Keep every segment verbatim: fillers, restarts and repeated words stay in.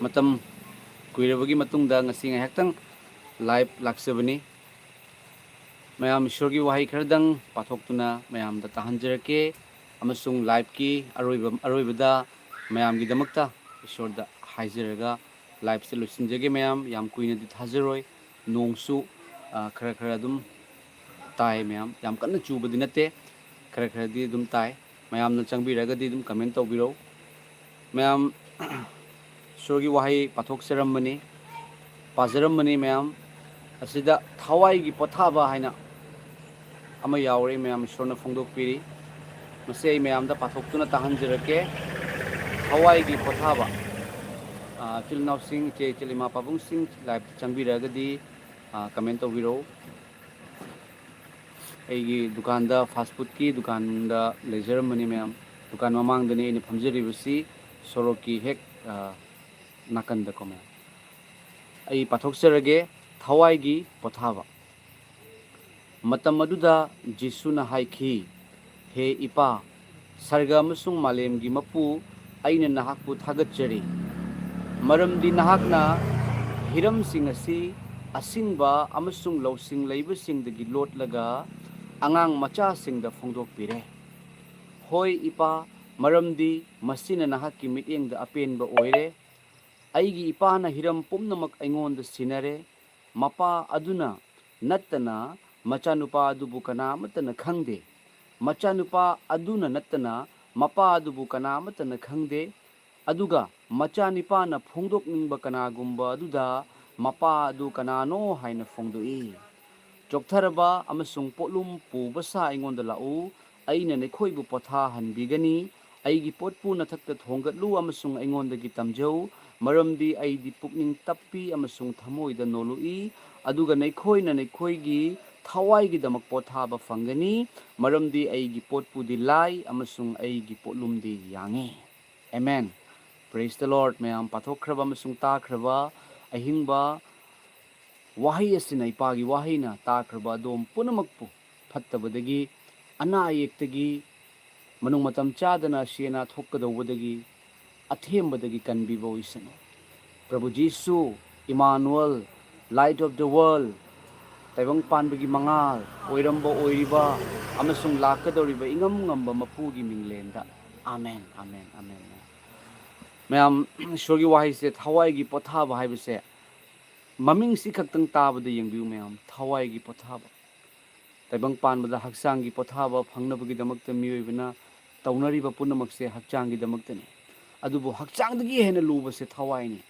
ꯃꯇꯝ ꯀꯨꯏꯔꯕꯒꯤ ꯃꯇꯨꯡꯗ ꯉꯁꯤ ꯉꯥꯏꯍꯥꯛꯇꯪ ꯂꯥꯏꯞ ꯂꯥꯛꯆꯕꯅꯤ꯫ ꯃꯌꯥꯝ ꯏꯁꯣꯔꯒꯤ ꯋꯥꯍꯩ ꯈꯔꯗꯪ ꯄꯥꯊꯣꯛꯇꯨꯅ ꯃꯌꯥꯝꯗ ꯇꯥꯍꯟꯖꯔꯛꯀꯦ, ꯑꯃꯁꯨꯡ ꯂꯥꯏꯞꯀꯤ ꯑꯔꯣꯏꯕ, ꯑꯔꯣꯏꯕꯗ ꯃꯌꯥꯝꯒꯤꯗꯃꯛꯇ ꯏꯁꯣꯔꯗ ꯍꯥꯏꯖꯔꯒ ꯂꯥꯏꯞꯁꯦ ꯂꯣꯏꯁꯤꯟꯖꯒꯦ꯫ ꯃꯌꯥꯝ ꯌꯥꯝ ꯀꯨꯏꯅꯗꯤ ꯊꯥꯖꯔꯣꯏ, ꯅꯣꯡꯁꯨ, ꯑ, ꯈꯔ ꯈꯔ ꯑꯗꯨꯝ ꯇꯥꯏ꯫ ꯃꯌꯥꯝ ꯌꯥꯝ ꯀꯟꯅ ꯆꯨꯕꯗꯤ ꯅꯠꯇꯦ, ꯈꯔ ꯈꯔꯗꯤ ꯑꯗꯨꯝ ꯇꯥꯏ꯫ ꯃꯌꯥꯝꯅ ꯆꯪꯕꯤꯔꯒꯗꯤ ꯑꯗꯨꯝ ꯀꯃꯦꯟ ꯇꯧꯕꯤꯔꯧ꯫ ꯃꯌꯥꯝ ꯏꯁꯣꯔꯒꯤ ꯋꯥꯍꯩ ꯄꯥꯊꯣꯛꯆꯔꯝꯕꯅꯤ, ꯄꯥꯖꯔꯝꯕꯅꯤ꯫ ꯃꯌꯥꯝ ꯑꯁꯤꯗ ꯊꯋꯥꯏꯒꯤ ꯄꯣꯊꯥꯕ ꯍꯥꯏꯅ ꯑꯃ ꯌꯥꯎꯔꯦ, ꯃꯌꯥꯝ ꯏꯁꯣꯔꯅ ꯐꯣꯡꯗꯣꯛꯄꯤꯔꯤ꯫ ꯃꯁꯤ ꯑꯩ ꯃꯌꯥꯝꯗ ꯄꯥꯊꯣꯛꯇꯨꯅ ꯇꯥꯍꯟꯖꯔꯛꯀꯦ꯫ ꯊꯋꯥꯏꯒꯤ ꯄꯣꯊꯥꯕ꯫ ꯑ, ꯏꯆꯤꯜ ꯏꯅꯥꯎꯁꯤꯡ, ꯏꯆꯦ ꯏꯆꯜ, ꯏꯃꯥ ꯄꯥꯕꯨꯡꯁꯤꯡ, ꯂꯥꯏꯞꯇ ꯆꯪꯕꯤꯔꯒꯗꯤ, ꯑ, ꯀꯃꯦꯟ ꯇꯧꯕꯤꯔꯛꯎ꯫ ꯑꯩꯒꯤ ꯗꯨꯀꯥꯟꯗ, ꯐꯥꯁ ꯐꯨꯗꯀꯤ ꯗꯨꯀꯥꯟꯗ ꯂꯩꯖꯔꯝꯕꯅꯤ ꯃꯌꯥꯝ꯫ ꯗꯨꯀꯥꯟ ꯃꯃꯥꯡꯗꯅꯤ ꯑꯩꯅ ꯐꯝꯖꯔꯤꯕꯁꯤ, ꯁꯣꯔꯣꯛꯀꯤ ꯍꯦꯛ, ꯑ, ꯅꯥꯀꯟꯗꯀꯣ ꯃꯌꯥꯝ꯫ ꯑꯩ ꯄꯥꯊꯣꯛꯆꯔꯒꯦ, ꯊꯋꯥꯏꯒꯤ ꯄꯣꯊꯥꯕ꯫ ꯃꯇꯝ ꯑꯗꯨꯗ ꯖꯤꯁꯨꯅ ꯍꯥꯏꯈꯤ, "ꯍꯦ ꯏꯄꯥ, ꯁꯔꯒ ꯑꯃꯁꯨꯡ ꯃꯥꯂꯦꯝꯒꯤ ꯃꯄꯨ, ꯑꯩꯅ ꯅꯍꯥꯛꯄꯨ ꯊꯥꯒꯠꯆꯔꯤ, ꯃꯔꯝꯗꯤ ꯅꯍꯥꯛꯅ ꯍꯤꯔꯝꯁꯤꯡ ꯑꯁꯤ ꯑꯁꯤꯡꯕ ꯑꯃꯁꯨꯡ ꯂꯧꯁꯤꯡ ꯂꯩꯕꯁꯤꯡꯗꯒꯤ ꯂꯣꯠꯂꯒ ꯑꯉꯥꯡ ꯃꯆꯥꯁꯤꯡꯗ ꯐꯣꯡꯗꯣꯛꯄꯤꯔꯦ꯫ ꯍꯣꯏ, ꯏꯄꯥ, ꯃꯔꯝꯗꯤ ꯃꯁꯤꯅ ꯅꯍꯥꯛꯀꯤ ꯃꯤꯠꯌꯦꯡꯗ ꯑꯄꯦꯟꯕ ꯑꯣꯏꯔꯦ꯫ ꯑꯩꯒꯤ ꯏꯄꯥꯅ ꯍꯤꯔꯝ ꯄꯨꯝꯅꯃꯛ ꯑꯩꯉꯣꯟꯗ ꯁꯤꯟꯅꯔꯦ꯫ ꯃꯄꯥ ꯑꯗꯨꯅ ꯅꯠꯇꯅ ꯃꯆꯥꯅꯨꯄꯥ ꯑꯗꯨꯕꯨ ꯀꯅꯥ ꯑꯃꯠꯇꯅ ꯈꯪꯗꯦ꯫ ꯃꯆꯥꯅꯨꯄꯥ ꯑꯗꯨꯅ ꯅꯠꯇꯅ ꯃꯄꯥ ꯑꯗꯨꯕꯨ ꯀꯅꯥ ꯑꯃꯠꯇꯅ ꯈꯪꯗꯦ꯫ ꯑꯗꯨꯒ ꯃꯆꯥꯅꯤꯄꯥꯅ ꯐꯣꯡꯗꯣꯛꯅꯤꯡꯕ ꯀꯅꯥꯒꯨꯝꯕ ꯑꯗꯨꯗ ꯃꯄꯥ ꯑꯗꯨ ꯀꯅꯥꯅꯣ ꯍꯥꯏꯅ ꯐꯣꯡꯗꯣꯛꯏ꯫ ꯆꯣꯛꯊꯔꯕ ꯑꯃꯁꯨꯡ ꯄꯣꯠꯂꯨꯝ ꯄꯨꯕ ꯁꯥ ꯑꯩꯉꯣꯟꯗ ꯂꯥꯛꯎ, ꯑꯩꯅ ꯅꯈꯣꯏꯕꯨ ꯄꯣꯊꯥꯍꯟꯕꯤꯒꯅꯤ꯫ ꯑꯩꯒꯤ ꯄꯣꯠꯄꯨ ꯅꯊꯛꯇ ꯊꯣꯡꯒꯠꯂꯨ ꯑꯃꯁꯨꯡ ꯑꯩꯉꯣꯟꯗꯒꯤ ꯇꯝꯖꯧ, ꯃꯔꯝꯗꯤ ꯑꯩꯗꯤ ꯄꯨꯛꯅꯤꯡ ꯇꯞꯄꯤ ꯑꯃꯁꯨꯡ ꯊꯃꯣꯏꯗ ꯅꯣꯜꯂꯨꯏ꯫ ꯑꯗꯨꯒ ꯅꯈꯣꯏꯅ ꯅꯈꯣꯏꯒꯤ ꯊꯋꯥꯏꯒꯤꯗꯃꯛ ꯄꯣꯊꯥꯕ ꯐꯪꯒꯅꯤ, ꯃꯔꯝꯗꯤ ꯑꯩꯒꯤ ꯄꯣꯠꯄꯨꯗꯤ ꯂꯥꯏ ꯑꯃꯁꯨꯡ ꯑꯩꯒꯤ ꯄꯣꯠꯂꯨꯝꯗꯤ ꯌꯥꯡꯉꯤ꯫ Amen꯫ Praise the Lord꯫ ꯃꯌꯥꯝ ꯄꯥꯊꯣꯛꯈ꯭ꯔꯕ ꯑꯃꯁꯨꯡ ꯇꯥꯈ꯭ꯔꯕ ꯑꯍꯤꯡꯕ ꯋꯥꯍꯩ ꯑꯁꯤꯅ, ꯏꯄꯥꯒꯤ ꯋꯥꯍꯩꯅ ꯇꯥꯈ꯭ꯔꯕ ꯑꯗꯣꯝ ꯄꯨꯝꯅꯃꯛꯄꯨ ꯐꯠꯇꯕꯗꯒꯤ, ꯑꯅꯥ ꯑꯌꯦꯛꯇꯒꯤ, ꯃꯅꯨꯡ ꯃꯇꯝ ꯆꯥꯗꯅ ꯑꯁꯤ ꯑꯅꯥ ꯊꯣꯛꯀꯗꯧꯕꯗꯒꯤ, ꯑꯊꯦꯝꯕꯗꯒꯤ ꯀꯟꯕꯤꯕ ꯑꯣꯏꯁꯅꯨ꯫ ꯄ꯭ꯔꯚꯨ ꯖꯤꯁꯨ, ꯏꯃꯥꯅꯨꯑꯦꯜ, Light of the World, ꯇꯥꯏꯕꯪ ꯄꯥꯟꯕꯒꯤ ꯃꯉꯥꯜ ꯑꯣꯏꯔꯝꯕ, ꯑꯣꯏꯔꯤꯕ ꯑꯃꯁꯨꯡ ꯂꯥꯛꯀꯗꯧꯔꯤꯕ ꯏꯉꯝ ꯉꯝꯕ ꯃꯄꯨꯒꯤ ꯃꯤꯡꯂꯦꯟꯗ꯫ ꯑꯥꯃꯦꯟ, ꯑꯥꯃꯦꯟ, ꯑꯥꯃꯦꯟ꯫ ꯃꯌꯥꯝ, ꯏꯁꯣꯔꯒꯤ ꯋꯥꯍꯩꯁꯦ, ꯊꯋꯥꯏꯒꯤ ꯄꯣꯊꯥꯕ ꯍꯥꯏꯕꯁꯦ, ꯃꯃꯤꯡꯁꯤ ꯈꯛꯇꯪ ꯇꯥꯕꯗ ꯌꯦꯡꯕꯤꯌꯨ ꯃꯌꯥꯝ, ꯊꯋꯥꯏꯒꯤ ꯄꯣꯊꯥꯕ꯫ ꯇꯥꯏꯕꯪ ꯄꯥꯟꯕꯗ ꯍꯛꯆꯥꯡꯒꯤ ꯄꯣꯊꯥꯕ ꯐꯪꯅꯕꯒꯤꯗꯃꯛꯇ ꯃꯤꯑꯣꯏꯕꯅ ꯇꯧꯅꯔꯤꯕ ꯄꯨꯝꯅꯃꯛꯁꯦ ꯍꯛꯆꯥꯡꯒꯤꯗꯃꯛꯇꯅꯤ꯫ ꯑꯗꯨꯕꯨ ꯍꯛꯆꯥꯡꯗꯒꯤ ꯍꯦꯟꯅ ꯂꯨꯕꯁꯦ ꯊꯋꯥꯏꯅꯤ꯫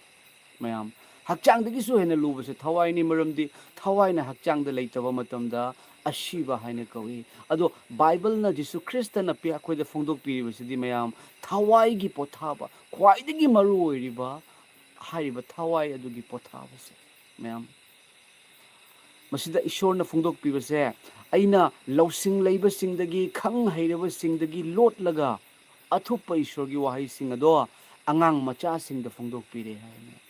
ꯃꯌꯥꯝ, ꯍꯛꯆꯥꯡꯗꯒꯤꯁꯨ ꯍꯦꯟꯅ ꯂꯨꯕꯁꯦ ꯊꯋꯥꯏꯅꯤ, ꯃꯔꯝꯗꯤ ꯊꯋꯥꯏꯅ ꯍꯛꯆꯥꯡꯗ ꯂꯩꯇꯕ ꯃꯇꯝꯗ ꯑꯁꯤꯕ ꯍꯥꯏꯅ ꯀꯧꯏ꯫ ꯑꯗꯣ ꯕꯥꯏꯕꯜꯅ, ꯖꯤꯁꯨ ꯈ꯭ꯔꯤꯁꯇꯅ ꯄꯤ-, ꯑꯩꯈꯣꯏꯗ ꯐꯣꯡꯗꯣꯛꯄꯤꯔꯤꯕꯁꯤꯗꯤ, ꯃꯌꯥꯝ, ꯊꯋꯥꯏꯒꯤ ꯄꯣꯊꯥꯕ, ꯈ꯭ꯋꯥꯏꯗꯒꯤ ꯃꯔꯨ ꯑꯣꯏꯔꯤꯕ ꯍꯥꯏꯔꯤꯕ ꯊꯋꯥꯏ ꯑꯗꯨꯒꯤ ꯄꯣꯊꯥꯕꯁꯦ꯫ ꯃꯌꯥꯝ, ꯃꯁꯤꯗ ꯏꯁꯣꯔꯅ ꯐꯣꯡꯗꯣꯛꯄꯤꯕꯁꯦ, "ꯑꯩꯅ ꯂꯧꯁꯤꯡ ꯂꯩꯕꯁꯤꯡꯗꯒꯤ, ꯈꯪ ꯍꯩꯔꯕꯁꯤꯡꯗꯒꯤ ꯂꯣꯠꯂꯒ ꯑꯊꯨꯞꯄ ꯏꯁꯣꯔꯒꯤ ꯋꯥꯍꯩꯁꯤꯡ ꯑꯗꯣ ꯑꯉꯥꯡ ꯃꯆꯥꯁꯤꯡꯗ ꯐꯣꯡꯗꯣꯛꯄꯤꯔꯦ" ꯍꯥꯏꯅ꯫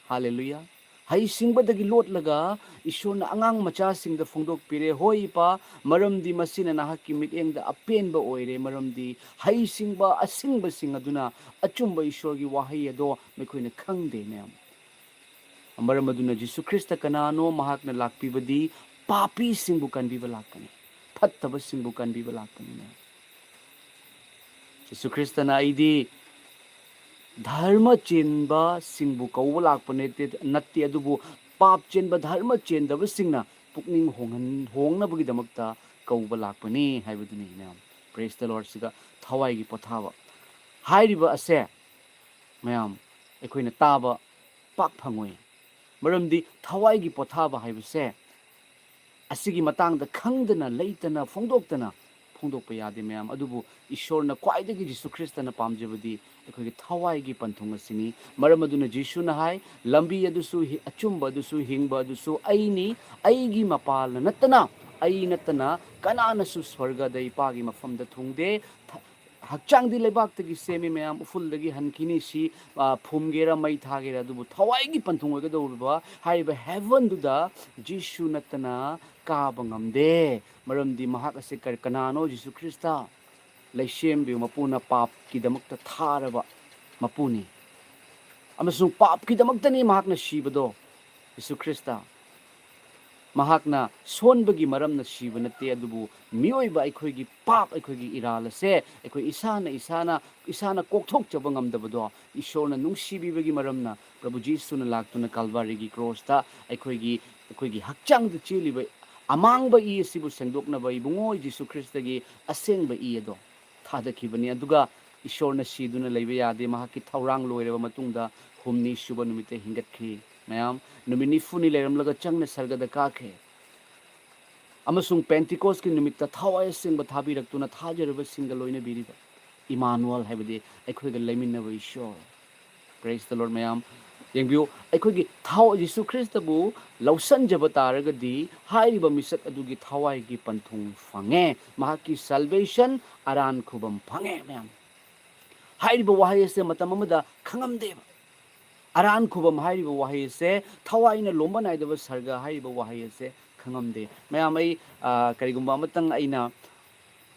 ꯍꯥꯂꯦꯂꯨꯌꯥ! ꯍꯩꯁꯤꯡꯕꯗꯒꯤ ꯂꯣꯠꯂꯒ ꯏꯁꯣꯔꯅ ꯑꯉꯥꯡ ꯃꯆꯥꯁꯤꯡꯗ ꯐꯣꯡꯗꯣꯛꯄꯤꯔꯦ꯫ ꯍꯣꯏ, ꯏꯄꯥ, ꯃꯔꯝꯗꯤ ꯃꯁꯤꯅ ꯅꯍꯥꯛꯀꯤ ꯃꯤꯠꯌꯦꯡꯗ ꯑꯄꯦꯟꯕ ꯑꯣꯏꯔꯦ, ꯃꯔꯝꯗꯤ ꯍꯩꯁꯤꯡꯕ ꯑꯁꯤꯡꯕꯁꯤꯡ ꯑꯗꯨꯅ ꯑꯆꯨꯝꯕ ꯏꯁꯣꯔꯒꯤ ꯋꯥꯍꯩ ꯑꯗꯣ ꯃꯈꯣꯏꯅ ꯈꯪꯗꯦ꯫ ꯃꯌꯥꯝ, ꯃꯔꯝ ꯑꯗꯨꯅ ꯖꯤꯁꯨ ꯈ꯭ꯔꯤꯁꯇ ꯀꯅꯥꯅꯣ? ꯃꯍꯥꯛꯅ ꯂꯥꯛꯄꯤꯕꯗꯤ ꯄꯥꯄꯤꯁꯤꯡꯕꯨ ꯀꯟꯕꯤꯕ ꯂꯥꯛꯄꯅꯤ, ꯐꯠꯇꯕꯁꯤꯡꯕꯨ ꯀꯟꯕꯤꯕ ꯂꯥꯛꯄꯅꯤꯅꯦ꯫ ꯖꯤꯁꯨ ꯈ꯭ꯔꯤꯁꯇꯅ, "ꯑꯩꯗꯤ ꯙꯔꯃ ꯆꯦꯟꯕꯁꯤꯡꯕꯨ ꯀꯧꯕ ꯂꯥꯛꯄ ꯅꯠꯇꯦ, ꯅꯠꯇꯦ, ꯑꯗꯨꯕꯨ ꯄꯥꯞ ꯆꯦꯟꯕ, ꯙꯔꯃ ꯆꯦꯟꯗꯕꯁꯤꯡꯅ ꯄꯨꯛꯅꯤꯡ ꯍꯣꯡꯍꯟ-, ꯍꯣꯡꯅꯕꯒꯤꯗꯃꯛꯇ ꯀꯧꯕ ꯂꯥꯛꯄꯅꯤ" ꯍꯥꯏꯕꯗꯨꯅꯤ, ꯃꯌꯥꯝ꯫ Praise the Lord꯫ ꯁꯤꯒ ꯊꯋꯥꯏꯒꯤ ꯄꯣꯊꯥꯕ ꯍꯥꯏꯔꯤꯕ ꯑꯁꯦ, ꯃꯌꯥꯝ, ꯑꯩꯈꯣꯏꯅ ꯇꯥꯕ ꯄꯥꯛ ꯐꯪꯉꯣꯏ꯫ ꯃꯔꯝꯗꯤ ꯊꯋꯥꯏꯒꯤ ꯄꯣꯊꯥꯕ ꯍꯥꯏꯕꯁꯦ ꯑꯁꯤꯒꯤ ꯃꯇꯥꯡꯗ ꯈꯪꯗꯅ, ꯂꯩꯇꯅ, ꯐꯣꯡꯗꯣꯛꯇꯅ ꯐꯣꯡꯗꯣꯛꯄ ꯌꯥꯗꯦ, ꯃꯌꯥꯝ꯫ ꯑꯗꯨꯕꯨ ꯏꯁꯣꯔꯅ ꯈ꯭ꯋꯥꯏꯗꯒꯤ, ꯖꯤꯁꯨ ꯈ꯭ꯔꯤꯁꯇꯅ ꯄꯥꯝꯖꯕꯗꯤ ꯑꯩꯈꯣꯏꯒꯤ ꯊꯋꯥꯏꯒꯤ ꯄꯟꯊꯨꯡ ꯑꯁꯤꯅꯤ꯫ ꯃꯔꯝ ꯑꯗꯨꯅ ꯖꯤꯁꯨꯅ ꯍꯥꯏ, "ꯂꯝꯕꯤ ꯑꯗꯨꯁꯨ, ꯍꯤ-, ꯑꯆꯨꯝꯕ ꯑꯗꯨꯁꯨ, ꯍꯤꯡꯕ ꯑꯗꯨꯁꯨ ꯑꯩꯅꯤ꯫ ꯑꯩꯒꯤ ꯃꯄꯥꯜꯅ ꯅꯠꯇꯅ, ꯑꯩ ꯅꯠꯇꯅ ꯀꯅꯥꯅꯁꯨ ꯁ꯭ꯋꯔꯒꯗ ꯏꯄꯥꯒꯤ ꯃꯐꯝꯗ ꯊꯨꯡꯗꯦ"꯫ ꯊ-, ꯍꯛꯆꯥꯡꯗꯤ ꯂꯩꯕꯥꯛꯇꯒꯤ ꯁꯦꯝꯃꯤ, ꯃꯌꯥꯝ, ꯎꯐꯨꯜꯗꯒꯤ ꯍꯟꯈꯤꯅꯤ꯫ ꯁꯤ, ꯑ, ꯐꯨꯝꯒꯦꯔꯥ, ꯃꯩ ꯊꯥꯒꯦꯔꯥ, ꯑꯗꯨꯕꯨ ꯊꯋꯥꯏꯒꯤ ꯄꯟꯊꯨꯡ ꯑꯣꯏꯒꯗꯧꯔꯤꯕ ꯍꯥꯏꯔꯤꯕ ꯍꯦꯚꯟꯗꯨꯗ ꯖꯤꯁꯨ ꯅꯠꯇꯅ ꯀꯥꯕ ꯉꯝꯗꯦ꯫ ꯃꯔꯝꯗꯤ ꯃꯍꯥꯛ ꯑꯁꯤ ꯀꯔꯤ, ꯀꯅꯥꯅꯣ? ꯖꯤꯁꯨ ꯈ꯭ꯔꯤꯁꯇ, ꯂꯩꯁꯦꯝꯕꯤꯌꯨ, ꯃꯄꯨꯅ ꯄꯥꯞꯀꯤꯗꯃꯛꯇ ꯊꯥꯔꯕ ꯃꯄꯨꯅꯤ꯫ ꯑꯃꯁꯨꯡ ꯄꯥꯞꯀꯤꯗꯃꯛꯇꯅꯤ ꯃꯍꯥꯛꯅ ꯁꯤꯕꯗꯣ꯫ ꯖꯤꯁꯨ ꯈ꯭ꯔꯤꯁꯇ ꯃꯍꯥꯛꯅ ꯁꯣꯟꯕꯒꯤ ꯃꯔꯝꯅ ꯁꯤꯕ ꯅꯠꯇꯦ, ꯑꯗꯨꯕꯨ ꯃꯤꯑꯣꯏꯕ ꯑꯩꯈꯣꯏꯒꯤ ꯄꯥꯞ, ꯑꯩꯈꯣꯏꯒꯤ ꯏꯔꯥꯜ ꯑꯁꯦ ꯑꯩꯈꯣꯏ ꯏꯁꯥꯅ, ꯏꯁꯥꯅ, ꯏꯁꯥꯅ ꯀꯣꯛꯊꯣꯛꯆꯕ ꯉꯝꯗꯕꯗꯣ ꯏꯁꯣꯔꯅ ꯅꯨꯡꯁꯤꯕꯤꯕꯒꯤ ꯃꯔꯝꯅ ꯄ꯭ꯔꯚꯨ ꯖꯤꯁꯨꯅ ꯂꯥꯛꯇꯨꯅ ꯀꯥꯜꯚꯥꯔꯤꯒꯤ ꯀ꯭ꯔꯣꯁꯇ ꯑꯩꯈꯣꯏꯒꯤ, ꯑꯩꯈꯣꯏꯒꯤ ꯍꯛꯆꯥꯡꯗ ꯆꯦꯜꯂꯤꯕ ꯑꯃꯥꯡꯕ ꯏ ꯑꯁꯤꯕꯨ ꯁꯦꯡꯗꯣꯛꯅꯕ ꯏꯕꯨꯡꯉꯣ ꯖꯤꯁꯨ ꯈ꯭ꯔꯤꯁꯇꯒꯤ ꯑꯁꯦꯡꯕ ꯏ ꯑꯗꯣ ꯊꯥꯗꯈꯤꯕꯅꯤ꯫ ꯑꯗꯨꯒ ꯏꯁꯣꯔꯅ ꯁꯤꯗꯨꯅ ꯂꯩꯕ ꯌꯥꯗꯦ꯫ ꯃꯍꯥꯛꯀꯤ ꯊꯧꯔꯥꯡ ꯂꯣꯏꯔꯕ ꯃꯇꯨꯡꯗ ꯍꯨꯝꯅꯤ ꯁꯨꯕ ꯅꯨꯃꯤꯠꯇ ꯍꯤꯡꯒꯠꯈꯤ꯫ ꯃꯌꯥꯝ, ꯅꯨꯃꯤꯠ ꯅꯤꯐꯨꯅꯤ ꯂꯩꯔꯝꯂꯒ ꯆꯪꯅ ꯁꯔꯒꯗ ꯀꯥꯈ꯭ꯔꯦ꯫ ꯑꯃꯁꯨꯡ ꯄꯦꯟꯇꯤꯀꯣꯁꯀꯤ ꯅꯨꯃꯤꯠꯇ ꯊꯋꯥꯏ ꯑꯁꯦꯡꯕ ꯊꯥꯕꯤꯔꯛꯇꯨꯅ ꯊꯥꯖꯔꯕꯁꯤꯡꯒ ꯂꯣꯏꯅꯕꯤꯔꯤꯕ ꯏꯃꯥꯅꯨꯑꯦꯜ, ꯍꯥꯏꯕꯗꯤ ꯑꯩꯈꯣꯏꯒ ꯂꯩꯃꯤꯟꯅꯕ ꯏꯁꯣꯔ꯫ Praise the Lord, ꯃꯌꯥꯝ꯫ ꯌꯦꯡꯕꯤꯌꯨ, ꯑꯩꯈꯣꯏꯒꯤ ꯊꯥꯎ ꯖꯤꯁꯨ ꯈ꯭ꯔꯤꯁꯇꯕꯨ ꯂꯧꯁꯟꯖꯕ ꯇꯥꯔꯒꯗꯤ ꯍꯥꯏꯔꯤꯕ ꯃꯤꯁꯛ ꯑꯗꯨꯒꯤ ꯊꯋꯥꯏꯒꯤ ꯄꯟꯊꯨꯡ ꯐꯪꯉꯦ, ꯃꯍꯥꯛꯀꯤ salvation, ꯑꯔꯥꯟ ꯈꯨꯕꯝ ꯐꯪꯉꯦ, ꯃꯌꯥꯝ꯫ ꯍꯥꯏꯔꯤꯕ ꯋꯥꯍꯩ ꯑꯁꯦ ꯃꯇꯝ ꯑꯃꯗ ꯈꯪꯉꯝꯗꯦꯕ꯫ ꯑꯔꯥꯟ ꯈꯨꯕꯝ ꯍꯥꯏꯔꯤꯕ ꯋꯥꯍꯩ ꯑꯁꯦ, ꯊꯋꯥꯏꯅ ꯂꯣꯝꯕ ꯅꯥꯏꯗꯕ ꯁꯔꯒ ꯍꯥꯏꯔꯤꯕ ꯋꯥꯍꯩ ꯑꯁꯦ ꯈꯪꯉꯝꯗꯦ꯫ ꯃꯌꯥꯝ, ꯑꯩ, ꯑ, ꯀꯔꯤꯒꯨꯝꯕ ꯑꯃꯇꯪ ꯑꯩꯅ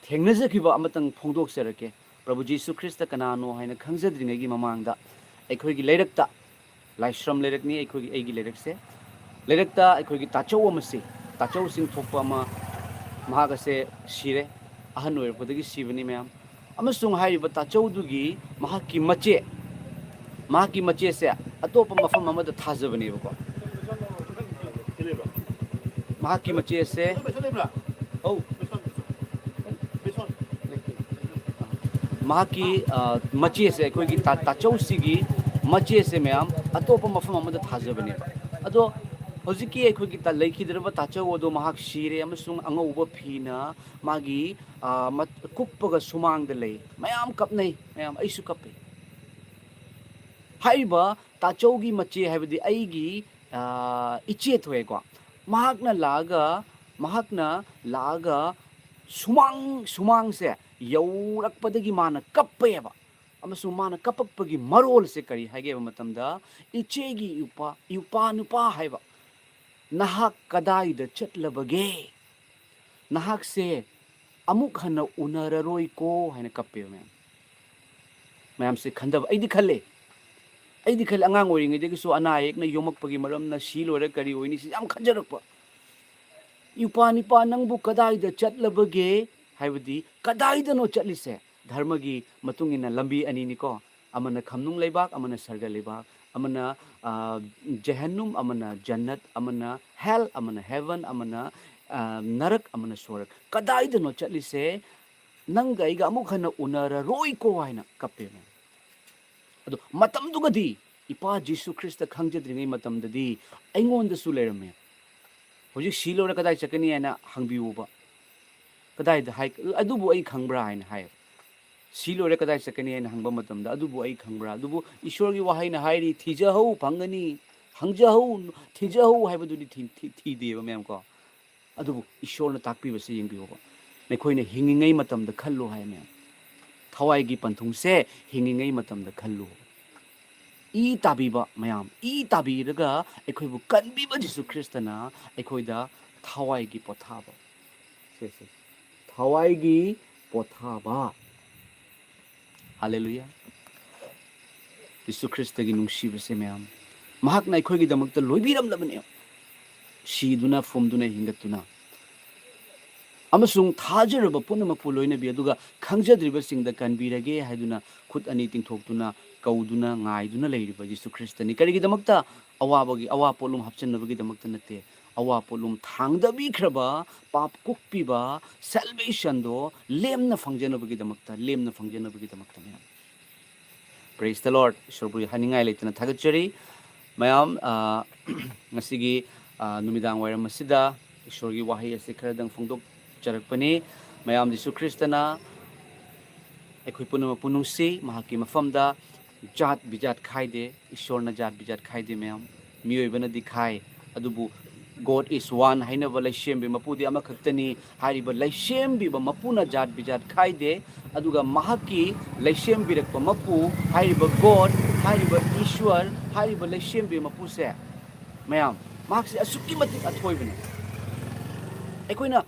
ꯊꯦꯡꯅꯖꯈꯤꯕ ꯑꯃꯇꯪ ꯐꯣꯡꯗꯣꯛꯆꯔꯛꯀꯦ꯫ ꯄ꯭ꯔꯚꯨ ꯖꯤꯁꯨ ꯈ꯭ꯔꯤꯁꯇ ꯀꯅꯥꯅꯣ ꯍꯥꯏꯅ ꯈꯪꯖꯗ꯭ꯔꯤꯉꯩꯒꯤ ꯃꯃꯥꯡꯗ ꯑꯩꯈꯣꯏꯒꯤ ꯂꯩꯔꯛꯇ, ꯂꯥꯏꯁ꯭ꯔꯝ ꯂꯩꯔꯛꯅꯤ ꯑꯩꯈꯣꯏꯒꯤ, ꯑꯩꯒꯤ ꯂꯩꯔꯛꯁꯦ꯫ ꯂꯩꯔꯛꯇ ꯑꯩꯈꯣꯏꯒꯤ ꯇꯥꯆꯧ ꯑꯃꯁꯤ, ꯇꯥꯆꯧ ꯁꯤꯡꯊꯣꯛꯄ ꯑꯃ, ꯃꯍꯥꯛ ꯑꯁꯦ ꯁꯤꯔꯦ, ꯑꯍꯟ ꯑꯣꯏꯔꯛꯄꯗꯒꯤ ꯁꯤꯕꯅꯤ, ꯃꯌꯥꯝ꯫ ꯑꯃꯁꯨꯡ ꯍꯥꯏꯔꯤꯕ ꯇꯥꯆꯧꯗꯨꯒꯤ ꯃꯍꯥꯛꯀꯤ ꯃꯆꯦ, ꯃꯍꯥꯛꯀꯤ ꯃꯆꯦꯁꯦ ꯑꯇꯣꯞꯄ ꯃꯐꯝ ꯑꯃꯗ ꯊꯥꯖꯕꯅꯦꯕꯀꯣ꯫ ꯃꯍꯥꯛꯀꯤ ꯃꯆꯦꯁꯦ, ꯑꯧ, ꯃꯍꯥꯛꯀꯤ, ꯑ, ꯃꯆꯦꯁꯦ, ꯑꯩꯈꯣꯏꯒꯤ ꯇꯥ-, ꯇꯥꯆꯧꯁꯤꯒꯤ ꯃꯆꯦꯁꯦ, ꯃꯌꯥꯝ, ꯑꯇꯣꯞꯄ ꯃꯐꯝ ꯑꯃꯗ ꯊꯥꯖꯕꯅꯦꯕ꯫ ꯑꯗꯣ ꯍꯧꯖꯤꯛꯀꯤ ꯑꯩꯈꯣꯏꯒꯤ ꯇꯥ-, ꯂꯩꯈꯤꯗ꯭ꯔꯕ ꯇꯥꯆꯧ ꯑꯗꯣ ꯃꯍꯥꯛ ꯁꯤꯔꯦ ꯑꯃꯁꯨꯡ ꯑꯉꯧꯕ ꯐꯤꯅ ꯃꯥꯒꯤ, ꯑ, ꯃꯠ-, ꯀꯨꯞꯄꯒ ꯁꯨꯃꯥꯡꯗ ꯂꯩ꯫ ꯃꯌꯥꯝ ꯀꯞꯅꯩ, ꯃꯌꯥꯝ, ꯑꯩꯁꯨ ꯀꯞꯄꯦ꯫ ꯍꯥꯏꯔꯤꯕ ꯇꯥꯆꯧꯒꯤ ꯃꯆꯦ ꯍꯥꯏꯕꯗꯤ ꯑꯩꯒꯤ, ꯑ, ꯏꯆꯦ ꯊꯣꯛꯑꯦꯀꯣ꯫ ꯃꯍꯥꯛꯅ ꯂꯥꯛꯑꯒ, ꯃꯍꯥꯛꯅ ꯂꯥꯛꯑꯒ ꯁꯨꯃꯥꯡ, ꯁꯨꯃꯥꯡꯁꯦ ꯌꯧꯔꯛꯄꯗꯒꯤ ꯃꯥꯅ ꯀꯞꯄꯦꯕ꯫ ꯑꯃꯁꯨꯡ ꯃꯥꯅ ꯀꯞꯄꯛꯄꯒꯤ ꯃꯔꯣꯜꯁꯦ ꯀꯔꯤ ꯍꯥꯏꯒꯦ ꯍꯥꯏꯕ ꯃꯇꯝꯗ, "ꯏꯆꯦꯒꯤ ꯏꯄꯥ, ꯏꯄꯥ ꯅꯨꯄꯥ ꯍꯥꯏꯕ, ꯅꯍꯥꯛ ꯀꯗꯥꯏꯗ ꯆꯠꯂꯕꯒꯦ? ꯅꯍꯥꯛꯁꯦ ꯑꯃꯨꯛ ꯍꯟꯅ ꯎꯅꯔꯔꯣꯏꯀꯣ" ꯍꯥꯏꯅ ꯀꯞꯄꯦꯕ, ꯃꯌꯥꯝ꯫ ꯃꯌꯥꯝꯁꯦ ꯈꯟꯊꯕ, ꯑꯩꯗꯤ ꯈꯜꯂꯦ, ꯑꯩꯗꯤ ꯈꯜꯂꯤ, ꯑꯉꯥꯡ ꯑꯣꯏꯔꯤꯉꯩꯗꯒꯤꯁꯨ ꯑꯅꯥ ꯑꯌꯦꯛꯅ ꯌꯣꯝꯃꯛꯄꯒꯤ ꯃꯔꯝꯅ ꯁꯤ ꯂꯣꯏꯔ ꯀꯔꯤ ꯑꯣꯏꯅꯤ, ꯁꯤ ꯌꯥꯝ ꯈꯟꯖꯔꯛꯄ꯫ "ꯏꯄꯥ, ꯅꯤꯄꯥ, ꯅꯪꯕꯨ ꯀꯗꯥꯏꯗ ꯆꯠꯂꯕꯒꯦ?" ꯍꯥꯏꯕꯗꯤ, ꯀꯗꯥꯏꯗꯅꯣ ꯆꯠꯂꯤꯁꯦ? ꯙꯔꯃꯒꯤ ꯃꯇꯨꯡ ꯏꯟꯅ ꯂꯝꯕꯤ ꯑꯅꯤꯅꯤꯀꯣ, ꯑꯃꯅ ꯈꯝꯅꯨꯡ ꯂꯩꯕꯥꯛ, ꯑꯃꯅ ꯁꯔꯒ ꯂꯩꯕꯥꯛ, ꯑꯃꯅ, ꯑ, ꯖꯦꯍꯟꯅꯨꯝ, ꯑꯃꯅ ꯖꯟꯅꯠ, ꯑꯃꯅ hell, ꯑꯃꯅ heaven, ꯑꯃꯅ, ꯑ, ꯅꯔꯛ, ꯑꯃꯅ ꯁꯣꯔꯛ꯫ ꯀꯗꯥꯏꯗꯅꯣ ꯆꯠꯂꯤꯁꯦ? ꯅꯪꯒ ꯑꯩꯒ ꯑꯃꯨꯛ ꯍꯟꯅ ꯎꯅꯔꯔꯣꯏꯀꯣ ꯍꯥꯏꯅ ꯀꯞꯄꯦ꯫ ꯑꯗꯣ ꯃꯇꯝꯗꯨꯒꯗꯤ ꯏꯄꯥ ꯖꯤꯁꯨ ꯈ꯭ꯔꯤꯁꯇ ꯈꯪꯖꯗ꯭ꯔꯤꯉꯩ ꯃꯇꯝꯗꯗꯤ ꯑꯩꯉꯣꯟꯗꯁꯨ ꯂꯩꯔꯝꯃꯦ꯫ "ꯍꯧꯖꯤꯛ ꯁꯤ ꯂꯣꯏꯔ ꯀꯗꯥꯏ ꯆꯠꯀꯅꯤ?" ꯍꯥꯏꯅ ꯍꯪꯕꯤꯌꯨꯕ꯫ "ꯀꯗꯥꯏꯗ ꯍꯥꯏ-, ꯑꯗꯨꯕꯨ ꯑꯩ ꯈꯪꯕ꯭ꯔꯥ?" ꯍꯥꯏꯅ ꯍꯥꯏ꯫ "ꯁꯤ ꯂꯣꯏꯔ ꯀꯗꯥꯏ ꯆꯠꯀꯅꯤ?" ꯍꯥꯏꯅ ꯍꯪꯕ ꯃꯇꯝꯗ, "ꯑꯗꯨꯕꯨ ꯑꯩ ꯈꯪꯕ꯭ꯔꯥ?" ꯑꯗꯨꯕꯨ ꯏꯁꯣꯔꯒꯤ ꯋꯥꯍꯩꯅ ꯍꯥꯏꯔꯤ, "ꯊꯤꯖꯍꯧ, ꯐꯪꯒꯅꯤ, ꯍꯪꯖꯍꯧ, ꯊꯤꯖꯍꯧ" ꯍꯥꯏꯕꯗꯨꯗꯤ ꯊꯤ-, ꯊꯤ-, ꯊꯤꯗꯦꯕ, ꯃꯌꯥꯝ ꯀꯣ꯫ ꯑꯗꯨꯕꯨ ꯏꯁꯣꯔꯅ ꯇꯥꯛꯄꯤꯕꯁꯦ ꯌꯦꯡꯕꯤꯌꯣꯕ꯫ "ꯅꯈꯣꯏꯅ ꯍꯤꯡꯉꯤꯉꯩ ꯃꯇꯝꯗ ꯈꯜꯂꯨ" ꯍꯥꯏ, ꯃꯌꯥꯝ꯫ ꯊꯋꯥꯏꯒꯤ ꯄꯟꯊꯨꯡꯁꯦ ꯍꯤꯡꯉꯤꯉꯩ ꯃꯇꯝꯗ ꯈꯜꯂꯨ꯫ ꯏ ꯇꯥꯕꯤꯕ ꯃꯌꯥꯝ, ꯏ ꯇꯥꯕꯤꯔꯒ ꯑꯩꯈꯣꯏꯕꯨ ꯀꯟꯕꯤꯕ ꯖꯤꯁꯨ ꯈ꯭ꯔꯤꯁꯇꯅ ꯑꯩꯈꯣꯏꯗ ꯊꯋꯥꯏꯒꯤ ꯄꯣꯊꯥꯕ꯫ ꯁꯦ, ꯁꯦ꯫ ꯊꯋꯥꯏꯒꯤ ꯄꯣꯊꯥꯕ꯫ ꯍꯥꯂꯦꯂꯨꯌꯥ꯫ ꯖꯤꯁꯨ ꯈ꯭ꯔꯤꯁꯇꯒꯤ ꯅꯨꯡꯁꯤꯕꯁꯦ, ꯃꯌꯥꯝ, ꯃꯍꯥꯛꯅ ꯑꯩꯈꯣꯏꯒꯤꯗꯃꯛꯇ ꯂꯣꯏꯕꯤꯔꯝꯂꯕꯅꯦ꯫ ꯁꯤꯗꯨꯅ, ꯐꯨꯝꯗꯨꯅ, ꯍꯤꯡꯒꯠꯇꯨꯅ꯫ ꯑꯃꯁꯨꯡ ꯊꯥꯖꯔꯕ ꯄꯨꯝꯅꯃꯛꯄꯨ ꯂꯣꯏꯅꯕꯤ, ꯑꯗꯨꯒ ꯈꯪꯖꯗ꯭ꯔꯤꯕꯁꯤꯡꯗ ꯀꯟꯕꯤꯔꯒꯦ ꯍꯥꯏꯗꯨꯅ ꯈꯨꯠ ꯑꯅꯤ ꯇꯤꯡꯊꯣꯛꯇꯨꯅ, ꯀꯧꯗꯨꯅ, ꯉꯥꯏꯗꯨꯅ ꯂꯩꯔꯤꯕ ꯖꯤꯁꯨ ꯈ꯭ꯔꯤꯁꯇꯅꯤ꯫ ꯀꯔꯤꯒꯤꯗꯃꯛꯇ? ꯑꯋꯥꯕꯒꯤ, ꯑꯋꯥ ꯄꯣꯠꯂꯨꯝ ꯍꯥꯞꯆꯤꯟꯅꯕꯒꯤꯗꯃꯛꯇ ꯅꯠꯇꯦ꯫ ꯑꯋꯥ ꯄꯣꯠꯂꯨꯝ ꯊꯥꯡꯗꯕꯤꯈ꯭ꯔꯕ, ꯄꯥꯞ ꯀꯣꯛꯄꯤꯕ, salvation ꯗꯣ ꯂꯦꯝꯅ ꯐꯪꯖꯅꯕꯒꯤꯗꯃꯛꯇ, ꯂꯦꯝꯅ ꯐꯪꯖꯅꯕꯒꯤꯗꯃꯛꯇ, ꯃꯌꯥꯝ꯫ Praise the Lord꯫ ꯏꯁꯣꯔꯕꯨ ꯍꯥꯏꯅꯤꯡꯉꯥꯏ ꯂꯩꯇꯅ ꯊꯥꯒꯠꯆꯔꯤ꯫ ꯃꯌꯥꯝ, ꯑ, ꯉꯁꯤꯒꯤ, ꯑ, ꯅꯨꯃꯤꯗꯥꯡ ꯋꯥꯏꯔꯝ ꯑꯁꯤꯗ ꯏꯁꯣꯔꯒꯤ ꯋꯥꯍꯩ ꯑꯁꯤ ꯈꯔꯗꯪ ꯐꯣꯡꯗꯣꯛꯆꯔꯛꯄꯅꯤ꯫ ꯃꯌꯥꯝ, ꯖꯤꯁꯨ ꯈ꯭ꯔꯤꯁꯇꯅ ꯑꯩꯈꯣꯏ ꯄꯨꯝꯅꯃꯛꯄꯨ ꯅꯨꯡꯁꯤ, ꯃꯍꯥꯛꯀꯤ ꯃꯐꯝꯗ ꯖꯥꯠ ꯕꯤꯖꯥꯠ ꯈꯥꯏꯗꯦ꯫ ꯏꯁꯣꯔꯅ ꯖꯥꯠ ꯕꯤꯖꯥꯠ ꯈꯥꯏꯗꯦ, ꯃꯌꯥꯝ꯫ ꯃꯤꯑꯣꯏꯕꯅꯗꯤ ꯈꯥꯏ, ꯑꯗꯨꯕꯨ God is one ꯍꯥꯏꯅꯕ ꯂꯩꯁꯦꯝꯕꯤ ꯃꯄꯨꯗꯤ ꯑꯃꯈꯛꯇꯅꯤ꯫ ꯍꯥꯏꯔꯤꯕ ꯂꯩꯁꯦꯝꯕꯤꯕ ꯃꯄꯨꯅ ꯖꯥꯠ ꯕꯤꯖꯥꯠ ꯈꯥꯏꯗꯦ꯫ ꯑꯗꯨꯒ ꯃꯍꯥꯛꯀꯤ ꯂꯩꯁꯦꯝꯕꯤꯔꯛꯄ ꯃꯄꯨ, ꯍꯥꯏꯔꯤꯕ God, ꯍꯥꯏꯔꯤꯕ ꯏꯁ꯭ꯋꯔ, ꯍꯥꯏꯔꯤꯕ ꯂꯩꯁꯦꯝꯕꯤ ꯃꯄꯨꯁꯦ, ꯃꯌꯥꯝ, ꯃꯍꯥꯛꯁꯦ ꯑꯁꯨꯛꯀꯤ ꯃꯇꯤꯛ ꯑꯊꯣꯏꯕꯅꯤ꯫ ꯑꯩꯈꯣꯏꯅ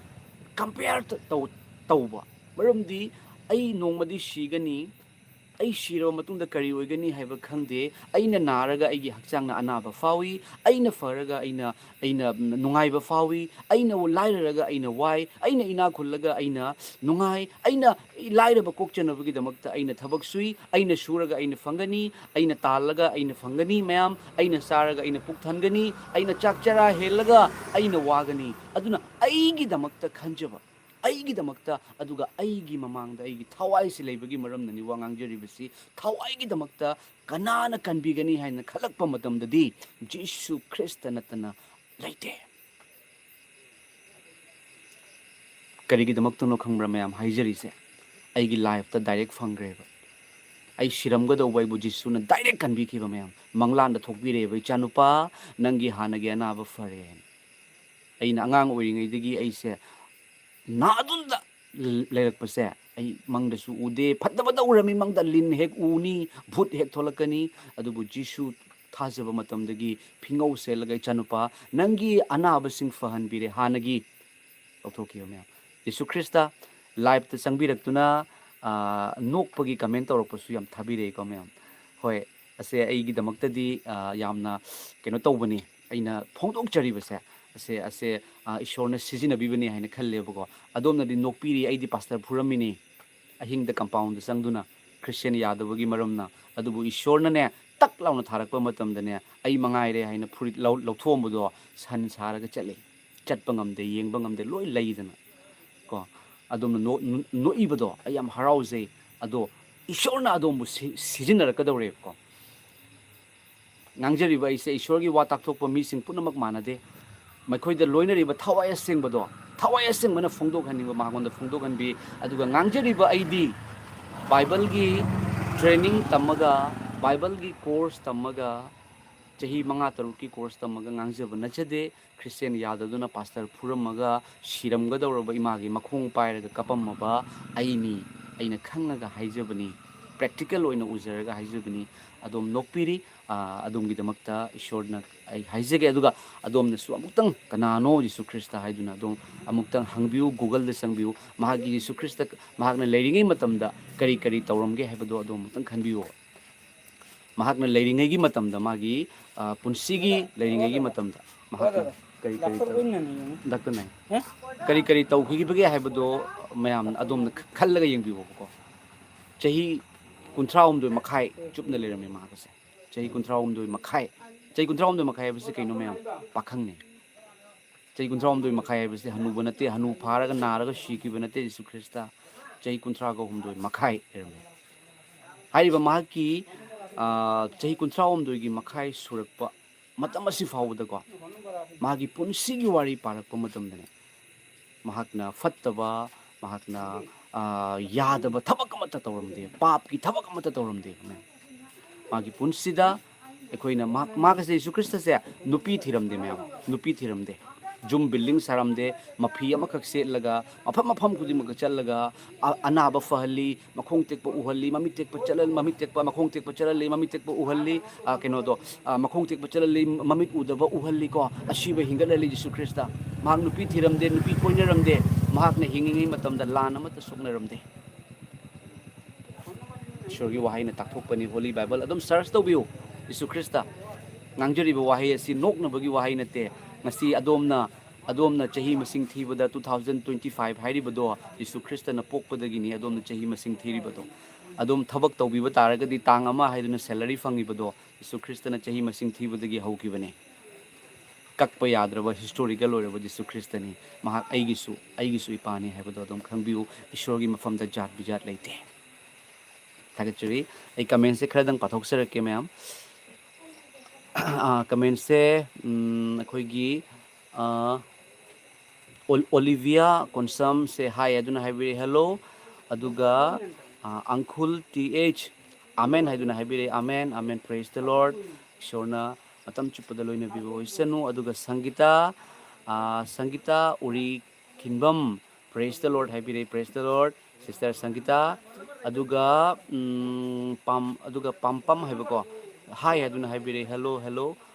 compare ꯇꯧ-, ꯇꯧꯕ, ꯃꯔꯝꯗꯤ ꯑꯩ ꯅꯣꯡꯃꯗꯤ ꯁꯤꯒꯅꯤ, ꯑꯩ ꯁꯤꯔꯕ ꯃꯇꯨꯡꯗ ꯀꯔꯤ ꯑꯣꯏꯒꯅꯤ ꯍꯥꯏꯕ ꯈꯪꯗꯦ꯫ ꯑꯩꯅ ꯅꯥꯔꯒ ꯑꯩꯒꯤ ꯍꯛꯆꯥꯡꯅ ꯑꯅꯥꯕ ꯐꯥꯎꯏ, ꯑꯩꯅ ꯐꯔꯒ ꯑꯩꯅ ꯑꯩꯅ ꯅꯨꯡꯉꯥꯏꯕ ꯐꯥꯎꯏ, ꯑꯩꯅ ꯂꯥꯏꯔꯔꯒ ꯑꯩꯅ ꯋꯥꯏ, ꯑꯩꯅ ꯏꯅꯥꯛ ꯈꯨꯜꯂꯒ ꯑꯩꯅ ꯅꯨꯡꯉꯥꯏ, ꯑꯩꯅ ꯂꯥꯏꯔꯕ ꯀꯣꯛꯆꯅꯕꯒꯤꯗꯃꯛꯇ ꯑꯩꯅ ꯊꯕꯛ ꯁꯨꯏ, ꯑꯩꯅ ꯁꯨꯔꯒ ꯑꯩꯅ ꯐꯪꯒꯅꯤ, ꯑꯩꯅ ꯇꯥꯜꯂꯒ ꯑꯩꯅ ꯐꯪꯒꯅꯤ ꯃꯌꯥꯝ, ꯑꯩꯅ ꯆꯥꯔꯒ ꯑꯩꯅ ꯄꯨꯛ ꯊꯟꯒꯅꯤ, ꯑꯩꯅ ꯆꯥꯛ ꯆꯔꯥ ꯍꯦꯜꯂꯒ ꯑꯩꯅ ꯋꯥꯒꯅꯤ꯫ ꯑꯗꯨꯅ ꯑꯩꯒꯤꯗꯃꯛꯇ ꯈꯟꯖꯕ, ꯑꯩꯒꯤꯗꯃꯛꯇ, ꯑꯗꯨꯒ ꯑꯩꯒꯤ ꯃꯃꯥꯡꯗ ꯑꯩꯒꯤ ꯊꯋꯥꯏꯁꯤ ꯂꯩꯕꯒꯤ ꯃꯔꯝꯅꯅꯤ ꯋꯥ ꯉꯥꯡꯖꯔꯤꯕꯁꯤ꯫ ꯊꯋꯥꯏꯒꯤꯗꯃꯛꯇ ꯀꯅꯥꯅ ꯀꯟꯕꯤꯒꯅꯤ ꯍꯥꯏꯅ ꯈꯜꯂꯛꯄ ꯃꯇꯝꯗꯗꯤ ꯖꯤꯁꯨ ꯈ꯭ꯔꯤꯁꯇ ꯅꯠꯇꯅ ꯂꯩꯇꯦ꯫ ꯀꯔꯤꯒꯤꯗꯃꯛꯇꯅꯣ ꯈꯪꯕ꯭ꯔꯥ ꯃꯌꯥꯝ? ꯍꯥꯏꯖꯔꯤꯁꯦ ꯑꯩꯒꯤ ꯂꯥꯏꯐꯇ ꯗꯥꯏꯔꯦꯛ ꯐꯪꯈ꯭ꯔꯦꯕ꯫ ꯑꯩ ꯁꯤꯔꯝꯒꯗꯧꯕ ꯑꯩꯕꯨ ꯖꯤꯁꯨꯅ ꯗꯥꯏꯔꯦꯛ ꯀꯟꯕꯤꯈꯤꯕ ꯃꯌꯥꯝ꯫ ꯃꯪꯂꯥꯟꯗ ꯊꯣꯛꯄꯤꯔꯛꯑꯦꯕ, "ꯏꯆꯥꯅꯨꯄꯥ, ꯅꯪꯒꯤ ꯍꯥꯟꯅꯒꯤ ꯑꯅꯥꯕ ꯐꯔꯦ"꯫ ꯑꯩꯅ ꯑꯉꯥꯡ ꯑꯣꯏꯔꯤꯉꯩꯗꯒꯤ ꯑꯩꯁꯦ ꯅꯥꯗꯨꯅ ꯂꯩꯔꯛꯄꯁꯦ ꯑꯩ ꯃꯪꯗꯁꯨ ꯎꯗꯦ꯫ ꯐꯠꯇꯕꯗ ꯎꯔꯝꯃꯤ, ꯃꯪꯗ ꯂꯤꯟ ꯍꯦꯛ ꯎꯅꯤ, ꯚꯨꯠ ꯍꯦꯛ ꯊꯣꯛꯂꯛꯀꯅꯤ꯫ ꯑꯗꯨꯕꯨ ꯖꯤꯁꯨ ꯊꯥꯖꯕ ꯃꯇꯝꯗꯒꯤ ꯐꯤꯉꯧ ꯁꯦꯠꯂꯒ, "ꯏꯆꯥꯅꯨꯄꯥ, ꯅꯪꯒꯤ ꯑꯅꯥꯕꯁꯤꯡ ꯐꯍꯟꯕꯤꯔꯦ", ꯍꯥꯟꯅꯒꯤ ꯂꯧꯊꯣꯛꯈꯤꯕ ꯃꯌꯥꯝ꯫ ꯖꯤꯁꯨ ꯈ꯭ꯔꯤꯁꯇ ꯂꯥꯏꯞꯇ ꯆꯪꯕꯤꯔꯛꯇꯨꯅ, ꯑ, ꯅꯣꯛꯄꯒꯤ ꯀꯃꯦꯟ ꯇꯧꯔꯛꯄꯁꯨ ꯌꯥꯝ ꯊꯥꯕꯤꯔꯛꯏꯀꯣ ꯃꯌꯥꯝ꯫ ꯍꯣꯏ, ꯑꯁꯦ ꯑꯩꯒꯤꯗꯃꯛꯇꯗꯤ, ꯑ, ꯌꯥꯝꯅ ꯀꯩꯅꯣ ꯇꯧꯕꯅꯤ꯫ ꯑꯩꯅ ꯐꯣꯡꯗꯣꯛꯆꯔꯤꯕꯁꯦ, ꯑꯁꯦ, ꯑꯁꯦ, ꯑ, ꯏꯁꯣꯔꯅ ꯁꯤꯖꯤꯟꯅꯕꯤꯕꯅꯤ ꯍꯥꯏꯅ ꯈꯜꯂꯦꯕꯀꯣ꯫ ꯑꯗꯣꯝꯅꯗꯤ ꯅꯣꯛꯄꯤꯔꯤ, ꯑꯩꯗꯤ ꯄꯥꯁꯇꯔ ꯐꯨꯔꯝꯃꯤꯅꯤ꯫ ꯑꯍꯤꯡꯗ ꯀꯝꯄꯥꯎꯟꯗ ꯆꯪꯗꯨꯅ ꯈ꯭ꯔꯤꯁꯇꯤꯌꯥꯟ ꯌꯥꯗꯕꯒꯤ ꯃꯔꯝꯅ꯫ ꯑꯗꯨꯕꯨ ꯏꯁꯣꯔꯅꯅꯦ, ꯇꯛ ꯂꯥꯎꯅ ꯊꯥꯔꯛꯄ ꯃꯇꯝꯗꯅꯦ, ꯑꯩ ꯃꯉꯥꯏꯔꯦ ꯍꯥꯏꯅ ꯐꯨꯔꯤꯠ ꯂꯧ-, ꯂꯧꯊꯣꯛꯑꯝꯕꯗꯣ ꯁꯟ ꯁꯥꯔꯒ ꯆꯠꯂꯦ꯫ ꯆꯠꯄ ꯉꯝꯗꯦ, ꯌꯦꯡꯕ ꯉꯝꯗꯦ, ꯂꯣꯏ ꯂꯩꯗꯅ ꯀꯣ꯫ ꯑꯗꯣꯝꯅ ꯅꯣ-, ꯅꯣꯛꯏꯕꯗꯣ ꯑꯩ ꯌꯥꯝ ꯍꯔꯥꯎꯖꯩ꯫ ꯑꯗꯣ ꯏꯁꯣꯔꯅ ꯑꯗꯣꯝꯕꯨ ꯁꯤ-, ꯁꯤꯖꯤꯟꯅꯔꯛꯀꯗꯧꯔꯦꯕꯀꯣ꯫ ꯉꯥꯡꯖꯔꯤꯕ ꯑꯩꯁꯦ ꯏꯁꯣꯔꯒꯤ ꯋꯥ ꯇꯥꯛꯊꯣꯛꯄ ꯃꯤꯁꯤꯡ ꯄꯨꯝꯅꯃꯛ ꯃꯥꯟꯅꯗꯦ꯫ ꯃꯈꯣꯏꯗ ꯂꯣꯏꯅꯔꯤꯕ ꯊꯋꯥꯏ ꯑꯁꯦꯡꯕꯗꯣ, ꯊꯋꯥꯏ ꯑꯁꯦꯡꯕꯅ ꯐꯣꯡꯗꯣꯛꯍꯟꯅꯤꯡꯕ ꯃꯉꯣꯟꯗ ꯐꯣꯡꯗꯣꯛꯍꯟꯕꯤ꯫ ꯑꯗꯨꯒ ꯉꯥꯡꯖꯔꯤꯕ ꯑꯩꯗꯤ ꯕꯥꯏꯕꯜꯒꯤ ꯇ꯭ꯔꯦꯅꯤꯡ ꯇꯝꯃꯒ, ꯕꯥꯏꯕꯜꯒꯤ ꯀꯣꯔꯁ ꯇꯝꯃꯒ, ꯆꯍꯤ ꯃꯉꯥ ꯇꯔꯨꯛꯀꯤ ꯀꯣꯔꯁ ꯇꯝꯃꯒ ꯉꯥꯡꯖꯕ ꯅꯠꯆꯗꯦ꯫ ꯈ꯭ꯔꯤꯁꯇꯤꯌꯥꯟ ꯌꯥꯗꯗꯨꯅ ꯄꯥꯁꯇꯔ ꯐꯨꯔꯝꯃꯒ ꯁꯤꯔꯝꯒꯗꯧꯔꯕ ꯏꯃꯥꯒꯤ ꯃꯈꯣꯡ ꯄꯥꯏꯔꯒ ꯀꯞꯄꯝꯃꯕ ꯑꯩꯅꯤ꯫ ꯑꯩꯅ ꯈꯪꯉꯒ ꯍꯥꯏꯖꯕꯅꯤ, ꯄ꯭ꯔꯦꯛꯇꯤꯀꯦꯜ ꯑꯣꯏꯅ ꯎꯖꯔꯒ ꯍꯥꯏꯖꯕꯅꯤ꯫ ꯑꯗꯣꯝ ꯅꯣꯛꯄꯤꯔꯤ꯫ ꯑ, ꯑꯗꯣꯝꯒꯤꯗꯃꯛꯇ ꯏꯁꯣꯔꯅ ꯑꯩ ꯍꯥꯏꯖꯒꯦ꯫ ꯑꯗꯨꯒ ꯑꯗꯣꯝꯅꯁꯨ ꯑꯃꯨꯛꯇꯪ ꯀꯅꯥꯅꯣ ꯖꯤꯁꯨ ꯈ꯭ꯔꯤꯁꯇ ꯍꯥꯏꯗꯨꯅ ꯑꯗꯣꯝ ꯑꯃꯨꯛꯇꯪ ꯍꯪꯕꯤꯌꯨ, Google-ꯗ ꯆꯪꯕꯤꯌꯨ꯫ ꯃꯍꯥꯛꯀꯤ ꯖꯤꯁꯨ ꯈ꯭ꯔꯤꯁꯇ ꯃꯍꯥꯛꯅ ꯂꯩꯔꯤꯉꯩ ꯃꯇꯝꯗ ꯀꯔꯤ ꯀꯔꯤ ꯇꯧꯔꯝꯒꯦ ꯍꯥꯏꯕꯗꯣ ꯑꯗꯣꯝ ꯑꯃꯨꯛꯇꯪ ꯈꯟꯕꯤꯌꯨ꯫ ꯃꯍꯥꯛꯅ ꯂꯩꯔꯤꯉꯩꯒꯤ ꯃꯇꯝꯗ, ꯃꯥꯒꯤ, ꯑ, ꯄꯨꯟꯁꯤꯒꯤ ꯂꯩꯔꯤꯉꯩꯒꯤ ꯃꯇꯝꯗ ꯃꯍꯥꯛꯅ ꯀꯔꯤ ꯀꯔꯤ ꯇꯧ-, ꯗꯥꯛꯇꯔ ꯅꯥꯏ꯫ ꯀꯔꯤ ꯀꯔꯤ ꯇꯧꯈꯤꯕꯒꯦ ꯍꯥꯏꯕꯗꯣ ꯃꯌꯥꯝ ꯑꯗꯣꯝꯅ ꯈꯜꯂꯒ ꯌꯦꯡꯕꯤꯌꯨꯕꯀꯣ꯫ ꯆꯍꯤ ꯀꯨꯟꯊ꯭ꯔꯥ ꯍꯨꯝꯗꯣꯏ ꯃꯈꯥꯏ ꯆꯨꯞꯅ ꯂꯩꯔꯝꯃꯤ ꯃꯍꯥꯛ ꯑꯁꯦ꯫ ꯆꯍꯤ ꯀꯨꯟꯊ꯭ꯔꯥ ꯍꯨꯝꯗꯣꯏ ꯃꯈꯥꯏ꯫ ꯆꯍꯤ ꯀꯨꯟꯊ꯭ꯔꯥ ꯍꯨꯝꯗꯣꯏ ꯃꯈꯥꯏ ꯍꯥꯏꯕꯁꯤ ꯀꯩꯅꯣ ꯃꯌꯥꯝ? ꯄꯥꯈꯪꯅꯤ꯫ ꯆꯍꯤ ꯀꯨꯟꯊ꯭ꯔꯥ ꯍꯨꯝꯗꯣꯏ ꯃꯈꯥꯏ ꯍꯥꯏꯕꯁꯤ ꯍꯅꯨꯕ ꯅꯠꯇꯦ, ꯍꯅꯨ ꯐꯥꯔꯒ ꯅꯥꯔꯒ ꯁꯤꯈꯤꯕ ꯅꯠꯇꯦ ꯖꯤꯁꯨ ꯈ꯭ꯔꯤꯁꯇ꯫ ꯆꯍꯤ ꯀꯨꯟꯊ꯭ꯔꯥꯒ ꯍꯨꯝꯗꯣꯏ ꯃꯈꯥꯏ ꯂꯩꯔꯝꯃꯤ꯫ ꯍꯥꯏꯔꯤꯕ ꯃꯍꯥꯛꯀꯤ, ꯑ, ꯆꯍꯤ ꯀꯨꯟꯊ꯭ꯔꯥ ꯍꯨꯝꯗꯣꯏꯒꯤ ꯃꯈꯥꯏ ꯁꯨꯔꯛꯄ ꯃꯇꯝ ꯑꯁꯤ ꯐꯥꯎꯕꯗꯀꯣ, ꯃꯍꯥꯛꯀꯤ ꯄꯨꯟꯁꯤꯒꯤ ꯋꯥꯔꯤ ꯄꯥꯔꯛꯄ ꯃꯇꯝꯗꯅꯦ, ꯃꯍꯥꯛꯅ ꯐꯠꯇꯕ, ꯃꯍꯥꯛꯅ, ꯑ, ꯌꯥꯗꯕ ꯊꯕꯛ ꯑꯃꯠꯇ ꯇꯧꯔꯝꯗꯦ, ꯄꯥꯞꯀꯤ ꯊꯕꯛ ꯑꯃꯠꯇ ꯇꯧꯔꯝꯗꯦ꯫ ꯃꯥꯒꯤ ꯄꯨꯟꯁꯤꯗ ꯑꯩꯈꯣꯏꯅ ꯃꯍꯥꯛ, ꯃꯍꯥꯛ ꯑꯁꯦ, ꯖꯤꯁꯨ ꯈ꯭ꯔꯤꯁꯇꯁꯦ ꯅꯨꯄꯤ ꯊꯤꯔꯝꯗꯦ ꯃꯌꯥꯝ, ꯅꯨꯄꯤ ꯊꯤꯔꯝꯗꯦ꯫ ꯌꯨꯝ building ꯁꯥꯔꯝꯗꯦ, ꯃꯐꯤ ꯑꯃꯈꯛ ꯁꯦꯠꯂꯒ ꯃꯐꯝ ꯃꯐꯝ ꯈꯨꯗꯤꯡꯃꯛꯇ ꯆꯠꯂꯒ ꯑ-, ꯑꯅꯥꯕ ꯐꯍꯜꯂꯤ, ꯃꯈꯣꯡ ꯇꯦꯛꯄ ꯎꯍꯜꯂꯤ, ꯃꯃꯤꯠ ꯇꯦꯛꯄ ꯆꯠꯍꯜ-, ꯃꯃꯤꯠ ꯇꯦꯛꯄ, ꯃꯈꯣꯡ ꯇꯦꯛꯄ ꯆꯠꯍꯜꯂꯤ, ꯃꯃꯤꯠ ꯇꯦꯛꯄ ꯎꯍꯜꯂꯤ, ꯑ, ꯀꯩꯅꯣꯗꯣ, ꯑ, ꯃꯈꯣꯡ ꯇꯦꯛꯄ ꯆꯠꯍꯜꯂꯤ, ꯃꯃꯤꯠ ꯎꯗꯕ ꯎꯍꯜꯂꯤꯀꯣ, ꯑꯁꯤꯕ ꯍꯤꯡꯒꯠꯍꯜꯂꯤ ꯖꯤꯁꯨ ꯈ꯭ꯔꯤꯁꯇ꯫ ꯃꯍꯥꯛ ꯅꯨꯄꯤ ꯊꯤꯔꯝꯗꯦ, ꯅꯨꯄꯤ ꯀꯣꯏꯅꯔꯝꯗꯦ, ꯃꯍꯥꯛꯅ ꯍꯤꯡꯉꯤꯉꯩ ꯃꯇꯝꯗ ꯂꯥꯟ ꯑꯃꯠꯇ ꯁꯣꯛꯅꯔꯝꯗꯦ꯫ ꯏꯁꯣꯔꯒꯤ ꯋꯥꯍꯩꯅ ꯇꯥꯛꯊꯣꯛꯄꯅꯤ꯫ Holy Bible ꯑꯗꯨꯝ search ꯇꯧꯕꯤꯌꯨ꯫ ꯖꯤꯁꯨ ꯈ꯭ꯔꯤꯁꯇ ꯉꯥꯡꯖꯔꯤꯕ ꯋꯥꯍꯩ ꯑꯁꯤ ꯅꯣꯛꯅꯕꯒꯤ ꯋꯥꯍꯩ ꯅꯠꯇꯦ꯫ ꯉꯁꯤ ꯑꯗꯣꯝꯅ, ꯑꯗꯣꯝꯅ ꯆꯍꯤ ꯃꯁꯤꯡ ꯊꯤꯕꯗ two thousand twenty five ꯍꯥꯏꯔꯤꯕꯗꯣ ꯖꯤꯁꯨ ꯈ꯭ꯔꯤꯁꯇꯅ ꯄꯣꯛꯄꯗꯒꯤꯅꯤ꯫ ꯑꯗꯣꯝꯅ ꯆꯍꯤ ꯃꯁꯤꯡ ꯊꯤꯔꯤꯕꯗꯣ, ꯑꯗꯣꯝ ꯊꯕꯛ ꯇꯧꯕꯤꯕ ꯇꯥꯔꯒꯗꯤ ꯇꯥꯡ ꯑꯃ ꯍꯥꯏꯗꯨꯅ salary ꯐꯪꯉꯤꯕꯗꯣ ꯖꯤꯁꯨ ꯈ꯭ꯔꯤꯁꯇꯅ ꯆꯍꯤ ꯃꯁꯤꯡ ꯊꯤꯕꯗꯒꯤ ꯍꯧꯈꯤꯕꯅꯤ꯫ ꯀꯛꯄ ꯌꯥꯗ꯭ꯔꯕ historical ꯑꯣꯏꯔꯕ ꯖꯤꯁꯨ ꯈ꯭ꯔꯤꯁꯇꯅꯤ꯫ ꯃꯍꯥꯛ ꯑꯩꯒꯤꯁꯨ, ꯑꯩꯒꯤꯁꯨ ꯏꯄꯥꯅꯤ ꯍꯥꯏꯕꯗꯣ ꯑꯗꯨꯝ ꯈꯪꯕꯤꯌꯨ꯫ ꯏꯁꯣꯔꯒꯤ ꯃꯐꯝꯗ ꯖꯥꯠ ꯕꯤꯖꯥꯠ ꯂꯩꯇꯦ꯫ ꯊꯥꯒꯠꯆꯔꯤ꯫ ꯑꯩ comment ꯁꯦ ꯈꯔꯗꯪ ꯄꯥꯊꯣꯛꯆꯔꯛꯀꯦ ꯃꯌꯥꯝ꯫ ꯑꯥ, comment ꯁꯦ, ꯎꯝ, ꯑꯩꯈꯣꯏꯒꯤ, ꯑꯥ, ꯑꯣꯜ-, ꯑꯣꯂꯤꯚꯤꯌꯥ ꯀꯣꯟꯁꯝꯁꯦ hi ꯑꯗꯨꯅ ꯍꯥꯏꯕꯤꯔꯦ, hello꯫ ꯑꯗꯨꯒ, ꯑꯥ, ꯑꯪꯈꯨꯜ ꯇꯤ ꯑꯩꯆ ꯑꯃꯦꯟ ꯍꯥꯏꯗꯨꯅ ꯍꯥꯏꯕꯤꯔꯦ, amen, amen, praise the Lord꯫ ꯏꯁꯣꯔꯅ ꯃꯇꯝ ꯆꯨꯞꯄꯗ ꯂꯣꯏꯅꯕꯤꯕ ꯑꯣꯏꯁꯅꯨ꯫ ꯑꯗꯨꯒ ꯁꯪꯒꯤꯇꯥ, ꯑꯥ, ꯁꯪꯒꯤꯇꯥ ꯎꯔꯤ ꯈꯤꯟꯕꯝ, praise the Lord ꯍꯥꯏꯕꯤꯔꯦ, praise the Lord꯫ Sister ꯁꯪꯒꯤꯇꯥ, ꯑꯗꯨꯒ ꯎꯝ, ꯄꯥꯝ ꯑꯗꯨꯒ ꯄꯥꯝꯄꯝ ꯍꯥꯏꯕꯀꯣ, ꯍꯥꯏ ꯍꯥꯏꯗꯨꯅ ꯍꯥꯏꯕꯤꯔꯦ, ꯍꯦꯜꯂꯣ ꯍꯦꯜꯂꯣ꯫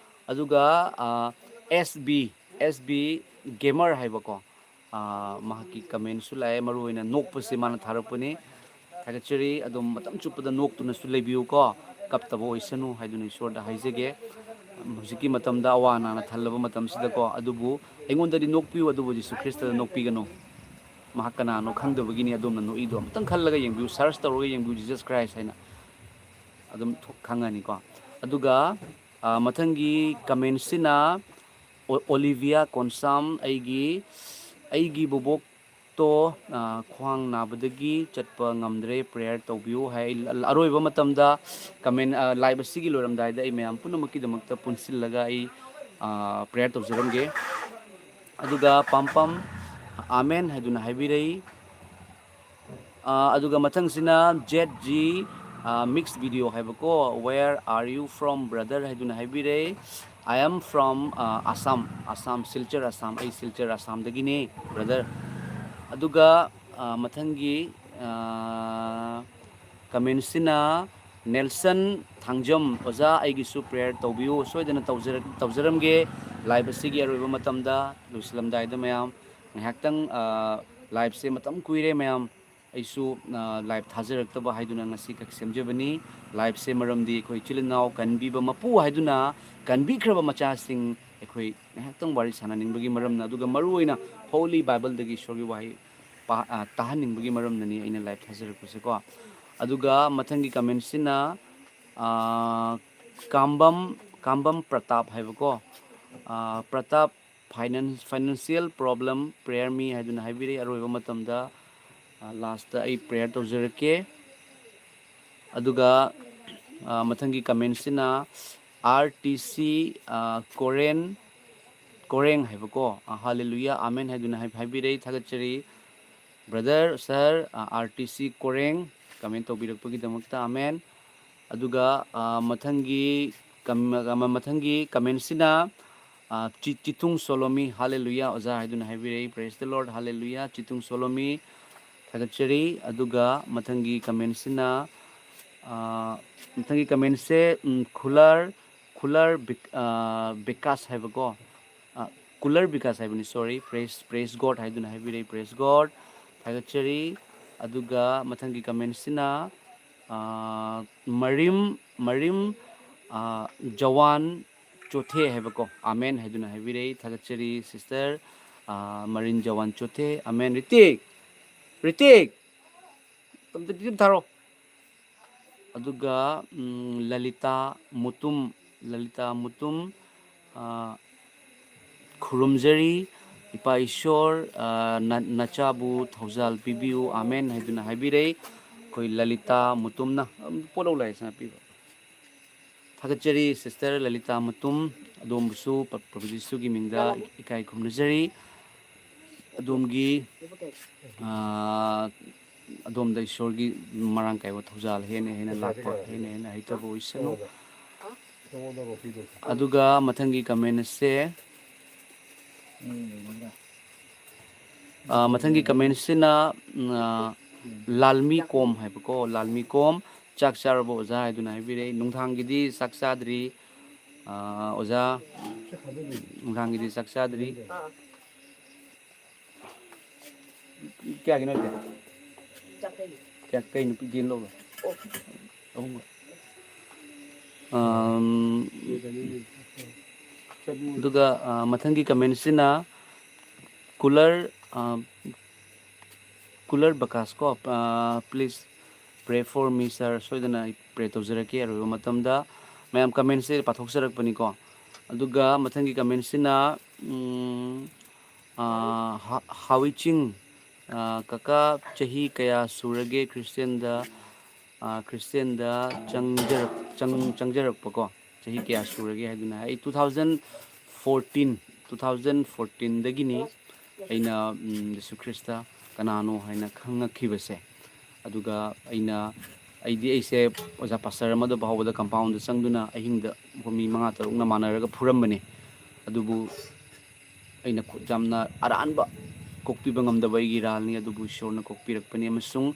ꯑꯗꯨꯒ ꯑꯦꯁ ꯕꯤ ꯑꯦꯁ ꯕꯤ ꯒꯦꯃꯔ ꯍꯥꯏꯕꯀꯣ, ꯑꯥ, ꯃꯍꯥꯛꯀꯤ ꯀꯃꯦꯟꯁꯨ ꯂꯥꯛꯑꯦ, ꯃꯔꯨꯑꯣꯏꯅ ꯅꯣꯛꯄꯁꯦ ꯃꯥꯅ ꯊꯥꯔꯛꯄꯅꯤ꯫ ꯊꯥꯒꯠꯆꯔꯤ꯫ ꯑꯗꯨꯝ ꯃꯇꯝ ꯆꯨꯞꯄꯗ ꯅꯣꯛꯇꯨꯅꯁꯨ ꯂꯩꯕꯤꯌꯨꯀꯣ, ꯀꯞꯇꯕ ꯑꯣꯏꯁꯅꯨ ꯍꯥꯏꯗꯨꯅ ꯏꯁꯣꯔꯗ ꯍꯥꯏꯖꯒꯦ꯫ ꯍꯧꯖꯤꯛꯀꯤ ꯃꯇꯝꯗ ꯑꯋꯥ ꯑꯅꯥꯅ ꯊꯜꯂꯕ ꯃꯇꯝꯁꯤꯗꯀꯣ, ꯑꯗꯨꯕꯨ ꯑꯩꯉꯣꯟꯗꯗꯤ ꯅꯣꯛꯄꯤꯌꯨ, ꯑꯗꯨꯕꯨ ꯖꯤꯁꯨ ꯈ꯭ꯔꯤꯁꯇꯗ ꯅꯣꯛꯄꯤꯒꯅꯨ꯫ ꯃꯍꯥꯛ ꯀꯅꯥꯅꯣ ꯈꯪꯗꯕꯒꯤꯅꯤ꯫ ꯑꯗꯣꯝꯅ ꯅꯣꯛꯏꯗꯣ ꯑꯃꯨꯛꯇꯪ ꯈꯜꯂꯒ ꯌꯦꯡꯕꯤꯌꯨ, ꯁꯔꯁ ꯇꯧꯔꯒ ꯌꯦꯡꯕꯤꯌꯨ, ꯖꯤꯁꯁ ꯈ꯭ꯔꯥꯏꯁ ꯍꯥꯏꯅ, ꯑꯗꯨꯝ ꯊꯣꯛ-, ꯈꯪꯉꯅꯤꯀꯣ꯫ ꯑꯗꯨꯒ ꯑ, ꯃꯊꯪꯒꯤ ꯀꯃꯦꯟꯁꯤꯅ ꯑꯣ-, ꯑꯣꯂꯤꯚꯤꯌꯥ ꯀꯣꯟꯁꯥꯝ, ꯑꯩꯒꯤ ꯑꯩꯒꯤ ꯕꯣꯕꯣꯛꯇꯣ ꯑ, ꯈ꯭ꯋꯥꯡ ꯅꯥꯕꯗꯒꯤ ꯆꯠꯄ ꯉꯝꯗ꯭ꯔꯦ, ꯄ꯭ꯔꯦꯌꯔ ꯇꯧꯕꯤꯌꯨ ꯍꯥꯏ꯫ ꯑꯩ ꯑꯔꯣꯏꯕ ꯃꯇꯝꯗ ꯀꯃꯦꯟ, ꯑ, ꯂꯥꯏꯚ ꯑꯁꯤꯒꯤ ꯂꯣꯏꯔꯝꯗꯥꯏꯗ ꯑꯩ ꯃꯌꯥꯝ ꯄꯨꯝꯅꯃꯛꯀꯤꯗꯃꯛꯇ ꯄꯨꯟꯁꯤꯜꯂꯒ ꯑꯩ ꯄ꯭ꯔꯦꯌꯔ ꯇꯧꯖꯔꯝꯒꯦ꯫ ꯑꯗꯨꯒ ꯄꯥꯝꯄꯝ ꯑꯥꯃꯦꯟ ꯍꯥꯏꯗꯨꯅ ꯍꯥꯏꯕꯤꯔꯛꯏ꯫ ꯑ, ꯑꯗꯨꯒ ꯃꯊꯪꯁꯤꯅ ꯖꯦꯠ ꯖꯤ ꯃꯤꯛꯁ ꯚꯤꯗꯤꯑꯣ ꯍꯥꯏꯕꯀꯣ, "Where are you from, brother?" ꯍꯥꯏꯗꯨꯅ ꯍꯥꯏꯕꯤꯔꯦ꯫ "I am from Assam, Assam, Silchar Assam, ꯑꯩ ꯁꯤꯜꯆꯔ ꯑꯁꯥꯝꯗꯒꯤꯅꯤ, ꯕ꯭ꯔꯗꯔ꯫" ꯑꯗꯨꯒ ꯑ, ꯃꯊꯪꯒꯤ ꯑ, ꯀꯃꯦꯟꯁꯤꯅ ꯅꯦꯜꯁꯟ ꯊꯥꯡꯖꯝ, "ꯑꯣꯖꯥ, ꯑꯩꯒꯤꯁꯨ ꯄ꯭ꯔꯦꯌꯔ ꯇꯧꯕꯤꯌꯨ, ꯁꯣꯏꯗꯅ ꯇꯧꯖꯔꯛ-, ꯇꯧꯖꯔꯝꯒꯦ꯫ ꯂꯥꯏꯚ ꯑꯁꯤꯒꯤ ꯑꯔꯣꯏꯕ ꯃꯇꯝꯗ, ꯂꯣꯏꯁꯤꯜꯂꯝꯗꯥꯏꯗ ꯃꯌꯥꯝ ꯉꯥꯏꯍꯥꯛꯇꯪ, ꯑ, ꯂꯥꯏꯚꯁꯦ ꯃꯇꯝ ꯀꯨꯏꯔꯦ ꯃꯌꯥꯝ, ꯑꯩꯁꯨ, ꯑ, ꯂꯥꯏꯚ ꯊꯥꯖꯔꯛꯇꯕ ꯍꯥꯏꯗꯨꯅ ꯉꯁꯤ ꯈꯛ ꯁꯦꯝꯖꯕꯅꯤ꯫ ꯂꯥꯏꯚꯁꯦ ꯃꯔꯝꯗꯤ ꯑꯩꯈꯣꯏ ꯏꯆꯤꯜ ꯏꯅꯥꯎ ꯀꯟꯕꯤꯕ ꯃꯄꯨ ꯍꯥꯏꯗꯨꯅ ꯀꯟꯕꯤꯈ꯭ꯔꯕ ꯃꯆꯥꯁꯤꯡ ꯑꯩꯈꯣꯏ ꯉꯥꯏꯍꯥꯛꯇꯪ ꯋꯥꯔꯤ ꯁꯥꯟꯅꯅꯤꯡꯕꯒꯤ ꯃꯔꯝꯅ, ꯑꯗꯨꯒ ꯃꯔꯨꯑꯣꯏꯅ ꯍꯣꯂꯤ ꯕꯥꯏꯕꯜꯗꯒꯤ ꯏꯁꯣꯔꯒꯤ ꯋꯥꯍꯩ ꯄꯥ-, ꯑ, ꯇꯥꯍꯟꯅꯤꯡꯕꯒꯤ ꯃꯔꯝꯅꯅꯤ ꯑꯩꯅ ꯂꯥꯏꯚ ꯊꯥꯖꯔꯛꯄꯁꯦꯀꯣ꯫ ꯑꯗꯨꯒ ꯃꯊꯪꯒꯤ ꯀꯃꯦꯟꯁꯤꯅ, ꯑ, ꯀꯥꯝꯕꯝ, ꯀꯥꯝꯕꯝ ꯄ꯭ꯔꯇꯥꯞ ꯍꯥꯏꯕꯀꯣ꯫ ꯑ, ꯄ꯭ꯔꯇꯥꯞ, "ꯐꯥꯏꯅꯥꯟ-, ꯐꯥꯏꯅꯥꯟꯁꯤꯌꯦꯜ ꯄ꯭ꯔꯣꯕ꯭ꯂꯦꯝ, ꯄ꯭ꯔꯦꯌꯔ ꯃꯤ" ꯍꯥꯏꯗꯨꯅ ꯍꯥꯏꯕꯤꯔꯛꯏ꯫ ꯑꯔꯣꯏꯕ ꯃꯇꯝꯗ, ꯑ, ꯂꯥꯁꯇ ꯑꯩ ꯄ꯭ꯔꯦꯌꯔ ꯇꯧꯖꯔꯛꯀꯦ꯫ ꯑꯗꯨꯒ, ꯑ, ꯃꯊꯪꯒꯤ ꯀꯃꯦꯟꯁꯤꯅ ꯑꯥꯔ ꯇꯤ ꯁꯤ, ꯑ, ꯀꯣꯔꯦꯟ, ꯀꯣꯔꯦꯡ ꯍꯥꯏꯕꯀꯣ, ꯑ, "ꯍꯥꯂꯦꯂꯨꯌꯥ, ꯑꯥꯃꯦꯟ" ꯍꯥꯏꯗꯨꯅ ꯍꯥꯏ-, ꯍꯥꯏꯕꯤꯔꯛꯏ꯫ ꯊꯥꯒꯠꯆꯔꯤ꯫ ꯕ꯭ꯔꯗꯔ, ꯁꯍꯔ, ꯑ, ꯑꯥꯔ ꯇꯤ ꯁꯤ ꯀꯣꯔꯦꯡ, ꯀꯃꯦꯟ ꯇꯧꯕꯤꯔꯛꯄꯒꯤꯗꯃꯛꯇ ꯑꯥꯃꯦꯟ꯫ ꯑꯗꯨꯒ, ꯑ, ꯃꯊꯪꯒꯤ ꯀꯝ-, ꯑ, ꯃꯊꯪꯒꯤ ꯀꯃꯦꯟꯁꯤꯅ, ꯑ, ꯆꯤ-, ꯆꯤꯊꯨꯡ ꯁꯣꯂꯣꯃꯤ, "ꯍꯥꯂꯦꯂꯨꯌꯥ ꯑꯣꯖꯥ" ꯍꯥꯏꯗꯨꯅ ꯍꯥꯏꯕꯤꯔꯛꯏ꯫ Praise the Lord, ꯍꯥꯂꯦꯂꯨꯌꯥ, ꯆꯤꯊꯨꯡ ꯁꯣꯂꯣꯃꯤ꯫ ꯊꯥꯒꯠꯆꯔꯤ꯫ ꯑꯗꯨꯒ ꯃꯊꯪꯒꯤ ꯀꯃꯦꯟꯁꯤꯅ, ꯑ, ꯃꯊꯪꯒꯤ ꯀꯃꯦꯟꯁꯦ, ꯎꯝ, ꯈꯨꯂꯔ, ꯈꯨꯂꯔ ꯕꯤꯛ-, ꯑ, ꯕꯤꯀꯥꯁ ꯍꯥꯏꯕꯀꯣ꯫ ꯑ, ꯀꯨꯂꯔ ꯕꯤꯀꯥꯁ ꯍꯥꯏꯕꯅꯤ, sorry, praise, praise God ꯍꯥꯏꯗꯨꯅ ꯍꯥꯏꯕꯤꯔꯛꯏ, praise God꯫ ꯊꯥꯒꯠꯆꯔꯤ꯫ ꯑꯗꯨꯒ ꯃꯊꯪꯒꯤ ꯀꯃꯦꯟꯁꯤꯅ, ꯑ, ꯃꯔꯤꯝ, ꯃꯔꯤꯝ, ꯑ, ꯖꯋꯥꯟ ꯆꯣꯊꯦ ꯍꯥꯏꯕꯀꯣ, ꯑꯥꯃꯦꯟ ꯍꯥꯏꯗꯨꯅ ꯍꯥꯏꯕꯤꯔꯛꯏ꯫ ꯊꯥꯒꯠꯆꯔꯤ sister, ꯑ, ꯃꯔꯤꯝ ꯖꯋꯥꯟ ꯆꯣꯊꯦ, ꯑꯥꯃꯦꯟ꯫ ꯔꯤꯇꯤꯛ, ꯔꯤꯇꯤꯛ, ꯑꯝꯇ ꯄꯤꯛꯇ ꯊꯥꯔꯣ꯫ ꯑꯗꯨꯒ, ꯎꯝ, ꯂꯂꯤꯇꯥ ꯃꯨꯇꯨꯝ, ꯂꯂꯤꯇꯥ ꯃꯨꯇꯨꯝ, ꯑ, ꯈꯨꯔꯨꯝꯖꯔꯤ꯫ ꯏꯄꯥ ꯏꯁꯣꯔ, ꯑ, ꯅ-, ꯅꯆꯥꯕꯨ ꯊꯧꯖꯥꯜ ꯄꯤꯕꯤꯌꯨ, ꯑꯥꯃꯦꯟ ꯍꯥꯏꯗꯨꯅ ꯍꯥꯏꯕꯤꯔꯛꯏ꯫ ꯑꯩꯈꯣꯏ ꯂꯂꯤꯇꯥ ꯃꯨꯇꯨꯝꯅ, ꯑꯝ, ꯄꯣꯠꯂꯧ ꯂꯥꯏꯁꯅꯥ ꯄꯤꯕ꯫ ꯊꯥꯒꯠꯆꯔꯤ sister ꯂꯂꯤꯇꯥ ꯃꯇꯨꯝ, ꯑꯗꯣꯝꯕꯨꯁꯨ ꯄ-, ꯄ꯭ꯔꯚꯨ ꯖꯤꯁꯨꯒꯤ ꯃꯤꯡꯗ ꯏꯀꯥꯏ ꯈꯨꯝꯅꯖꯔꯤ꯫ ꯑꯗꯣꯝꯒꯤ, ꯑꯥ, ꯑꯗꯣꯝꯗ ꯏꯁꯣꯔꯒꯤ ꯃꯔꯥꯡ ꯀꯥꯏꯕ ꯊꯧꯖꯥꯜ ꯍꯦꯟꯅ ꯍꯦꯟꯅ ꯂꯥꯛꯄ, ꯍꯦꯟꯅ ꯍꯦꯟꯅ ꯍꯩꯊꯕ ꯑꯣꯏꯁꯅꯨ꯫ ꯑꯗꯨꯒ ꯃꯊꯪꯒꯤ ꯀꯃꯦꯟ ꯑꯁꯦ, ꯑꯥ, ꯃꯊꯪꯒꯤ ꯀꯃꯦꯟꯁꯤꯅ, ꯎꯝ, ꯑꯥ, ꯂꯥꯜꯃꯤ ꯀꯣꯝ ꯍꯥꯏꯕꯀꯣ, ꯂꯥꯜꯃꯤ ꯀꯣꯝ, "ꯆꯥꯛ ꯆꯥꯔꯕꯣ ꯑꯣꯖꯥ?" ꯍꯥꯏꯗꯨꯅ ꯍꯥꯏꯕꯤꯔꯛꯏ꯫ ꯅꯨꯡꯗꯥꯡꯒꯤꯗꯤ ꯆꯥꯛ ꯆꯥꯗ꯭ꯔꯤ, ꯑꯥ, ꯑꯣꯖꯥ, ꯅꯨꯡꯗꯥꯡꯒꯤꯗꯤ ꯆꯥꯛ ꯆꯥꯗ꯭ꯔꯤ꯫ ꯀꯌꯥꯒꯤꯅꯣ ꯍꯥꯏꯁꯦ? ꯀꯌꯥ, ꯀꯩ ꯅꯨꯄꯤ ꯌꯦꯟ ꯂꯧꯔꯣ? ꯑꯍꯨꯝꯒ꯫ ꯑꯝ, ꯑꯗꯨꯒ, ꯑ, ꯃꯊꯪꯒꯤ ꯀꯃꯦꯟꯁꯤꯅ ꯀꯨꯂꯔ, ꯑ, ꯀꯨꯂꯔ ꯕꯀꯥꯁ ꯀꯣ, ꯑ, "Please pray for me, sir." ꯁꯣꯏꯗꯅ ꯑꯩ ꯄ꯭ꯔꯦ ꯇꯧꯖꯔꯛꯀꯦ ꯑꯔꯣꯏꯕ ꯃꯇꯝꯗ꯫ ꯃꯌꯥꯝ ꯀꯃꯦꯟꯁꯦ ꯄꯥꯊꯣꯛꯆꯔꯛꯄꯅꯤꯀꯣ꯫ ꯑꯗꯨꯒ ꯃꯊꯪꯒꯤ ꯀꯃꯦꯟꯁꯤꯅ, ꯎꯝ, ꯑ, ꯍꯥ-, ꯍꯥꯋꯤꯆꯤꯡ, ꯑ, "ꯀꯀꯥ, ꯆꯍꯤ ꯀꯌꯥ ꯁꯨꯔꯒꯦ ꯈ꯭ꯔꯤꯁꯇꯦꯟꯗ, ꯑ, ꯈ꯭ꯔꯤꯁꯇꯦꯟꯗ ꯆꯪꯖꯔꯛ-, ꯆꯪ-, ꯆꯪꯖꯔꯛꯄꯀꯣ? ꯆꯍꯤ ꯀꯌꯥ ꯁꯨꯔꯒꯦ?" ꯍꯥꯏꯗꯨꯅ꯫ ꯑꯩ two thousand fourteen, two thousand fourteenꯗꯒꯤꯅꯤ ꯑꯩꯅ, ꯎꯝ, ꯖꯤꯁꯨ ꯈ꯭ꯔꯤꯁꯇ ꯀꯅꯥꯅꯣ ꯍꯥꯏꯅ ꯈꯪꯉꯛꯈꯤꯕꯁꯦ꯫ ꯑꯗꯨꯒ ꯑꯩꯅ, ꯑꯩꯗꯤ ꯑꯩꯁꯦ ꯑꯣꯖꯥ ꯄꯥꯁꯇꯔ ꯑꯃꯗ ꯐꯥꯎꯕꯗ compoundꯗ ꯆꯪꯗꯨꯅ ꯑꯍꯤꯡꯗ ꯃꯈꯣꯏ ꯃꯤ ꯃꯉꯥ ꯇꯔꯨꯛꯅ ꯃꯥꯟꯅꯔꯒ ꯐꯨꯔꯝꯕꯅꯤ꯫ ꯑꯗꯨꯕꯨ ꯑꯩꯅ ꯈꯨꯠ ꯌꯥꯝꯅ ꯑꯔꯥꯟꯕ ꯀꯣꯛꯄꯤꯕ ꯉꯝꯗꯕ ꯑꯩꯒꯤ ꯏꯔꯥꯜꯅꯤ, ꯑꯗꯨꯕꯨ ꯏꯁꯣꯔꯅ ꯀꯣꯛꯄꯤꯔꯛꯄꯅꯤ꯫ ꯑꯃꯁꯨꯡ,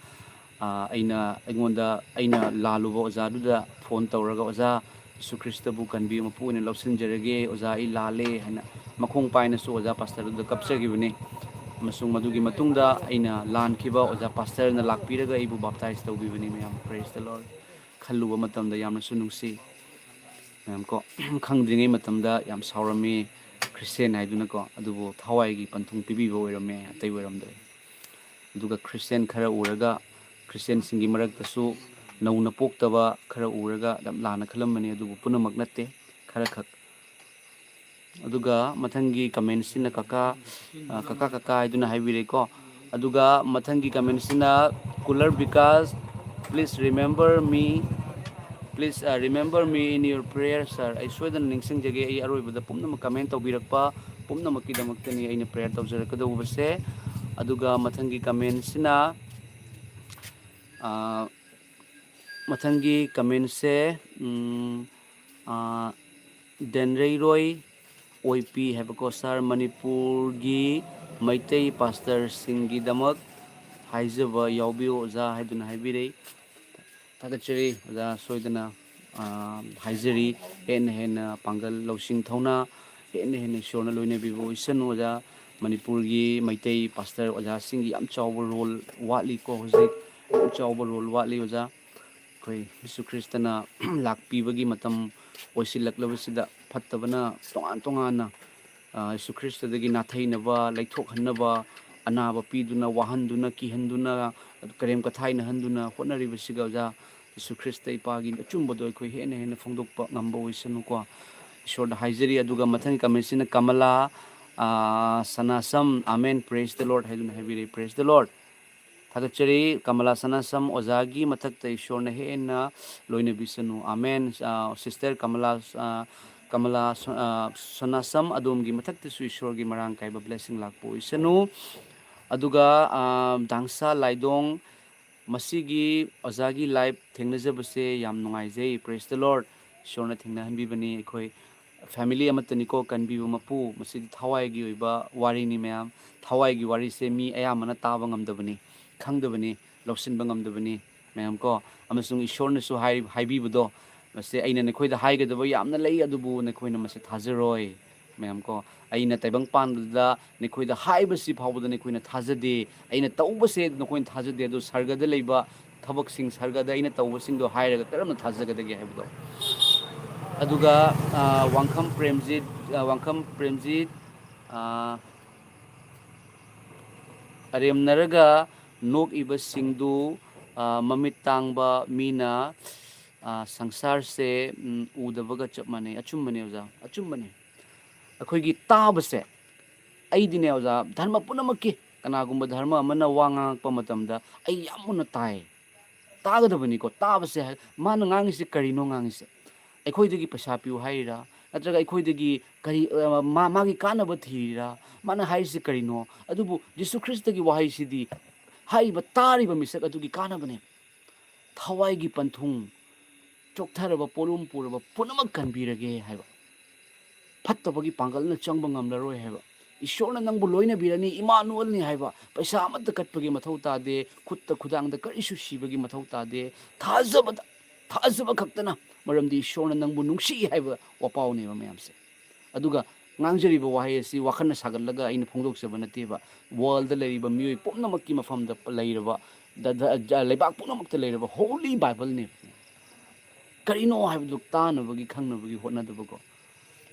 ꯑ, ꯑꯩꯅ, ꯑꯩꯉꯣꯟꯗ, ꯑꯩꯅ ꯂꯥꯜꯂꯨꯕ ꯑꯣꯖꯥꯗꯨꯗ ꯐꯣꯟ ꯇꯧꯔꯒ, "ꯑꯣꯖꯥ, ꯌꯤꯁꯨ ꯈ꯭ꯔꯤꯁꯇꯕꯨ ꯀꯟꯕꯤꯌꯨ, ꯃꯄꯨ ꯑꯣꯏꯅ ꯂꯧꯁꯤꯟꯖꯔꯒꯦ, ꯑꯣꯖꯥ, ꯑꯩ ꯂꯥꯜꯂꯦ" ꯍꯥꯏꯅ ꯃꯈꯣꯡ ꯄꯥꯏꯅꯁꯨ ꯑꯣꯖꯥ ꯄꯥꯁꯇꯔꯗꯨꯗ ꯀꯞꯆꯈꯤꯕꯅꯤ꯫ ꯑꯃꯁꯨꯡ ꯃꯗꯨꯒꯤ ꯃꯇꯨꯡꯗ ꯑꯩꯅ ꯂꯥꯟꯈꯤꯕ ꯑꯣꯖꯥ ꯄꯥꯁꯇꯔꯅ ꯂꯥꯛꯄꯤꯔꯒ ꯑꯩꯕꯨ ꯕꯥꯞꯇꯥꯏꯖ ꯇꯧꯕꯤꯕꯅꯤ꯫ ꯃꯌꯥꯝ, praise the Lord꯫ ꯈꯜꯂꯨꯕ ꯃꯇꯝꯗ ꯌꯥꯝꯅꯁꯨ ꯅꯨꯡꯁꯤ꯫ ꯃꯌꯥꯝ ꯀꯣ, ꯈꯪꯗ꯭ꯔꯤꯉꯩ ꯃꯇꯝꯗ ꯌꯥꯝ ꯁꯥꯎꯔꯝꯃꯤ, ꯈ꯭ꯔꯤꯁꯇꯦꯟ ꯍꯥꯏꯗꯨꯅꯀꯣ, ꯑꯗꯨꯕꯨ ꯊꯋꯥꯏꯒꯤ ꯄꯟꯊꯨꯡ ꯄꯤꯕꯤꯕ ꯑꯣꯏꯔꯝꯃꯦ, ꯑꯇꯩ ꯑꯣꯏꯔꯝꯗ꯭ꯔꯦ꯫ ꯑꯗꯨꯒ ꯈ꯭ꯔꯤꯁꯇꯦꯟ ꯈꯔ ꯎꯔꯒ, ꯈ꯭ꯔꯤꯁꯇꯦꯟꯁꯤꯡꯒꯤ ꯃꯔꯛꯇꯁꯨ ꯅꯧꯅ ꯄꯣꯛꯇꯕ ꯈꯔ ꯎꯔꯒ ꯌꯥꯝ ꯂꯥꯟꯅ ꯈꯜꯂꯝꯕꯅꯤ, ꯑꯗꯨꯕꯨ ꯄꯨꯝꯅꯃꯛ ꯅꯠꯇꯦ, ꯈꯔꯈꯛ꯫ ꯑꯗꯨꯒ ꯃꯊꯪꯒꯤ ꯀꯃꯦꯟꯁꯤꯅ ꯀꯀꯥ, ꯑ, "ꯀꯀꯥ, ꯀꯀꯥ" ꯍꯥꯏꯗꯨꯅ ꯍꯥꯏꯕꯤꯔꯦꯀꯣ꯫ ꯑꯗꯨꯒ ꯃꯊꯪꯒꯤ ꯀꯃꯦꯟꯁꯤꯅ, "Cooler Vikas, please remember me, please, uh, remember me in your prayer, sir." ꯑꯩ ꯁꯣꯏꯗꯅ ꯅꯤꯡꯁꯤꯡꯖꯒꯦ, ꯑꯩ ꯑꯔꯣꯏꯕꯗ ꯄꯨꯝꯅꯃꯛ ꯀꯃꯦꯟ ꯇꯧꯕꯤꯔꯛꯄ ꯄꯨꯝꯅꯃꯛꯀꯤꯗꯃꯛꯇꯅꯤ ꯑꯩꯅ ꯄ꯭ꯔꯦꯌꯔ ꯇꯧꯖꯔꯛꯀꯗꯧꯕꯁꯦ꯫ ꯑꯗꯨꯒ ꯃꯊꯪꯒꯤ ꯀꯃꯦꯟꯁꯤꯅ, ꯑ, ꯃꯊꯪꯒꯤ ꯀꯃꯦꯟꯁꯦ, ꯎꯝ, ꯑ, ꯗꯦꯟꯔꯩꯔꯣꯏ ꯑꯣꯏꯄꯤ ꯍꯥꯏꯕꯀꯣ, "ꯁꯥꯔ, ꯃꯅꯤꯄꯨꯔꯒꯤ ꯃꯩꯇꯩ ꯄꯥꯁꯇꯔꯁꯤꯡꯒꯤꯗꯃꯛ ꯍꯥꯏꯖꯕ ꯌꯥꯎꯕꯤꯌꯨ ꯑꯣꯖꯥ" ꯍꯥꯏꯗꯨꯅ ꯍꯥꯏꯕꯤꯔꯛꯏ꯫ ꯊꯥꯒꯠꯆꯔꯤ ꯑꯣꯖꯥ, ꯁꯣꯏꯗꯅ, ꯑ, ꯍꯥꯏꯖꯔꯤ, ꯍꯦꯟꯅ ꯍꯦꯟꯅ ꯄꯥꯡꯒꯜ ꯂꯧꯁꯤꯡ ꯊꯧꯅꯥ, ꯍꯦꯟꯅ ꯍꯦꯟꯅ ꯏꯁꯣꯔꯅ ꯂꯣꯏꯅꯕꯤꯕ ꯑꯣꯏꯁꯅꯨ ꯑꯣꯖꯥ꯫ ꯃꯅꯤꯄꯨꯔꯒꯤ ꯃꯩꯇꯩ ꯄꯥꯁꯇꯔ ꯑꯣꯖꯥꯁꯤꯡꯒꯤ ꯌꯥꯝ ꯆꯥꯎꯕ ꯔꯣꯜ ꯋꯥꯠꯂꯤꯀꯣ ꯍꯧꯖꯤꯛ, ꯌꯥꯝ ꯆꯥꯎꯕ ꯔꯣꯜ ꯋꯥꯠꯂꯤ ꯑꯣꯖꯥ꯫ ꯑꯩꯈꯣꯏ ꯖꯤꯁꯨ ꯈ꯭ꯔꯤꯁꯇꯅ ꯂꯥꯛꯄꯤꯕꯒꯤ ꯃꯇꯝ ꯑꯣꯏꯁꯤꯜꯂꯛꯂꯕꯁꯤꯗ ꯐꯠꯇꯕꯅ ꯇꯣꯉꯥꯟ ꯇꯣꯉꯥꯟꯅ, ꯑ, ꯖꯤꯁꯨ ꯈ꯭ꯔꯤꯁꯇꯗꯒꯤ ꯅꯥꯊꯩꯅꯕ, ꯂꯩꯊꯣꯛꯍꯟꯅꯕ, ꯑꯅꯥꯕ ꯄꯤꯗꯨꯅ, ꯋꯥꯍꯟꯗꯨꯅ, ꯀꯤꯍꯟꯗꯨꯅ, ꯀꯔꯦꯝ ꯀꯊꯥꯏꯅꯍꯟꯗꯨꯅ ꯍꯣꯠꯅꯔꯤꯕꯁꯤꯒ ꯑꯣꯖꯥ, ꯖꯤꯁꯨ ꯈ꯭ꯔꯤꯁꯇ ꯏꯄꯥꯒꯤ ꯑꯆꯨꯝꯕꯗꯣ ꯑꯩꯈꯣꯏ ꯍꯦꯟꯅ ꯍꯦꯟꯅ ꯐꯣꯡꯗꯣꯛꯄ ꯉꯝꯕ ꯑꯣꯏꯁꯅꯨꯀꯣ꯫ ꯏꯁꯣꯔꯗ ꯍꯥꯏꯖꯔꯤ꯫ ꯑꯗꯨꯒ ꯃꯊꯪꯒꯤ ꯀꯃꯦꯟꯁꯤꯅ ꯀꯃꯂꯥ, ꯑ, ꯁꯅꯥꯁꯝ, "ꯑꯃꯦꯟ, praise the Lord" ꯍꯥꯏꯗꯨꯅ ꯍꯥꯏꯕꯤꯔꯛꯏ꯫ Praise the Lord꯫ ꯊꯥꯒꯠꯆꯔꯤ꯫ ꯀꯃꯂꯥ ꯁꯅꯥꯁꯝ ꯑꯣꯖꯥꯒꯤ ꯃꯊꯛꯇ ꯏꯁꯣꯔꯅ ꯍꯦꯟꯅ ꯂꯣꯏꯅꯕꯤꯁꯅꯨ꯫ ꯑꯃꯦꯟ꯫ ꯑ, ꯁꯤꯁꯇꯔ ꯀꯃꯂꯥ, ꯑ, ꯀꯃꯂꯥ ꯁ-, ꯑ, ꯁꯅꯥꯁꯝ, ꯑꯗꯣꯝꯒꯤ ꯃꯊꯛꯇꯁꯨ ꯏꯁꯣꯔꯒꯤ ꯃꯔꯥꯡ ꯀꯥꯏꯕ ꯕ꯭ꯂꯦꯁꯤꯡ ꯂꯥꯛꯄ ꯑꯣꯏꯁꯅꯨ꯫ ꯑꯗꯨꯒ, ꯑ, ꯗꯥꯡꯁꯥ ꯂꯥꯏꯗꯣꯡ, ꯃꯁꯤꯒꯤ ꯑꯣꯖꯥꯒꯤ ꯂꯥꯏꯐ ꯊꯦꯡꯅꯖꯕꯁꯦ ꯌꯥꯝ ꯅꯨꯡꯉꯥꯏꯖꯩ꯫ Praise the Lord꯫ ꯏꯁꯣꯔꯅ ꯊꯦꯡꯅꯍꯟꯕꯤꯕꯅꯤ ꯑꯩꯈꯣꯏ꯫ ꯐꯦꯃꯤꯂꯤ ꯑꯃꯠꯇꯅꯤꯀꯣ ꯀꯟꯕꯤꯕ ꯃꯄꯨ꯫ ꯃꯁꯤꯗꯤ ꯊꯋꯥꯏꯒꯤ ꯑꯣꯏꯕ ꯋꯥꯔꯤꯅꯤ ꯃꯌꯥꯝ꯫ ꯊꯋꯥꯏꯒꯤ ꯋꯥꯔꯤꯁꯦ ꯃꯤ ꯑꯌꯥꯝꯕꯅ ꯇꯥꯕ ꯉꯝꯗꯕꯅꯤ, ꯈꯪꯗꯕꯅꯤ, ꯂꯧꯁꯤꯟꯕ ꯉꯝꯗꯕꯅꯤ ꯃꯌꯥꯝ ꯀꯣ꯫ ꯑꯃꯁꯨꯡ ꯏꯁꯣꯔꯅꯁꯨ ꯍꯥꯏ-, ꯍꯥꯏꯕꯤꯕꯗꯣ, "ꯃꯁꯦ ꯑꯩꯅ ꯅꯈꯣꯏꯗ ꯍꯥꯏꯒꯗꯕ ꯌꯥꯝꯅ ꯂꯩ, ꯑꯗꯨꯕꯨ ꯅꯈꯣꯏꯅ ꯃꯁꯦ ꯊꯥꯖꯔꯣꯏ" ꯃꯌꯥꯝ ꯀꯣ꯫ "ꯑꯩꯅ ꯇꯥꯏꯕꯪ ꯄꯥꯟꯕꯗ ꯅꯈꯣꯏꯗ ꯍꯥꯏꯕꯁꯤ ꯐꯥꯎꯕꯗ ꯅꯈꯣꯏꯅ ꯊꯥꯖꯗꯦ, ꯑꯩꯅ ꯇꯧꯕꯁꯦ ꯅꯈꯣꯏꯅ ꯊꯥꯖꯗꯦ, ꯑꯗꯨ ꯁꯔꯒꯗ ꯂꯩꯕ ꯊꯕꯛꯁꯤꯡ, ꯁꯔꯒꯗ ꯑꯩꯅ ꯇꯧꯕꯁꯤꯡꯗꯣ ꯍꯥꯏꯔꯒ ꯀꯔꯝꯅ ꯊꯥꯖꯒꯗꯒꯦ?" ꯍꯥꯏꯕꯗꯣ꯫ ꯑꯗꯨꯒ, ꯑ, ꯋꯥꯡꯈꯝ ꯄ꯭ꯔꯦꯝꯖꯤꯠ, ꯑ, ꯋꯥꯡꯈꯝ ꯄ꯭ꯔꯦꯝꯖꯤꯠ, ꯑ, "ꯑꯔꯦꯝꯅꯔꯒ ꯅꯣꯛꯏꯕꯁꯤꯡꯗꯨ, ꯑ, ꯃꯃꯤꯠ ꯇꯥꯡꯕ ꯃꯤꯅ, ꯑ, ꯁꯪꯁꯥꯔꯁꯦ, ꯎꯝ, ꯎꯗꯕꯒ ꯆꯞ ꯃꯥꯟꯅꯩ"꯫ ꯑꯆꯨꯝꯕꯅꯦ ꯑꯣꯖꯥ, ꯑꯆꯨꯝꯕꯅꯦ꯫ ꯑꯩꯈꯣꯏꯒꯤ ꯇꯥꯕꯁꯦ, ꯑꯩꯗꯤꯅꯦ ꯑꯣꯖꯥ, ꯙꯔꯃ ꯄꯨꯝꯅꯃꯛꯀꯤ, ꯀꯅꯥꯒꯨꯝꯕ ꯙꯔꯃ ꯑꯃꯅ ꯋꯥ ꯉꯥꯡꯉꯛꯄ ꯃꯇꯝꯗ ꯑꯩ ꯌꯥꯝ ꯃꯨꯟꯅ ꯇꯥꯏ꯫ ꯇꯥꯒꯗꯕꯅꯤꯀꯣ꯫ ꯇꯥꯕꯁꯦ ꯍꯥꯏ-, ꯃꯥꯅ ꯉꯥꯡꯉꯤꯁꯦ ꯀꯔꯤꯅꯣ ꯉꯥꯡꯉꯤꯁꯦ? ꯑꯩꯈꯣꯏꯗꯒꯤ ꯄꯩꯁꯥ ꯄꯤꯌꯨ ꯍꯥꯏꯔꯤꯔꯥ? ꯅꯠꯇ꯭ꯔꯒ ꯑꯩꯈꯣꯏꯗꯒꯤ ꯀꯔꯤ, ꯑ, ꯃꯥ-, ꯃꯥꯒꯤ ꯀꯥꯟꯅꯕ ꯊꯤꯔꯤꯔꯥ? ꯃꯥꯅ ꯍꯥꯏꯔꯤꯁꯦ ꯀꯔꯤꯅꯣ? ꯑꯗꯨꯕꯨ ꯖꯤꯁꯨ ꯈ꯭ꯔꯤꯁꯇꯒꯤ ꯋꯥꯍꯩꯁꯤꯗꯤ ꯍꯥꯏꯔꯤꯕ ꯇꯥꯔꯤꯕ ꯃꯤꯁꯛ ꯑꯗꯨꯒꯤ ꯀꯥꯟꯅꯕꯅꯦ꯫ "ꯊꯋꯥꯏꯒꯤ ꯄꯟꯊꯨꯡ, ꯆꯣꯛꯊꯔꯕ, ꯄꯣꯠꯂꯨꯝ ꯄꯨꯔꯕ ꯄꯨꯝꯅꯃꯛ ꯀꯟꯕꯤꯔꯒꯦ" ꯍꯥꯏꯕ꯫ "ꯐꯠꯇꯕꯒꯤ ꯄꯥꯡꯒꯜꯅ ꯆꯪꯕ ꯉꯝꯂꯔꯣꯏ" ꯍꯥꯏꯕ꯫ "ꯏꯁꯣꯔꯅ ꯅꯪꯕꯨ ꯂꯣꯏꯅꯕꯤꯔꯅꯤ, ꯏꯃꯥꯅꯨꯑꯦꯜꯅꯤ" ꯍꯥꯏꯕ꯫ ꯄꯩꯁꯥ ꯑꯃꯠꯇ ꯀꯠꯄꯒꯤ ꯃꯊꯧ ꯇꯥꯗꯦ, ꯈꯨꯠꯇ ꯈꯨꯗꯥꯡꯗ ꯀꯔꯤꯁꯨ ꯁꯤꯕꯒꯤ ꯃꯊꯧ ꯇꯥꯗꯦ꯫ ꯊꯥꯖꯕꯗ, ꯊꯥꯖꯕ ꯈꯛꯇꯅ, ꯃꯔꯝꯗꯤ ꯏꯁꯣꯔꯅ ꯅꯪꯕꯨ ꯅꯨꯡꯁꯤ ꯍꯥꯏꯕ ꯋꯥꯄꯥꯎꯅꯦꯕ ꯃꯌꯥꯝꯁꯦ꯫ ꯑꯗꯨꯒ ꯉꯥꯡꯖꯔꯤꯕ ꯋꯥꯍꯩ ꯑꯁꯤ ꯋꯥꯈꯜꯅ ꯁꯥꯒꯠꯂꯒ ꯑꯩꯅ ꯐꯣꯡꯗꯣꯛꯆꯕ ꯅꯠꯇꯦꯕ꯫ ꯋꯥꯔꯜꯗ ꯂꯩꯔꯤꯕ ꯃꯤꯑꯣꯏ ꯄꯨꯝꯅꯃꯛꯀꯤ ꯃꯐꯝꯗ ꯂꯩꯔꯕ, ꯗ-, ꯗ-, ꯖ-, ꯂꯩꯕꯥꯛ ꯄꯨꯝꯅꯃꯛꯇ ꯂꯩꯔꯕ ꯍꯣꯂꯤ ꯕꯥꯏꯕꯜꯅꯦꯕ꯫ ꯀꯔꯤꯅꯣ ꯍꯥꯏꯕꯗꯨ ꯇꯥꯅꯕꯒꯤ, ꯈꯪꯅꯕꯒꯤ ꯍꯣꯠꯅꯗꯕꯀꯣ꯫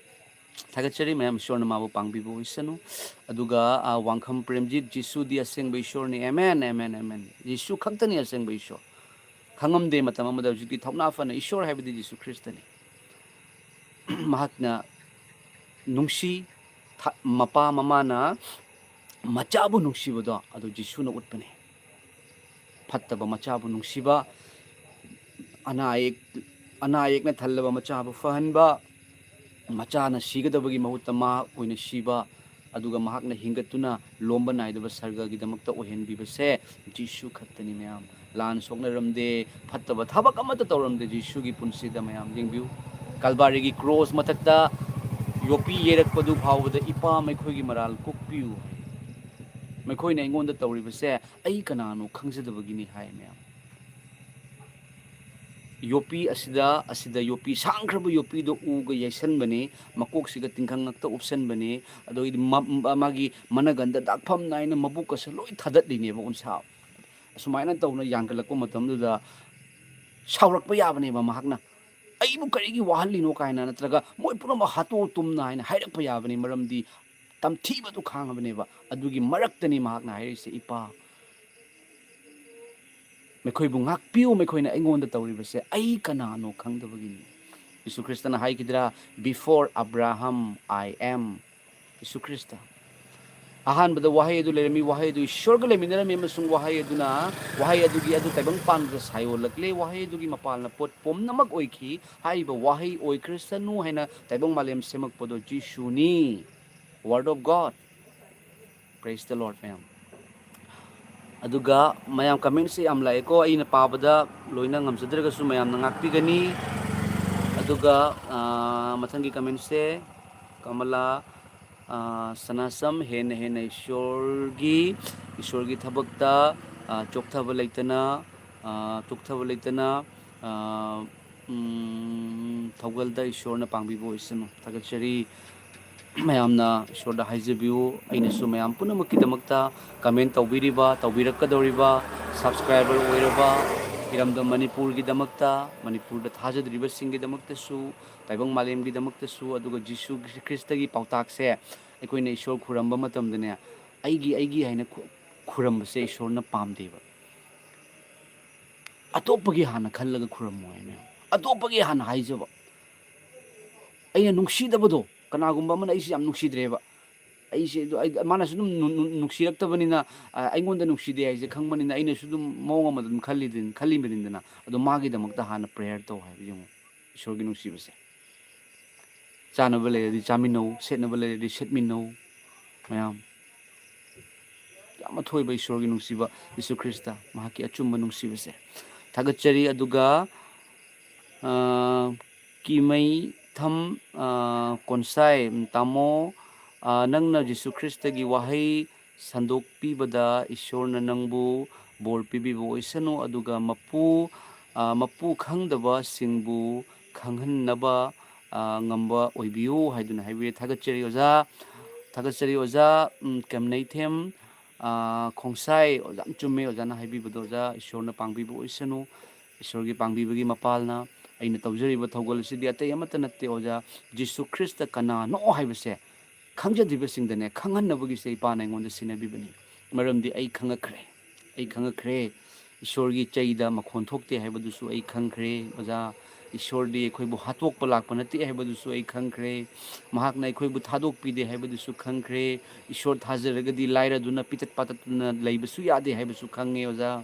ꯊꯥꯒꯠꯆꯔꯤ ꯃꯌꯥꯝ, ꯏꯁꯣꯔꯅ ꯃꯥꯕꯨ ꯄꯥꯡꯕꯤꯕ ꯑꯣꯏꯁꯅꯨ꯫ ꯑꯗꯨꯒ, ꯑ, ꯋꯥꯡꯈꯝ ꯄ꯭ꯔꯦꯝꯖꯤꯠ, "ꯖꯤꯁꯨꯗꯤ ꯑꯁꯦꯡꯕ ꯏꯁꯣꯔꯅꯤ"꯫ ꯑꯦꯃꯦꯟ, ꯑꯦꯃꯦꯟ, ꯑꯦꯃꯦꯟ꯫ ꯖꯤꯁꯨ ꯈꯛꯇꯅꯤ ꯑꯁꯦꯡꯕ ꯏꯁꯣꯔ꯫ ꯈꯪꯉꯝꯗꯦ ꯃꯇꯝ ꯑꯃꯗ, ꯍꯧꯖꯤꯛꯇꯤ ꯊꯧꯅꯥ ꯐꯅ ꯏꯁꯣꯔ ꯍꯥꯏꯕꯗꯤ ꯖꯤꯁꯨ ꯈ꯭ꯔꯤꯁꯇꯅꯤ꯫ ꯃꯍꯥꯛꯅ ꯅꯨꯡꯁꯤ, ꯊ-, ꯃꯄꯥ ꯃꯃꯥꯅ ꯃꯆꯥꯕꯨ ꯅꯨꯡꯁꯤꯕꯗꯣ ꯑꯗꯨ ꯖꯤꯁꯨꯅ ꯎꯠꯄꯅꯤ꯫ ꯐꯠꯇꯕ ꯃꯆꯥꯕꯨ ꯅꯨꯡꯁꯤꯕ, ꯑꯅꯥ ꯑꯌꯦꯛ, ꯑꯅꯥ ꯑꯌꯦꯛꯅ ꯊꯜꯂꯕ ꯃꯆꯥꯕꯨ ꯐꯍꯟꯕ, ꯃꯆꯥꯅ ꯁꯤꯒꯗꯕꯒꯤ ꯃꯍꯨꯠꯇ ꯃꯍꯥꯛ ꯑꯣꯏꯅ ꯁꯤꯕ, ꯑꯗꯨꯒ ꯃꯍꯥꯛꯅ ꯍꯤꯡꯒꯠꯇꯨꯅ ꯂꯣꯝꯕ ꯅꯥꯏꯗꯕ ꯁꯔꯒꯒꯤꯗꯃꯛꯇ ꯑꯣꯏꯍꯟꯕꯤꯕꯁꯦ ꯖꯤꯁꯨ ꯈꯛꯇꯅꯤ ꯃꯌꯥꯝ꯫ ꯂꯥꯟ ꯁꯣꯛꯅꯔꯝꯗꯦ, ꯐꯠꯇꯕ ꯊꯕꯛ ꯑꯃꯠꯇ ꯇꯧꯔꯝꯗꯦ ꯖꯤꯁꯨꯒꯤ ꯄꯨꯟꯁꯤꯗ ꯃꯌꯥꯝ꯫ ꯌꯦꯡꯕꯤꯌꯨ, ꯀꯜꯕꯥꯔꯤꯒꯤ ꯀ꯭ꯔꯣꯁ ꯃꯊꯛꯇ ꯌꯣꯠꯄꯤ ꯌꯩꯔꯛꯄꯗꯨ ꯐꯥꯎꯕꯗ, "ꯏꯄꯥ, ꯃꯈꯣꯏꯒꯤ ꯃꯔꯥꯜ ꯀꯣꯛꯄꯤꯌꯨ" ꯍꯥꯏ꯫ "ꯃꯈꯣꯏꯅ ꯑꯩꯉꯣꯟꯗ ꯇꯧꯔꯤꯕꯁꯦ ꯑꯩ ꯀꯅꯥꯅꯣ ꯈꯪꯖꯗꯕꯒꯤꯅꯤ" ꯍꯥꯏ, ꯃꯌꯥꯝ꯫ ꯌꯣꯠꯄꯤ ꯑꯁꯤꯗ, ꯑꯁꯤꯗ ꯌꯣꯠꯄꯤ, ꯁꯥꯡꯈ꯭ꯔꯕ ꯌꯣꯠꯄꯤꯗꯣ ꯎꯒ ꯌꯩꯁꯟꯕꯅꯤ, ꯃꯀꯣꯛꯁꯤꯒ ꯇꯤꯡꯈꯪ ꯉꯛꯇ ꯎꯞꯁꯟꯕꯅꯤ, ꯑꯗꯨꯒꯤꯗꯤ ꯃ-, ꯃꯥꯒꯤ ꯃꯅꯒꯟꯗ ꯗꯥꯛꯐꯝ ꯅꯥꯏꯅ ꯃꯕꯨꯛꯀꯁꯦ ꯂꯣꯏ ꯊꯥꯗꯠꯂꯤꯅꯦꯕ ꯎꯟꯁꯥ꯫ ꯑꯁꯨꯃꯥꯏꯅ ꯇꯧꯅ ꯌꯥꯟꯒꯠꯂꯛꯄ ꯃꯇꯝꯗꯨꯗ ꯁꯥꯎꯔꯛꯄ ꯌꯥꯕꯅꯦꯕ ꯃꯍꯥꯛꯅ, "ꯑꯩꯕꯨ ꯀꯔꯤꯒꯤ ꯋꯥꯍꯜꯂꯤꯅꯣ?" ꯀꯥꯏꯅ, ꯅꯠꯇ꯭ꯔꯒ "ꯃꯣꯏ ꯄꯨꯝꯅꯃꯛ ꯍꯥꯠꯇꯣꯛꯑꯣ ꯇꯨꯝꯅ" ꯍꯥꯏꯅ ꯍꯥꯏꯔꯛꯄ ꯌꯥꯕꯅꯤ, ꯃꯔꯝꯗꯤ ꯇꯝꯊꯤꯕꯗꯨ ꯈꯥꯡꯉꯕꯅꯦꯕ꯫ ꯑꯗꯨꯒꯤ ꯃꯔꯛꯇꯅꯤ ꯃꯍꯥꯛꯅ ꯍꯥꯏꯔꯤꯁꯦ, "ꯏꯄꯥ, ꯃꯈꯣꯏꯕꯨ ꯉꯥꯛꯄꯤꯌꯨ, ꯃꯈꯣꯏꯅ ꯑꯩꯉꯣꯟꯗ ꯇꯧꯔꯤꯕꯁꯦ ꯑꯩ ꯀꯅꯥꯅꯣ ꯈꯪꯗꯕꯒꯤꯅꯤ"꯫ ꯌꯤꯁꯨ ꯈ꯭ꯔꯤꯁꯇꯅ ꯍꯥꯏꯈꯤꯗ꯭ꯔꯥ, "Before Abraham, I am"꯫ ꯌꯤꯁꯨ ꯈ꯭ꯔꯤꯁꯇ꯫ ꯑꯍꯥꯟꯕꯗ ꯋꯥꯍꯩ ꯑꯗꯨ ꯂꯩꯔꯝꯃꯤ, ꯋꯥꯍꯩ ꯑꯗꯨ ꯏꯁꯣꯔꯒ ꯂꯩꯃꯤꯟꯅꯔꯝꯃꯤ, ꯑꯃꯁꯨꯡ ꯋꯥꯍꯩ ꯑꯗꯨꯅ, ꯋꯥꯍꯩ ꯑꯗꯨꯒꯤ ꯑꯗꯨ ꯇꯥꯏꯕꯪ ꯄꯥꯟꯕꯗ ꯁꯥꯏꯑꯣꯜꯂꯛꯂꯦ, ꯋꯥꯍꯩ ꯑꯗꯨꯒꯤ ꯃꯄꯥꯜꯅ ꯄꯣꯠ ꯄꯨꯝꯅꯃꯛ ꯑꯣꯏꯈꯤ꯫ ꯍꯥꯏꯔꯤꯕ ꯋꯥꯍꯩ "ꯑꯣꯏꯈ꯭ꯔꯁꯅꯨ" ꯍꯥꯏꯅ ꯇꯥꯏꯕꯪ ꯃꯥꯂꯦꯝ ꯁꯦꯝꯃꯛꯄꯗꯣ ꯖꯤꯁꯨꯅꯤ꯫ Word of God. Praise the Lord, ꯃꯌꯥꯝ꯫ ꯑꯗꯨꯒ ꯃꯌꯥꯝ ꯀꯃꯦꯟꯁꯦ ꯌꯥꯝ ꯂꯥꯛꯑꯦꯀꯣ, ꯑꯩꯅ ꯄꯥꯕꯗ ꯂꯣꯏꯅ ꯉꯝꯖꯗ꯭ꯔꯒꯁꯨ ꯃꯌꯥꯝꯅ ꯉꯥꯛꯄꯤꯒꯅꯤ꯫ ꯑꯗꯨꯒ, ꯑꯥ, ꯃꯊꯪꯒꯤ ꯀꯃꯦꯟꯁꯦ ꯀꯃꯂꯥ, ꯑꯥ, ꯁꯅꯥꯁꯝ, ꯍꯦꯟꯅ ꯍꯦꯟꯅ ꯏꯁꯣꯔꯒꯤ, ꯏꯁꯣꯔꯒꯤ ꯊꯕꯛꯇ, ꯑꯥ, ꯆꯣꯛꯊꯕ ꯂꯩꯇꯅ, ꯑꯥ, ꯆꯣꯛꯊꯕ ꯂꯩꯇꯅ, ꯑꯥ, ꯎꯝ, ꯊꯧꯒꯜꯗ ꯏꯁꯣꯔꯅ ꯄꯥꯡꯕꯤꯕ ꯑꯣꯏꯁꯅꯨ꯫ ꯊꯥꯒꯠꯆꯔꯤ꯫ ꯃꯌꯥꯝꯅ ꯏꯁꯣꯔꯗ ꯍꯥꯏꯖꯕꯤꯌꯨ꯫ ꯑꯩꯅꯁꯨ ꯃꯌꯥꯝ ꯄꯨꯝꯅꯃꯛꯀꯤꯗꯃꯛꯇ ꯀꯃꯦꯟ ꯇꯧꯕꯤꯔꯤꯕ, ꯇꯧꯕꯤꯔꯛꯀꯗꯧꯔꯤꯕ, subscriber ꯑꯣꯏꯔꯕ, ꯏꯔꯝꯗꯝ ꯃꯅꯤꯄꯨꯔꯒꯤꯗꯃꯛꯇ, ꯃꯅꯤꯄꯨꯔꯗ ꯊꯥꯖꯗ꯭ꯔꯤꯕꯁꯤꯡꯒꯤꯗꯃꯛꯇꯁꯨ, ꯇꯥꯏꯕꯪ ꯃꯥꯂꯦꯝꯒꯤꯗꯃꯛꯇꯁꯨ, ꯑꯗꯨꯒ ꯖꯤꯁꯨ ꯈ꯭ꯔꯤꯁꯇꯒꯤ ꯄꯥꯎꯇꯥꯛꯁꯦ ꯑꯩꯈꯣꯏꯅ ꯏꯁꯣꯔ ꯈꯨꯔꯝꯕ ꯃꯇꯝꯗꯅꯦ, "ꯑꯩꯒꯤ, ꯑꯩꯒꯤ" ꯍꯥꯏꯅ ꯈꯨ-, ꯈꯨꯔꯝꯕꯁꯦ ꯏꯁꯣꯔꯅ ꯄꯥꯝꯗꯦꯕ꯫ ꯑꯇꯣꯞꯄꯒꯤ ꯍꯥꯟꯅ ꯈꯜꯂꯒ ꯈꯨꯔꯝꯃꯣ ꯍꯥꯏꯅꯦ꯫ ꯑꯇꯣꯞꯄꯒꯤ ꯍꯥꯟꯅ ꯍꯥꯏꯖꯕ꯫ ꯑꯩꯅ ꯅꯨꯡꯁꯤꯗꯕꯗꯣ, ꯀꯅꯥꯒꯨꯝꯕ ꯑꯃꯅ ꯑꯩꯁꯦ ꯌꯥꯝ ꯅꯨꯡꯁꯤꯗ꯭ꯔꯦꯕ, ꯑꯩꯁꯦ ꯑꯗꯨ, ꯑꯩ, ꯃꯥꯅꯁꯨ ꯑꯗꯨꯝ ꯅꯨ-, ꯅꯨ-, ꯅꯨꯡꯁꯤꯔꯛꯇꯕꯅꯤꯅ, ꯑ, ꯑꯩꯉꯣꯟꯗ ꯅꯨꯡꯁꯤꯗꯦ ꯍꯥꯏꯁꯦ ꯈꯪꯕꯅꯤꯅ, ꯑꯩꯅꯁꯨ ꯑꯗꯨꯝ ꯃꯑꯣꯡ ꯑꯃ ꯑꯗꯨꯝ ꯈꯜꯂꯤꯗꯅ, ꯈꯜꯂꯤꯕꯅꯤꯗꯅ꯫ ꯑꯗꯣ ꯃꯥꯒꯤꯗꯃꯛꯇ ꯍꯥꯟꯅ prayer ꯇꯧ ꯍꯥꯏꯕ, ꯌꯦꯡꯉꯨ, ꯏꯁꯣꯔꯒꯤ ꯅꯨꯡꯁꯤꯕꯁꯦ꯫ ꯆꯥꯅꯕ ꯂꯩꯔꯗꯤ ꯆꯥꯃꯤꯟꯅꯧ, ꯁꯦꯠꯅꯕ ꯂꯩꯔꯗꯤ ꯁꯦꯠꯃꯤꯟꯅꯧ꯫ ꯃꯌꯥꯝ, ꯌꯥꯝ ꯑꯊꯣꯏꯕ ꯏꯁꯣꯔꯒꯤ ꯅꯨꯡꯁꯤꯕ, ꯖꯤꯁꯨ ꯈ꯭ꯔꯤꯁꯇ, ꯃꯍꯥꯛꯀꯤ ꯑꯆꯨꯝꯕ ꯅꯨꯡꯁꯤꯕꯁꯦ ꯊꯥꯒꯠꯆꯔꯤ꯫ ꯑꯗꯨꯒ, ꯑ, ꯀꯤꯃꯩꯊꯝ, ꯑ, ꯀꯣꯟꯁꯥꯏ, ꯎꯝ, ꯇꯥꯃꯣ, ꯑ, ꯅꯪꯅ ꯖꯤꯁꯨ ꯈ꯭ꯔꯤꯁꯇꯒꯤ ꯋꯥꯍꯩ ꯁꯟꯗꯣꯛꯄꯤꯕꯗ ꯏꯁꯣꯔꯅ ꯅꯪꯕꯨ ꯕꯣꯔ ꯄꯤꯕꯤꯕ ꯑꯣꯏꯁꯅꯨ, ꯑꯗꯨꯒ ꯃꯄꯨ, ꯑ, ꯃꯄꯨ ꯈꯪꯗꯕꯁꯤꯡꯕꯨ ꯈꯪꯍꯟꯅꯕ, ꯑ, ꯉꯝꯕ ꯑꯣꯏꯕꯤꯌꯨ ꯍꯥꯏꯗꯨꯅ ꯍꯥꯏꯕꯤꯔꯦ꯫ ꯊꯥꯒꯠꯆꯔꯤ ꯑꯣꯖꯥ, ꯊꯥꯒꯠꯆꯔꯤ ꯑꯣꯖꯥ, ꯎꯝ, ꯀꯦꯝꯅꯩꯊꯦꯝ, ꯑ, ꯈꯣꯡꯁꯥꯏ, ꯑꯣꯖꯥ, ꯌꯥꯝ ꯆꯨꯝꯃꯦ ꯑꯣꯖꯥꯅ ꯍꯥꯏꯕꯤꯕꯗꯣ ꯑꯣꯖꯥ, ꯏꯁꯣꯔꯅ ꯄꯥꯡꯕꯤꯕ ꯑꯣꯏꯁꯅꯨ꯫ ꯏꯁꯣꯔꯒꯤ ꯄꯥꯡꯕꯤꯕꯒꯤ ꯃꯄꯥꯜꯅ ꯑꯩꯅ ꯇꯧꯖꯔꯤꯕ ꯊꯧꯒꯜ ꯑꯁꯤꯗꯤ ꯑꯇꯩ ꯑꯃꯠꯇ ꯅꯠꯇꯦ ꯑꯣꯖꯥ, ꯖꯤꯁꯨ ꯈ꯭ꯔꯤꯁꯇ ꯀꯅꯥꯅꯣ ꯍꯥꯏꯕꯁꯦ ꯈꯪꯖꯗ꯭ꯔꯤꯕꯁꯤꯡꯗꯅꯦ ꯈꯪꯍꯟꯅꯕꯒꯤꯁꯦ ꯏꯄꯥꯅ ꯑꯩꯉꯣꯟꯗ ꯁꯤꯟꯅꯕꯤꯕꯅꯤ꯫ ꯃꯔꯝꯗꯤ ꯑꯩ ꯈꯪꯉꯛꯈ꯭ꯔꯦ, ꯑꯩ ꯈꯪꯉꯛꯈ꯭ꯔꯦ꯫ ꯏꯁꯣꯔꯒꯤ ꯆꯩꯗ ꯃꯈꯣꯟ ꯊꯣꯛꯇꯦ ꯍꯥꯏꯕꯗꯨꯁꯨ ꯑꯩ ꯈꯪꯈ꯭ꯔꯦ ꯑꯣꯖꯥ꯫ ꯏꯁꯣꯔꯗꯤ ꯑꯩꯈꯣꯏꯕꯨ ꯍꯥꯠꯇꯣꯛꯄ ꯂꯥꯛꯄ ꯅꯠꯇꯦ ꯍꯥꯏꯕꯗꯨꯁꯨ ꯑꯩ ꯈꯪꯈ꯭ꯔꯦ꯫ ꯃꯍꯥꯛꯅ ꯑꯩꯈꯣꯏꯕꯨ ꯊꯥꯗꯣꯛꯄꯤꯗꯦ ꯍꯥꯏꯕꯗꯨꯁꯨ ꯈꯪꯈ꯭ꯔꯦ꯫ ꯏꯁꯣꯔ ꯊꯥꯖꯔꯒꯗꯤ ꯂꯥꯏꯔꯗꯨꯅ ꯄꯤꯇꯠ ꯄꯥꯇꯠꯇꯨꯅ ꯂꯩꯕꯁꯨ ꯌꯥꯗꯦ ꯍꯥꯏꯕꯁꯨ ꯈꯪꯉꯦ ꯑꯣꯖꯥ꯫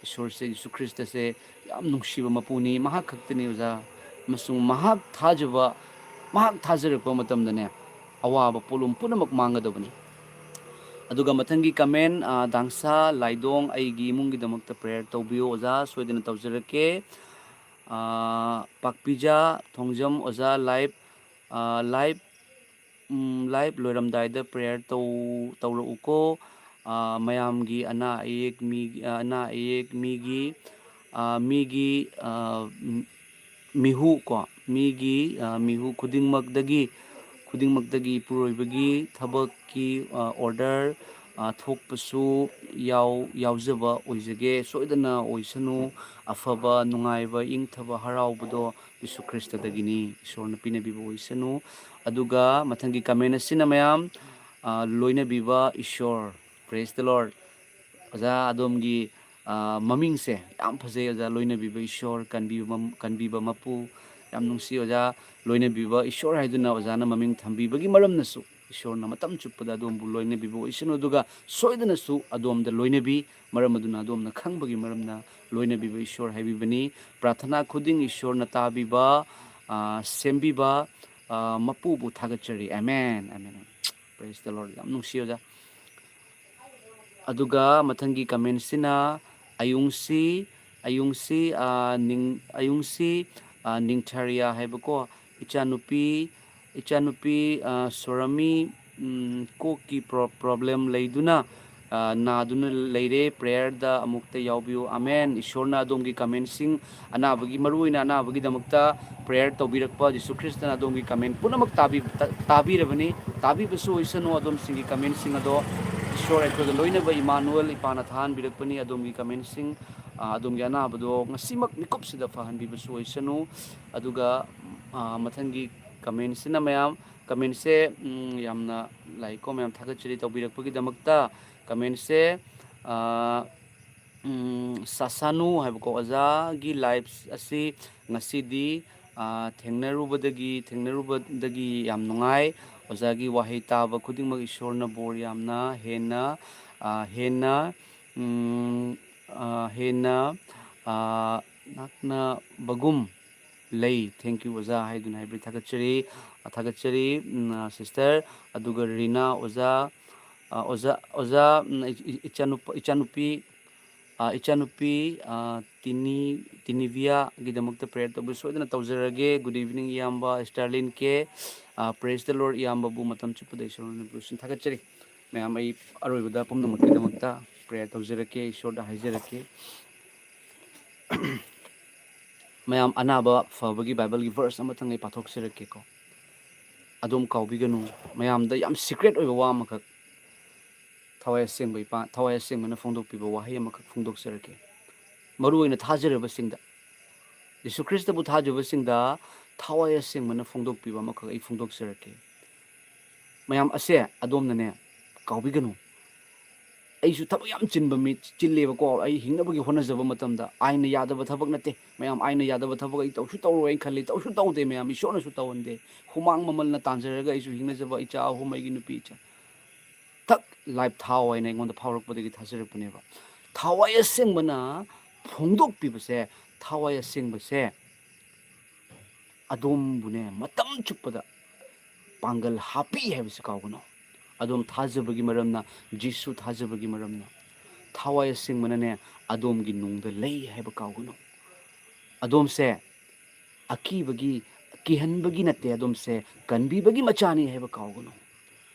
ꯏꯁꯣꯔꯁꯦ, ꯖꯤꯁꯨ ꯈ꯭ꯔꯤꯁꯇꯁꯦ ꯌꯥꯝ ꯅꯨꯡꯁꯤꯕ ꯃꯄꯨꯅꯤ, ꯃꯍꯥꯛ ꯈꯛꯇꯅꯤ ꯑꯣꯖꯥ꯫ ꯑꯃꯁꯨꯡ ꯃꯍꯥꯛ ꯊꯥꯖꯕ, ꯃꯍꯥꯛ ꯊꯥꯖꯔꯛꯄ ꯃꯇꯝꯗꯅꯦ ꯑꯋꯥꯕ ꯄꯣꯠꯂꯨꯝ ꯄꯨꯝꯅꯃꯛ ꯃꯥꯡꯒꯗꯕꯅꯤ꯫ ꯑꯗꯨꯒ ꯃꯊꯪꯒꯤ ꯀꯃꯦꯟ, ꯑ, ꯗꯥꯡꯁꯥ ꯂꯥꯏꯗꯣꯡ, "ꯑꯩꯒꯤ ꯏꯃꯨꯡꯒꯤꯗꯃꯛꯇ ꯄ꯭ꯔꯦꯌꯔ ꯇꯧꯕꯤꯌꯨ ꯑꯣꯖꯥ, ꯁꯣꯏꯗꯅ ꯇꯧꯖꯔꯛꯀꯦ"꯫ ꯑ, ꯄꯥꯛꯄꯤꯖꯥ ꯊꯣꯡꯖꯝ ꯑꯣꯖꯥ, ꯂꯥꯏꯚ, ꯑ, ꯂꯥꯏꯚ, ꯎꯝ, ꯂꯥꯏꯚ ꯂꯣꯏꯔꯝꯗꯥꯏꯗ ꯄ꯭ꯔꯦꯌꯔ ꯇꯧ-, ꯇꯧꯔꯛꯎꯀꯣ꯫ ꯑ, ꯃꯌꯥꯝꯒꯤ ꯑꯅꯥ ꯑꯌꯦꯛ ꯃꯤ-, ꯑ, ꯑꯅꯥ ꯑꯌꯦꯛ ꯃꯤꯒꯤ, ꯑ, ꯃꯤꯒꯤ, ꯑ, ꯎꯝ, ꯃꯤꯍꯨ ꯀꯣ, ꯃꯤꯒꯤ, ꯑ, ꯃꯤꯍꯨ ꯈꯨꯗꯤꯡꯃꯛꯇꯒꯤ, ꯈꯨꯗꯤꯡꯃꯛꯇꯒꯤ ꯏꯄꯨꯔꯣꯏꯕꯒꯤ ꯊꯕꯛꯀꯤ, ꯑ, ꯑꯣꯔꯗꯔ, ꯑ, ꯊꯣꯛꯄꯁꯨ ꯌꯥꯎ-, ꯌꯥꯎꯖꯕ ꯑꯣꯏꯖꯒꯦ꯫ ꯁꯣꯏꯗꯅ ꯑꯣꯏꯁꯅꯨ꯫ ꯑꯐꯕ, ꯅꯨꯡꯉꯥꯏꯕ, ꯏꯪꯊꯕ, ꯍꯔꯥꯎꯕꯗꯣ ꯖꯤꯁꯨ ꯈ꯭ꯔꯤꯁꯇꯗꯒꯤꯅꯤ꯫ ꯏꯁꯣꯔꯅ ꯄꯤꯅꯕꯤꯕ ꯑꯣꯏꯁꯅꯨ꯫ ꯑꯗꯨꯒ ꯃꯊꯪꯒꯤ ꯀꯃꯦꯟ ꯑꯁꯤꯅ ꯃꯌꯥꯝ, ꯑ, "ꯂꯣꯏꯅꯕꯤꯕ ꯏꯁꯣꯔ"꯫ Praise the Lord꯫ ꯑꯣꯖꯥ ꯑꯗꯣꯝꯒꯤ, ꯑ, ꯃꯃꯤꯡꯁꯦ ꯌꯥꯝ ꯐꯖꯩ ꯑꯣꯖꯥ, "ꯂꯣꯏꯅꯕꯤꯕ ꯏꯁꯣꯔ", "ꯀꯟꯕꯤꯕ ꯃꯝ-, ꯀꯟꯕꯤꯕ ꯃꯄꯨ"꯫ ꯌꯥꯝ ꯅꯨꯡꯁꯤ ꯑꯣꯖꯥ, "ꯂꯣꯏꯅꯕꯤꯕ ꯏꯁꯣꯔ" ꯍꯥꯏꯗꯨꯅ ꯑꯣꯖꯥꯅ ꯃꯃꯤꯡ ꯊꯝꯕꯤꯕꯒꯤ ꯃꯔꯝꯅꯁꯨ ꯏꯁꯣꯔꯅ ꯃꯇꯝ ꯆꯨꯞꯄꯗ ꯑꯗꯣꯝꯕꯨ ꯂꯣꯏꯅꯕꯤꯕ ꯑꯣꯏꯁꯅꯨ, ꯑꯗꯨꯒ ꯁꯣꯏꯗꯅꯁꯨ ꯑꯗꯣꯝꯗ ꯂꯣꯏꯅꯕꯤ, ꯃꯔꯝ ꯑꯗꯨꯅ ꯑꯗꯣꯝꯅ ꯈꯪꯕꯒꯤ ꯃꯔꯝꯅ ꯂꯣꯏꯅꯕꯤꯕ ꯏꯁꯣꯔ ꯍꯥꯏꯕꯤꯕꯅꯤ꯫ ꯄ꯭ꯔꯥꯊꯅꯥ ꯈꯨꯗꯤꯡ ꯏꯁꯣꯔꯅ ꯇꯥꯕꯤꯕ, ꯑ, ꯁꯦꯝꯕꯤꯕ, ꯑ, ꯃꯄꯨꯕꯨ ꯊꯥꯒꯠꯆꯔꯤ꯫ Amen, amen, amen. Praise the Lord꯫ ꯌꯥꯝ ꯅꯨꯡꯁꯤ ꯑꯣꯖꯥ꯫ ꯑꯗꯨꯒ ꯃꯊꯪꯒꯤ ꯀꯃꯦꯟꯁꯤꯅ, "ꯑꯌꯨꯡꯁꯤ, ꯑꯌꯨꯡꯁꯤ, ꯑ, ꯅꯤꯡ-, ꯑꯌꯨꯡꯁꯤ, ꯑ, ꯅꯤꯡꯊꯔꯤꯌꯥ ꯍꯥꯏꯕꯀꯣ, ꯏꯆꯥꯅꯨꯄꯤ, ꯏꯆꯥꯅꯨꯄꯤ, ꯑ, ꯁꯣꯔꯃꯤ, ꯎꯝ, ꯀꯣꯛꯀꯤ ꯄ꯭ꯔꯣ-, problem ꯂꯩꯗꯨꯅ, ꯑ, ꯅꯥꯗꯨꯅ ꯂꯩꯔꯦ꯫ Prayer ꯗ ꯑꯃꯨꯛꯇ ꯌꯥꯎꯕꯤꯌꯨ꯫ ꯑꯃꯦꯟ꯫ ꯏꯁꯣꯔꯅ ꯑꯗꯣꯝꯒꯤ comment ꯁꯤꯡ, ꯑꯅꯥꯕꯒꯤ, ꯃꯔꯨꯑꯣꯏꯅ ꯑꯅꯥꯕꯒꯤꯗꯃꯛꯇ prayer ꯇꯧꯕꯤꯔꯛꯄ ꯖꯤꯁꯨ ꯈ꯭ꯔꯤꯁꯇꯅ ꯑꯗꯣꯝꯒꯤ comment ꯄꯨꯝꯅꯃꯛ ꯇꯥꯕꯤ-, ꯇ-, ꯇꯥꯕꯤꯔꯕꯅꯤ꯫ ꯇꯥꯕꯤꯕꯁꯨ ꯑꯣꯏꯁꯅꯨ ꯑꯗꯣꯝꯁꯤꯡꯒꯤ comment ꯁꯤꯡ ꯑꯗꯣ꯫ ꯏꯁꯣꯔ ꯑꯩꯈꯣꯏꯒ ꯂꯣꯏꯅꯕ ꯏꯃꯥꯅꯨꯑꯦꯜ ꯏꯄꯥꯅ ꯊꯥꯍꯟꯕꯤꯔꯛꯄꯅꯤ꯫ ꯑꯗꯣꯝꯒꯤ comment ꯁꯤꯡ, ꯑ, ꯑꯗꯣꯝꯒꯤ ꯑꯅꯥꯕꯗꯣ ꯉꯁꯤꯃꯛ ꯃꯤꯀꯨꯞꯁꯤꯗ ꯐꯍꯟꯕꯤꯕꯁꯨ ꯑꯣꯏꯁꯅꯨ꯫ ꯑꯗꯨꯒ, ꯑ, ꯃꯊꯪꯒꯤ comment ꯁꯤꯅ ꯃꯌꯥꯝ, comment ꯁꯦ, ꯎꯝ, ꯌꯥꯝꯅ ꯂꯥꯛꯏꯀꯣ, ꯃꯌꯥꯝ ꯊꯥꯒꯠꯆꯔꯤ ꯇꯧꯕꯤꯔꯛꯄꯒꯤꯗꯃꯛꯇ꯫ Comment ꯁꯦ, ꯑ, ꯎꯝ, ꯁꯥꯁꯥꯅꯨ ꯍꯥꯏꯕꯀꯣ, ꯑꯣꯖꯥꯒꯤ live ꯑꯁꯤ ꯉꯁꯤꯗꯤ, ꯑ, ꯊꯦꯡꯅꯔꯨꯕꯗꯒꯤ, ꯊꯦꯡꯅꯔꯨꯕꯗꯒꯤ ꯌꯥꯝ ꯅꯨꯡꯉꯥꯏ꯫ ꯑꯣꯖꯥꯒꯤ ꯋꯥꯍꯩ ꯇꯥꯕ ꯈꯨꯗꯤꯡꯃꯛ ꯏꯁꯣꯔꯅ ꯕꯣꯔ ꯌꯥꯝꯅ ꯍꯦꯟꯅ, ꯑ, ꯍꯦꯟꯅ, ꯎꯝ, ꯑ, ꯍꯦꯟꯅ, ꯑ, ꯅꯛꯅꯕꯒꯨꯝ ꯂꯩ꯫ Thank you ꯑꯣꯖꯥ ꯍꯥꯏꯗꯨꯅ ꯍꯥꯏꯕꯗꯤ ꯊꯥꯒꯠꯆꯔꯤ, ꯊꯥꯒꯠꯆꯔꯤ, ꯎꯝ, sister꯫ ꯑꯗꯨꯒ ꯔꯤꯅꯥ ꯑꯣꯖꯥ, ꯑ, ꯑꯣꯖꯥ, ꯑꯣꯖꯥ, ꯎꯝ, ꯏ-, ꯏ-, ꯏꯆꯥꯅꯨꯄꯥ, ꯏꯆꯥꯅꯨꯄꯤ, ꯑ, ꯏꯆꯥꯅꯨꯄꯤ, ꯑ, ꯇꯤꯅꯤ, ꯇꯤꯅꯤꯚꯤꯌꯥꯒꯤꯗꯃꯛꯇ prayer ꯇꯧꯕ ꯁꯣꯏꯗꯅ ꯇꯧꯖꯔꯒꯦ꯫ Good evening ꯏꯌꯥꯝꯕ ꯁ꯭ꯇꯥꯔꯂꯤꯟ ꯀꯦ꯫ ꯑ, praise the Lord ꯏꯌꯥꯝꯕꯕꯨ ꯃꯇꯝ ꯆꯨꯞꯄꯗ ꯏꯁꯣꯔꯅ ꯅꯨꯡꯁꯤꯅ ꯊꯥꯒꯠꯆꯔꯤ꯫ ꯃꯌꯥꯝ ꯑꯩ ꯑꯔꯣꯏꯕꯗ ꯄꯨꯝꯅꯃꯛꯀꯤꯗꯃꯛꯇ prayer ꯇꯧꯖꯔꯛꯀꯦ, ꯏꯁꯣꯔꯗ ꯍꯥꯏꯖꯔꯛꯀꯦ꯫ ꯃꯌꯥꯝ ꯑꯅꯥꯕ ꯐꯕꯒꯤ Bible ꯒꯤ verse ꯑꯃꯇꯪ ꯑꯩ ꯄꯥꯊꯣꯛꯆꯔꯛꯀꯦꯀꯣ꯫ ꯑꯗꯣꯝ ꯀꯥꯎꯕꯤꯒꯅꯨ꯫ ꯃꯌꯥꯝꯗ ꯌꯥꯝ secret ꯑꯣꯏꯕ ꯋꯥ ꯑꯃꯈꯛ ꯊꯋꯥꯏ ꯑꯁꯦꯡꯕ ꯏꯄꯥ, ꯊꯋꯥꯏ ꯑꯁꯦꯡꯕꯅ ꯐꯣꯡꯗꯣꯛꯄꯤꯕ ꯋꯥꯍꯩ ꯑꯃꯈꯛ ꯐꯣꯡꯗꯣꯛꯆꯔꯛꯀꯦ꯫ ꯃꯔꯨ ꯑꯣꯏꯅ ꯊꯥꯖꯔꯕꯁꯤꯡꯗ, ꯌꯤꯁꯨ ꯈ꯭ꯔꯤꯁꯇꯕꯨ ꯊꯥꯖꯕꯁꯤꯡꯗ ꯊꯋꯥꯏ ꯑꯁꯦꯡꯕꯅ ꯐꯣꯡꯗꯣꯛꯄꯤꯕ ꯑꯃꯈꯛ ꯑꯩ ꯐꯣꯡꯗꯣꯛꯆꯔꯛꯀꯦ꯫ ꯃꯌꯥꯝ ꯑꯁꯦ ꯑꯗꯣꯝꯅꯅꯦ ꯀꯥꯎꯕꯤꯒꯅꯨ꯫ ꯑꯩꯁꯨ ꯊꯕꯛ ꯌꯥꯝ ꯆꯤꯟꯕ ꯃꯤ, ꯆꯤꯜꯂꯦꯕꯀꯣ꯫ ꯑꯩ ꯍꯤꯡꯅꯕꯒꯤ ꯍꯣꯠꯅꯖꯕ ꯃꯇꯝꯗ ꯑꯥꯏꯟꯅ ꯌꯥꯗꯕ ꯊꯕꯛ ꯅꯠꯇꯦ꯫ ꯃꯌꯥꯝ ꯑꯥꯏꯟꯅ ꯌꯥꯗꯕ ꯊꯕꯛ ꯑꯩ ꯇꯧꯁꯨ ꯇꯧꯔꯣꯏ ꯍꯥꯏꯅ ꯈꯜꯂꯤ꯫ ꯇꯧꯁꯨ ꯇꯧꯗꯦ ꯃꯌꯥꯝ꯫ ꯏꯁꯣꯔꯅꯁꯨ ꯇꯧꯍꯟꯗꯦ꯫ ꯍꯨꯃꯥꯡ ꯃꯃꯜꯅ ꯇꯥꯟꯖꯔꯒ ꯑꯩꯁꯨ ꯍꯤꯡꯅꯖꯕ ꯏꯆꯥ ꯑꯍꯨꯝ, ꯑꯩꯒꯤ ꯅꯨꯄꯤ ꯏꯆꯥ꯫ ꯊꯛ live ꯊꯥꯎ ꯍꯥꯏꯅ ꯑꯩꯉꯣꯟꯗ ꯐꯥꯎꯔꯛꯄꯗꯒꯤ ꯊꯥꯖꯔꯛꯄꯅꯦꯕ꯫ ꯊꯋꯥꯏ ꯑꯁꯦꯡꯕꯅ ꯐꯣꯡꯗꯣꯛꯄꯤꯕꯁꯦ, ꯊꯋꯥꯏ ꯑꯁꯦꯡꯕꯁꯦ ꯑꯗꯣꯝꯕꯨꯅꯦ ꯃꯇꯝ ꯆꯨꯞꯄꯗ ꯄꯥꯡꯒꯜ ꯍꯥꯞꯄꯤ ꯍꯥꯏꯕꯁꯤ ꯀꯥꯎꯒꯅꯨ꯫ ꯑꯗꯣꯝ ꯊꯥꯖꯕꯒꯤ ꯃꯔꯝꯅ, ꯖꯤꯁꯨ ꯊꯥꯖꯕꯒꯤ ꯃꯔꯝꯅ ꯊꯋꯥꯏ ꯑꯁꯦꯡꯕꯅꯅꯦ ꯑꯗꯣꯝꯒꯤ ꯅꯨꯡꯗ ꯂꯩ ꯍꯥꯏꯕ ꯀꯥꯎꯒꯅꯨ꯫ ꯑꯗꯣꯝꯁꯦ ꯑꯀꯤꯕꯒꯤ, ꯀꯤꯍꯟꯕꯒꯤ ꯅꯠꯇꯦ, ꯑꯗꯣꯝꯁꯦ ꯀꯟꯕꯤꯕꯒꯤ ꯃꯆꯥꯅꯤ ꯍꯥꯏꯕ ꯀꯥꯎꯒꯅꯨ꯫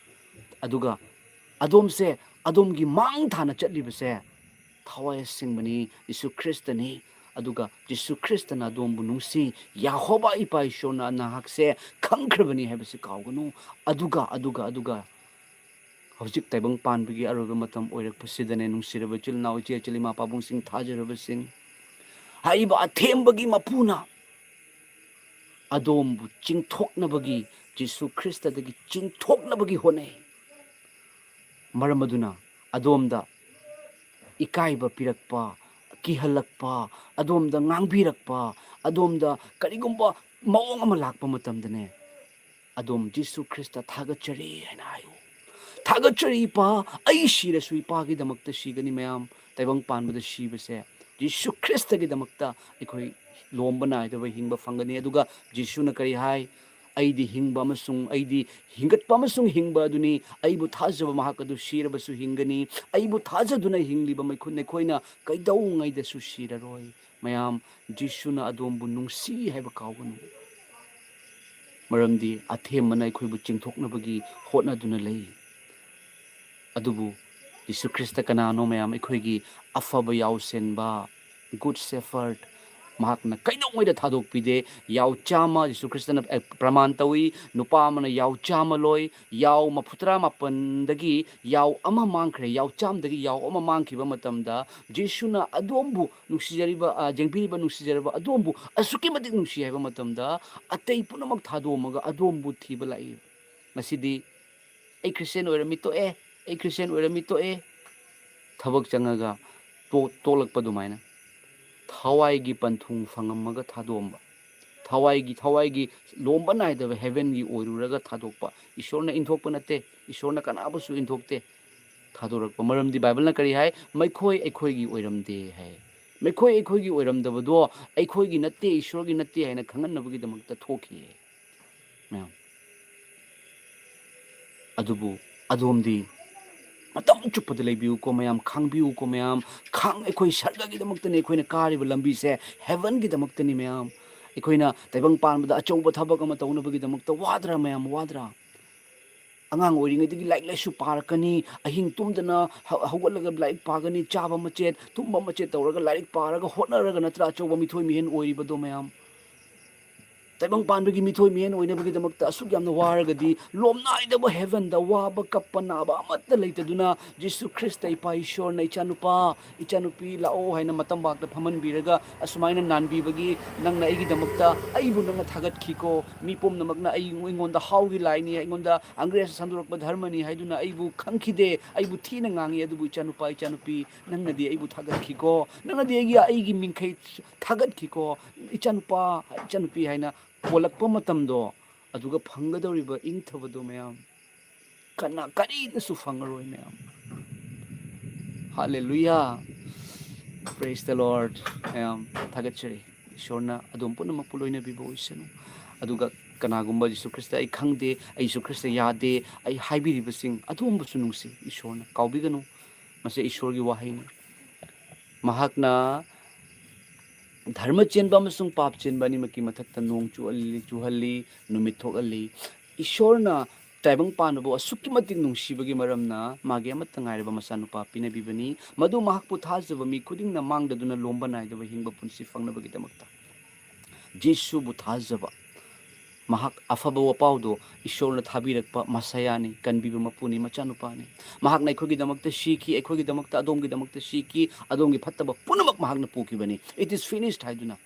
ꯑꯗꯨꯒ ꯑꯗꯣꯝꯁꯦ, ꯑꯗꯣꯝꯒꯤ ꯃꯥꯡ ꯊꯥꯅ ꯆꯠꯂꯤꯕꯁꯦ ꯊꯋꯥꯏ ꯑꯁꯦꯡꯕꯅꯤ, ꯖꯤꯁꯨ ꯈ꯭ꯔꯤꯁꯇꯅꯤ꯫ ꯑꯗꯨꯒ ꯖꯤꯁꯨ ꯈ꯭ꯔꯤꯁꯇꯅ ꯑꯗꯣꯝꯕꯨ ꯅꯨꯡꯁꯤ, ꯌꯦꯍꯣꯕꯥ ꯏꯄꯥ ꯏꯁꯣꯔꯅ ꯅꯍꯥꯛꯁꯦ ꯈꯪꯈ꯭ꯔꯕꯅꯤ ꯍꯥꯏꯕꯁꯤ ꯀꯥꯎꯒꯅꯨ꯫ ꯑꯗꯨꯒ, ꯑꯗꯨꯒ, ꯑꯗꯨꯒ ꯍꯧꯖꯤꯛ ꯇꯥꯏꯕꯪ ꯄꯥꯟꯕꯒꯤ ꯑꯔꯣꯏꯕ ꯃꯇꯝ ꯑꯣꯏꯔꯛꯄꯁꯤꯗꯅꯦ, ꯅꯨꯡꯁꯤꯔꯕ ꯏꯆꯤꯜ ꯏꯅꯥꯎ, ꯏꯆꯦ ꯏꯆꯤꯜ, ꯏꯃꯥ ꯄꯥꯕꯨꯡꯁꯤꯡ, ꯊꯥꯖꯔꯕꯁꯤꯡ, ꯍꯥꯏꯔꯤꯕ ꯑꯊꯦꯝꯕꯒꯤ ꯃꯄꯨꯅ ꯑꯗꯣꯝꯕꯨ ꯆꯤꯡꯊꯣꯛꯅꯕꯒꯤ, ꯖꯤꯁꯨ ꯈ꯭ꯔꯤꯁꯇꯗꯒꯤ ꯆꯤꯡꯊꯣꯛꯅꯕꯒꯤ ꯍꯣꯠꯅꯩ꯫ ꯃꯔꯝ ꯑꯗꯨꯅ ꯑꯗꯣꯝꯗ ꯏꯀꯥꯏꯕ ꯄꯤꯔꯛꯄ, ꯀꯤꯍꯜꯂꯛꯄ, ꯑꯗꯣꯝꯗ ꯉꯥꯡꯕꯤꯔꯛꯄ, ꯑꯗꯣꯝꯗ ꯀꯔꯤꯒꯨꯝꯕ ꯃꯑꯣꯡ ꯑꯃ ꯂꯥꯛꯄ ꯃꯇꯝꯗꯅꯦ, ꯑꯗꯣꯝ ꯖꯤꯁꯨ ꯈ꯭ꯔꯤꯁꯇ ꯊꯥꯒꯠꯆꯔꯤ ꯍꯥꯏꯅ ꯍꯥꯏꯌꯨ꯫ "ꯊꯥꯒꯠꯆꯔꯤ ꯏꯄꯥ, ꯑꯩ ꯁꯤꯔꯁꯨ ꯏꯄꯥꯒꯤꯗꯃꯛꯇ ꯁꯤꯒꯅꯤ ꯃꯌꯥꯝ꯫ ꯇꯥꯏꯕꯪ ꯄꯥꯟꯕꯗ ꯁꯤꯕꯁꯦ ꯖꯤꯁꯨ ꯈ꯭ꯔꯤꯁꯇꯒꯤꯗꯃꯛꯇ ꯑꯩꯈꯣꯏ ꯂꯣꯝꯕ ꯅꯥꯏꯗꯕ ꯍꯤꯡꯕ ꯐꯪꯒꯅꯤ꯫" ꯑꯗꯨꯒ ꯖꯤꯁꯨꯅ ꯀꯔꯤ ꯍꯥꯏ? "ꯑꯩꯗꯤ ꯍꯤꯡꯕ ꯑꯃꯁꯨꯡ ꯑꯩꯗꯤ ꯍꯤꯡꯒꯠꯄ ꯑꯃꯁꯨꯡ ꯍꯤꯡꯕ ꯑꯗꯨꯅꯤ꯫ ꯑꯩꯕꯨ ꯊꯥꯖꯕ ꯃꯍꯥꯛ ꯑꯗꯨ ꯁꯤꯔꯕꯁꯨ ꯍꯤꯡꯒꯅꯤ꯫ ꯑꯩꯕꯨ ꯊꯥꯖꯗꯨꯅ ꯍꯤꯡꯂꯤꯕ ꯃꯩꯈꯨ-, ꯅꯈꯣꯏꯅ ꯀꯩꯗꯧꯉꯩꯗꯁꯨ ꯁꯤꯔꯔꯣꯏ꯫" ꯃꯌꯥꯝ, ꯖꯤꯁꯨꯅ ꯑꯗꯣꯝꯕꯨ ꯅꯨꯡꯁꯤ ꯍꯥꯏꯕ ꯀꯥꯎꯒꯅꯨ꯫ ꯃꯔꯝꯗꯤ ꯑꯊꯦꯝꯕꯅ ꯑꯩꯈꯣꯏꯕꯨ ꯆꯤꯡꯊꯣꯛꯅꯕꯒꯤ ꯍꯣꯠꯅꯗꯨꯅ ꯂꯩ꯫ ꯑꯗꯨꯕꯨ ꯖꯤꯁꯨ ꯈ꯭ꯔꯤꯁꯇ ꯀꯅꯥꯅꯣ ꯃꯌꯥꯝ? ꯑꯩꯈꯣꯏꯒꯤ ꯑꯐꯕ ꯌꯥꯎꯁꯦꯟꯕ, good shepherd꯫ ꯃꯍꯥꯛꯅ ꯀꯩꯗꯧꯉꯩꯗ ꯊꯥꯗꯣꯛꯄꯤꯗꯦ꯫ ꯌꯥꯎ ꯆꯥꯝꯃ, ꯖꯤꯁꯨ ꯈ꯭ꯔꯤꯁꯇꯅ, ꯑꯦ, ꯄ꯭ꯔꯃꯥꯟ ꯇꯧꯏ, ꯅꯨꯄꯥ ꯑꯃꯅ ꯌꯥꯎ ꯆꯥꯝꯃ ꯂꯣꯏ, ꯌꯥꯎ ꯃꯐꯨ ꯇꯔꯥ ꯃꯥꯄꯟꯗꯒꯤ ꯌꯥꯎ ꯑꯃ ꯃꯥꯡꯈ꯭ꯔꯦ, ꯌꯥꯎ ꯆꯥꯝꯃꯗꯒꯤ ꯌꯥꯎ ꯑꯃ ꯃꯥꯡꯈꯤꯕ ꯃꯇꯝꯗ, ꯖꯤꯁꯨꯅ ꯑꯗꯣꯝꯕꯨ ꯅꯨꯡꯁꯤꯖꯔꯤꯕ, ꯑ, ꯌꯦꯡꯕꯤꯔꯤꯕ, ꯅꯨꯡꯁꯤꯖꯔꯕ ꯑꯗꯣꯝꯕꯨ ꯑꯁꯨꯛꯀꯤ ꯃꯇꯤꯛ ꯅꯨꯡꯁꯤ ꯍꯥꯏꯕ ꯃꯇꯝꯗ, ꯑꯇꯩ ꯄꯨꯝꯅꯃꯛ ꯊꯥꯗꯣꯛꯑꯝꯃꯒ ꯑꯗꯣꯝꯕꯨ ꯊꯤꯕ ꯂꯥꯛꯏ꯫ ꯉꯁꯤꯗꯤ "ꯑꯩ ꯈ꯭ꯔꯤꯁꯇꯤꯌꯥꯟ ꯑꯣꯏꯔꯝꯃꯤ ꯇꯣꯛꯑꯦ, ꯑꯩ ꯈ꯭ꯔꯤꯁꯇꯤꯌꯥꯟ ꯑꯣꯏꯔꯝꯃꯤ ꯇꯣꯛꯑꯦ", ꯊꯕꯛ ꯆꯪꯉꯒ ꯇꯣ-, ꯇꯣꯛꯂꯛꯄ ꯑꯗꯨꯃꯥꯏꯅ꯫ ꯊꯋꯥꯏꯒꯤ ꯄꯟꯊꯨꯡ ꯐꯪꯉꯝꯃꯒ ꯊꯥꯗꯣꯛꯑꯝꯕ, ꯊꯋꯥꯏꯒꯤ, ꯊꯋꯥꯏꯒꯤ ꯂꯣꯝꯕ ꯅꯥꯏꯗꯕ ꯍꯦꯚꯦꯟꯒꯤ ꯑꯣꯏꯔꯨꯔꯒ ꯊꯥꯗꯣꯛꯄ꯫ ꯏꯁꯣꯔꯅ ꯏꯟꯊꯣꯛꯄ ꯅꯠꯇꯦ, ꯏꯁꯣꯔꯅ ꯀꯅꯥꯕꯨꯁꯨ ꯏꯟꯊꯣꯛꯇꯦ꯫ ꯊꯥꯗꯣꯔꯛꯄ꯫ ꯃꯔꯝꯗꯤ ꯕꯥꯏꯕꯜꯅ ꯀꯔꯤ ꯍꯥꯏ? "ꯃꯈꯣꯏ ꯑꯩꯈꯣꯏꯒꯤ ꯑꯣꯏꯔꯝꯗꯦ" ꯍꯥꯏ꯫ ꯃꯈꯣꯏ ꯑꯩꯈꯣꯏꯒꯤ ꯑꯣꯏꯔꯝꯗꯕꯗꯣ ꯑꯩꯈꯣꯏꯒꯤ ꯅꯠꯇꯦ, ꯏꯁꯣꯔꯒꯤ ꯅꯠꯇꯦ ꯍꯥꯏꯅ ꯈꯪꯍꯟꯅꯕꯒꯤꯗꯃꯛꯇ ꯊꯣꯛꯈꯤ꯫ ꯃꯌꯥꯝ, ꯑꯗꯨꯕꯨ ꯑꯗꯣꯝꯗꯤ ꯃꯇꯝ ꯆꯨꯞꯄꯗ ꯂꯩꯕꯤꯌꯨꯀꯣ ꯃꯌꯥꯝ, ꯈꯥꯡꯕꯤꯌꯨꯀꯣ ꯃꯌꯥꯝ꯫ ꯈꯥꯡ-, ꯑꯩꯈꯣꯏ ꯁꯔꯒꯒꯤꯗꯃꯛꯇꯅꯤ ꯑꯩꯈꯣꯏꯅ ꯀꯥꯔꯤꯕ ꯂꯝꯕꯤꯁꯦ, ꯍꯦꯚꯟꯒꯤꯗꯃꯛꯇꯅꯤ ꯃꯌꯥꯝ꯫ ꯑꯩꯈꯣꯏꯅ ꯇꯥꯏꯕꯪ ꯄꯥꯟꯕꯗ ꯑꯆꯧꯕ ꯊꯕꯛ ꯑꯃ ꯇꯧꯅꯕꯒꯤꯗꯃꯛꯇ ꯋꯥꯗ꯭ꯔꯥ ꯃꯌꯥꯝ, ꯋꯥꯗ꯭ꯔꯥ? ꯑꯉꯥꯡ ꯑꯣꯏꯔꯤꯉꯩꯗꯒꯤ ꯂꯥꯏꯔꯤꯛ ꯂꯥꯏꯁꯨ ꯄꯥꯔꯛꯀꯅꯤ, ꯑꯍꯤꯡ ꯇꯨꯝꯗꯅ ꯍ-, ꯍꯧꯒꯠꯂꯒ ꯂꯥꯏꯔꯤꯛ ꯄꯥꯒꯅꯤ, ꯆꯥꯕ ꯃꯆꯦꯠ ꯇꯨꯝꯕ ꯃꯆꯦꯠ ꯇꯧꯔꯒ ꯂꯥꯏꯔꯤꯛ ꯄꯥꯔꯒ ꯍꯣꯠꯅꯔꯒ ꯅꯠꯇ꯭ꯔꯥ ꯑꯆꯧꯕ ꯃꯤꯊꯣꯏ ꯃꯤꯍꯦꯟ ꯑꯣꯏꯔꯤꯕꯗꯣ ꯃꯌꯥꯝ? ꯇꯥꯏꯕꯪ ꯄꯥꯟꯕꯒꯤ ꯃꯤꯊꯣꯏ ꯃꯤꯍꯦꯟ ꯑꯣꯏꯅꯕꯒꯤꯗꯃꯛꯇ ꯑꯁꯨꯛ ꯌꯥꯝꯅ ꯋꯥꯔꯒꯗꯤ, ꯂꯣꯝꯅꯥꯏꯗꯕ ꯍꯦꯚꯦꯟꯗ ꯋꯥꯕ ꯀꯞꯄ ꯅꯥꯕ ꯑꯃꯠꯇ ꯂꯩꯇꯗꯨꯅ, ꯖꯤꯁꯨ ꯈ꯭ꯔꯤꯁꯇ ꯏꯄꯥ ꯏꯁꯣꯔꯅ, "ꯏꯆꯥꯅꯨꯄꯥ, ꯏꯆꯥꯅꯨꯄꯤ, ꯂꯥꯛꯑꯣ" ꯍꯥꯏꯅ ꯃꯇꯝꯕꯥꯛꯇ ꯐꯝꯍꯟꯕꯤꯔꯒ, ꯑꯁꯨꯃꯥꯏꯅ ꯅꯥꯟꯕꯤꯕꯒꯤ ꯅꯪꯅ ꯑꯩꯒꯤꯗꯃꯛꯇ, ꯑꯩꯕꯨ ꯅꯪꯅ ꯊꯥꯒꯠꯈꯤꯀꯣ꯫ ꯃꯤ ꯄꯨꯝꯅꯃꯛꯅ ꯑꯩ, ꯑꯩꯉꯣꯟꯗ ꯍꯥꯎꯒꯤ ꯂꯥꯏꯅꯤ, ꯑꯩꯉꯣꯟꯗ ꯑꯪꯒ꯭ꯔꯦꯖ ꯁꯟꯗꯣꯔꯛꯄ ꯙꯔꯃꯅꯤ ꯍꯥꯏꯗꯨꯅ ꯑꯩꯕꯨ ꯈꯪꯈꯤꯗꯦ, ꯑꯩꯕꯨ ꯊꯤꯅ ꯉꯥꯡꯉꯤ, ꯑꯗꯨꯕꯨ ꯏꯆꯥꯅꯨꯄꯥ, ꯏꯆꯥꯅꯨꯄꯤ, ꯅꯪꯅꯗꯤ ꯑꯩꯕꯨ ꯊꯥꯒꯠꯈꯤꯀꯣ, ꯅꯪꯅꯗꯤ ꯑꯩꯒꯤ, ꯑꯩꯒꯤ ꯃꯤꯡꯈꯩ ꯊꯥꯒꯠꯈꯤꯀꯣ, ꯏꯆꯥꯅꯨꯄꯥ, ꯏꯆꯥꯅꯨꯄꯤ ꯍꯥꯏꯅ ꯀꯣꯜꯂꯛꯄ ꯃꯇꯝꯗꯣ, ꯑꯗꯨꯒ ꯐꯪꯒꯗꯧꯔꯤꯕ ꯏꯪꯊꯕꯗꯣ ꯃꯌꯥꯝ, ꯀꯅꯥ, ꯀꯔꯤꯅꯁꯨ ꯐꯪꯉꯔꯣꯏ ꯃꯌꯥꯝ꯫ Hallelujah, praise the Lord ꯃꯌꯥꯝ꯫ ꯊꯥꯒꯠꯆꯔꯤ꯫ ꯏꯁꯣꯔꯅ ꯑꯗꯣꯝ ꯄꯨꯝꯅꯃꯛꯄꯨ ꯂꯣꯏꯅꯕꯤꯕ ꯑꯣꯏꯁꯅꯨ꯫ ꯑꯗꯨꯒ ꯀꯅꯥꯒꯨꯝꯕ ꯖꯤꯁꯨ ꯈ꯭ꯔꯤꯁꯇ ꯑꯩ ꯈꯪꯗꯦ, ꯑꯩ ꯖꯤꯁꯨ ꯈ꯭ꯔꯤꯁꯇ ꯌꯥꯗꯦ, ꯑꯩ ꯍꯥꯏꯕꯤꯔꯤꯕꯁꯤꯡ ꯑꯗꯨꯒꯨꯝꯕꯁꯨ ꯅꯨꯡꯁꯤ꯫ ꯏꯁꯣꯔꯅ ꯀꯥꯎꯕꯤꯒꯅꯨ꯫ ꯃꯁꯤ ꯏꯁꯣꯔꯒꯤ ꯋꯥꯍꯩꯅꯤ꯫ ꯃꯍꯥꯛꯅ ꯙꯔꯃ ꯆꯦꯟꯕ ꯑꯃꯁꯨꯡ ꯄꯥꯞ ꯆꯦꯟꯕ ꯑꯅꯤꯃꯛꯀꯤ ꯃꯊꯛꯇ ꯅꯣꯡ ꯆꯨꯍꯜꯂꯤ, ꯆꯨꯍꯜꯂꯤ, ꯅꯨꯃꯤꯠ ꯊꯣꯛꯍꯜꯂꯤ꯫ ꯏꯁꯣꯔꯅ ꯇꯥꯏꯕꯪ ꯄꯥꯟꯕꯕꯨ ꯑꯁꯨꯛꯀꯤ ꯃꯇꯤꯛ ꯅꯨꯡꯁꯤꯕꯒꯤ ꯃꯔꯝꯅ ꯃꯥꯒꯤ ꯑꯃꯠꯇ ꯉꯥꯏꯔꯕ ꯃꯆꯥꯅꯨꯄꯥ ꯄꯤꯅꯕꯤꯕꯅꯤ, ꯃꯗꯨ ꯃꯍꯥꯛꯄꯨ ꯊꯥꯖꯕ ꯃꯤ ꯈꯨꯗꯤꯡꯅ ꯃꯥꯡꯗꯗꯨꯅ ꯂꯣꯝꯕ ꯅꯥꯏꯗꯕ ꯍꯤꯡꯕ ꯄꯨꯟꯁꯤ ꯐꯪꯅꯕꯒꯤꯗꯃꯛꯇ꯫ ꯖꯤꯁꯨꯕꯨ ꯊꯥꯖꯕ, ꯃꯍꯥꯛ ꯑꯐꯕ ꯋꯥꯄꯥꯎꯗꯣ, ꯏꯁꯣꯔꯅ ꯊꯥꯕꯤꯔꯛꯄ ꯃꯁꯥꯌꯥꯅꯤ, ꯀꯟꯕꯤꯕ ꯃꯄꯨꯅꯤ, ꯃꯆꯥꯅꯨꯄꯥꯅꯤ꯫ ꯃꯍꯥꯛꯅ ꯑꯩꯈꯣꯏꯒꯤꯗꯃꯛꯇ ꯁꯤꯈꯤ, ꯑꯩꯈꯣꯏꯒꯤꯗꯃꯛꯇ, ꯑꯗꯣꯝꯒꯤꯗꯃꯛꯇ ꯁꯤꯈꯤ, ꯑꯗꯣꯝꯒꯤ ꯐꯠꯇꯕ ꯄꯨꯝꯅꯃꯛ ꯃꯍꯥꯛꯅ ꯄꯨꯈꯤꯕꯅꯤ, "It is finished" ꯍꯥꯏꯗꯨꯅ꯫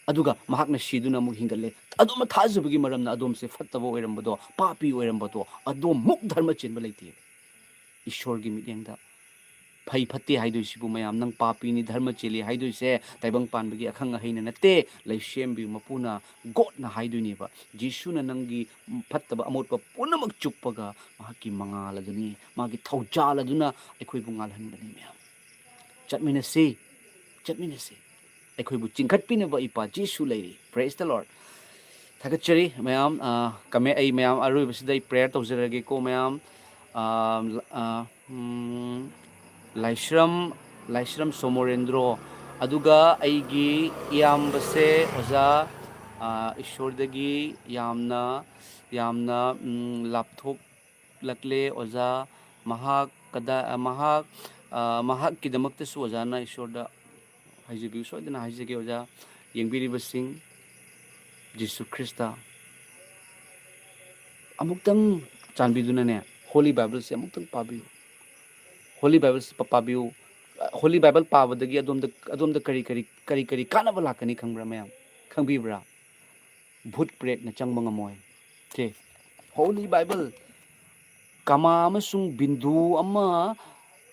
ꯑꯗꯨꯒ ꯃꯍꯥꯛꯅ ꯁꯤꯗꯨꯅ ꯑꯃꯨꯛ ꯍꯤꯡꯒꯠꯂꯦ꯫ ꯑꯗꯣꯝꯅ ꯊꯥꯖꯕꯒꯤ ꯃꯔꯝꯅ ꯑꯗꯣꯝꯁꯦ ꯐꯠꯇꯕ ꯑꯣꯏꯔꯝꯕꯗꯣ, ꯄꯥꯄꯤ ꯑꯣꯏꯔꯝꯕꯗꯣ, ꯑꯗꯣꯝꯃꯨꯛ ꯙꯔꯃ ꯆꯦꯟꯕ ꯂꯩꯇꯦ꯫ ꯏꯁꯣꯔꯒꯤ ꯃꯤꯠꯌꯦꯡꯗ ꯐꯩ ꯐꯠꯇꯦ ꯍꯥꯏꯗꯣꯏꯁꯤꯕꯨ ꯃꯌꯥꯝ, ꯅꯪ ꯄꯥꯄꯤꯅꯤ, ꯙꯔꯃ ꯆꯦꯜꯂꯤ ꯍꯥꯏꯗꯣꯏꯁꯦ ꯇꯥꯏꯕꯪ ꯄꯥꯟꯕꯒꯤ ꯑꯈꯪ ꯑꯍꯩꯅ ꯅꯠꯇꯦ, ꯂꯩꯁꯦꯝꯕꯤ ꯃꯄꯨꯅ, ꯒꯣꯠꯅ ꯍꯥꯏꯗꯣꯏꯅꯦꯕ꯫ ꯖꯤꯁꯨꯅ ꯅꯪꯒꯤ ꯐꯠꯇꯕ ꯑꯃꯣꯠꯄ ꯄꯨꯝꯅꯃꯛ ꯆꯨꯞꯄꯒ ꯃꯍꯥꯛꯀꯤ ꯃꯉꯥꯜ ꯑꯗꯨꯅꯤ, ꯃꯥꯒꯤ ꯊꯧꯖꯥꯜ ꯑꯗꯨꯅ ꯑꯩꯈꯣꯏꯕꯨ ꯉꯥꯜꯍꯟꯕꯅꯤ ꯃꯌꯥꯝ꯫ ꯆꯠꯃꯤꯟꯅꯁꯤ, ꯆꯠꯃꯤꯟꯅꯁꯤ꯫ ꯑꯩꯈꯣꯏꯕꯨ ꯆꯤꯡꯈꯠꯄꯤꯅꯕ ꯏꯄꯥ ꯖꯤꯁꯨ ꯂꯩꯔꯤ꯫ Praise the Lord꯫ ꯊꯥꯒꯠꯆꯔꯤ ꯃꯌꯥꯝ꯫ ꯑ, comment ꯑꯩ ꯃꯌꯥꯝ ꯑꯔꯣꯏꯕꯁꯤꯗ ꯑꯩ prayer ꯇꯧꯖꯔꯒꯦꯀꯣ ꯃꯌꯥꯝ꯫ ꯑ, ꯑ, ꯎꯝ, ꯂꯥꯏꯁ꯭ꯔꯝ, ꯂꯥꯏꯁ꯭ꯔꯝ ꯁꯣꯃꯣꯔꯦꯟꯗ꯭ꯔꯣ, ꯑꯗꯨꯒ ꯑꯩꯒꯤ ꯏꯌꯥꯝꯕꯁꯦ ꯑꯣꯖꯥ, ꯑ, ꯏꯁꯣꯔꯗꯒꯤ ꯌꯥꯝꯅ, ꯌꯥꯝꯅ, ꯎꯝ, ꯂꯥꯞꯊꯣꯛꯂꯛꯂꯦ ꯑꯣꯖꯥ꯫ ꯃꯍꯥꯛ ꯀꯗꯥ-, ꯑ, ꯃꯍꯥꯛ, ꯑ, ꯃꯍꯥꯛꯀꯤꯗꯃꯛꯇꯁꯨ ꯑꯣꯖꯥꯅ ꯏꯁꯣꯔꯗ ꯍꯥꯏꯖꯕꯤꯌꯨ, ꯁꯣꯏꯗꯅ ꯍꯥꯏꯖꯒꯦ ꯑꯣꯖꯥ꯫ ꯌꯦꯡꯕꯤꯔꯤꯕꯁꯤꯡ, ꯖꯤꯁꯨ ꯈ꯭ꯔꯤꯁꯇ ꯑꯃꯨꯛꯇꯪ ꯆꯥꯟꯕꯤꯗꯨꯅꯅꯦ, Holy Bibleꯁꯦ ꯑꯃꯨꯛꯇꯪ ꯄꯥꯕꯤꯌꯨ꯫ Holy Bibleꯁꯦ ꯄꯥꯕꯤꯌꯨ꯫ Holy Bible ꯄꯥꯕꯗꯒꯤ ꯑꯗꯣꯝꯗ, ꯑꯗꯣꯝꯗ ꯀꯔꯤ, ꯀꯔꯤ, ꯀꯔꯤ, ꯀꯔꯤ ꯀꯥꯟꯅꯕ ꯂꯥꯛꯀꯅꯤ ꯈꯪꯕ꯭ꯔꯥ ꯃꯌꯥꯝ? ꯈꯪꯕꯤꯕ꯭ꯔꯥ? ꯚꯨꯠ ꯄ꯭ꯔꯦꯠꯅ ꯆꯪꯕ ꯉꯝꯃꯣꯏ꯫ ꯁꯦ, Holy Bible, ꯀꯃꯥ ꯑꯃꯁꯨꯡ ꯕꯤꯟꯗꯨ ꯑꯃ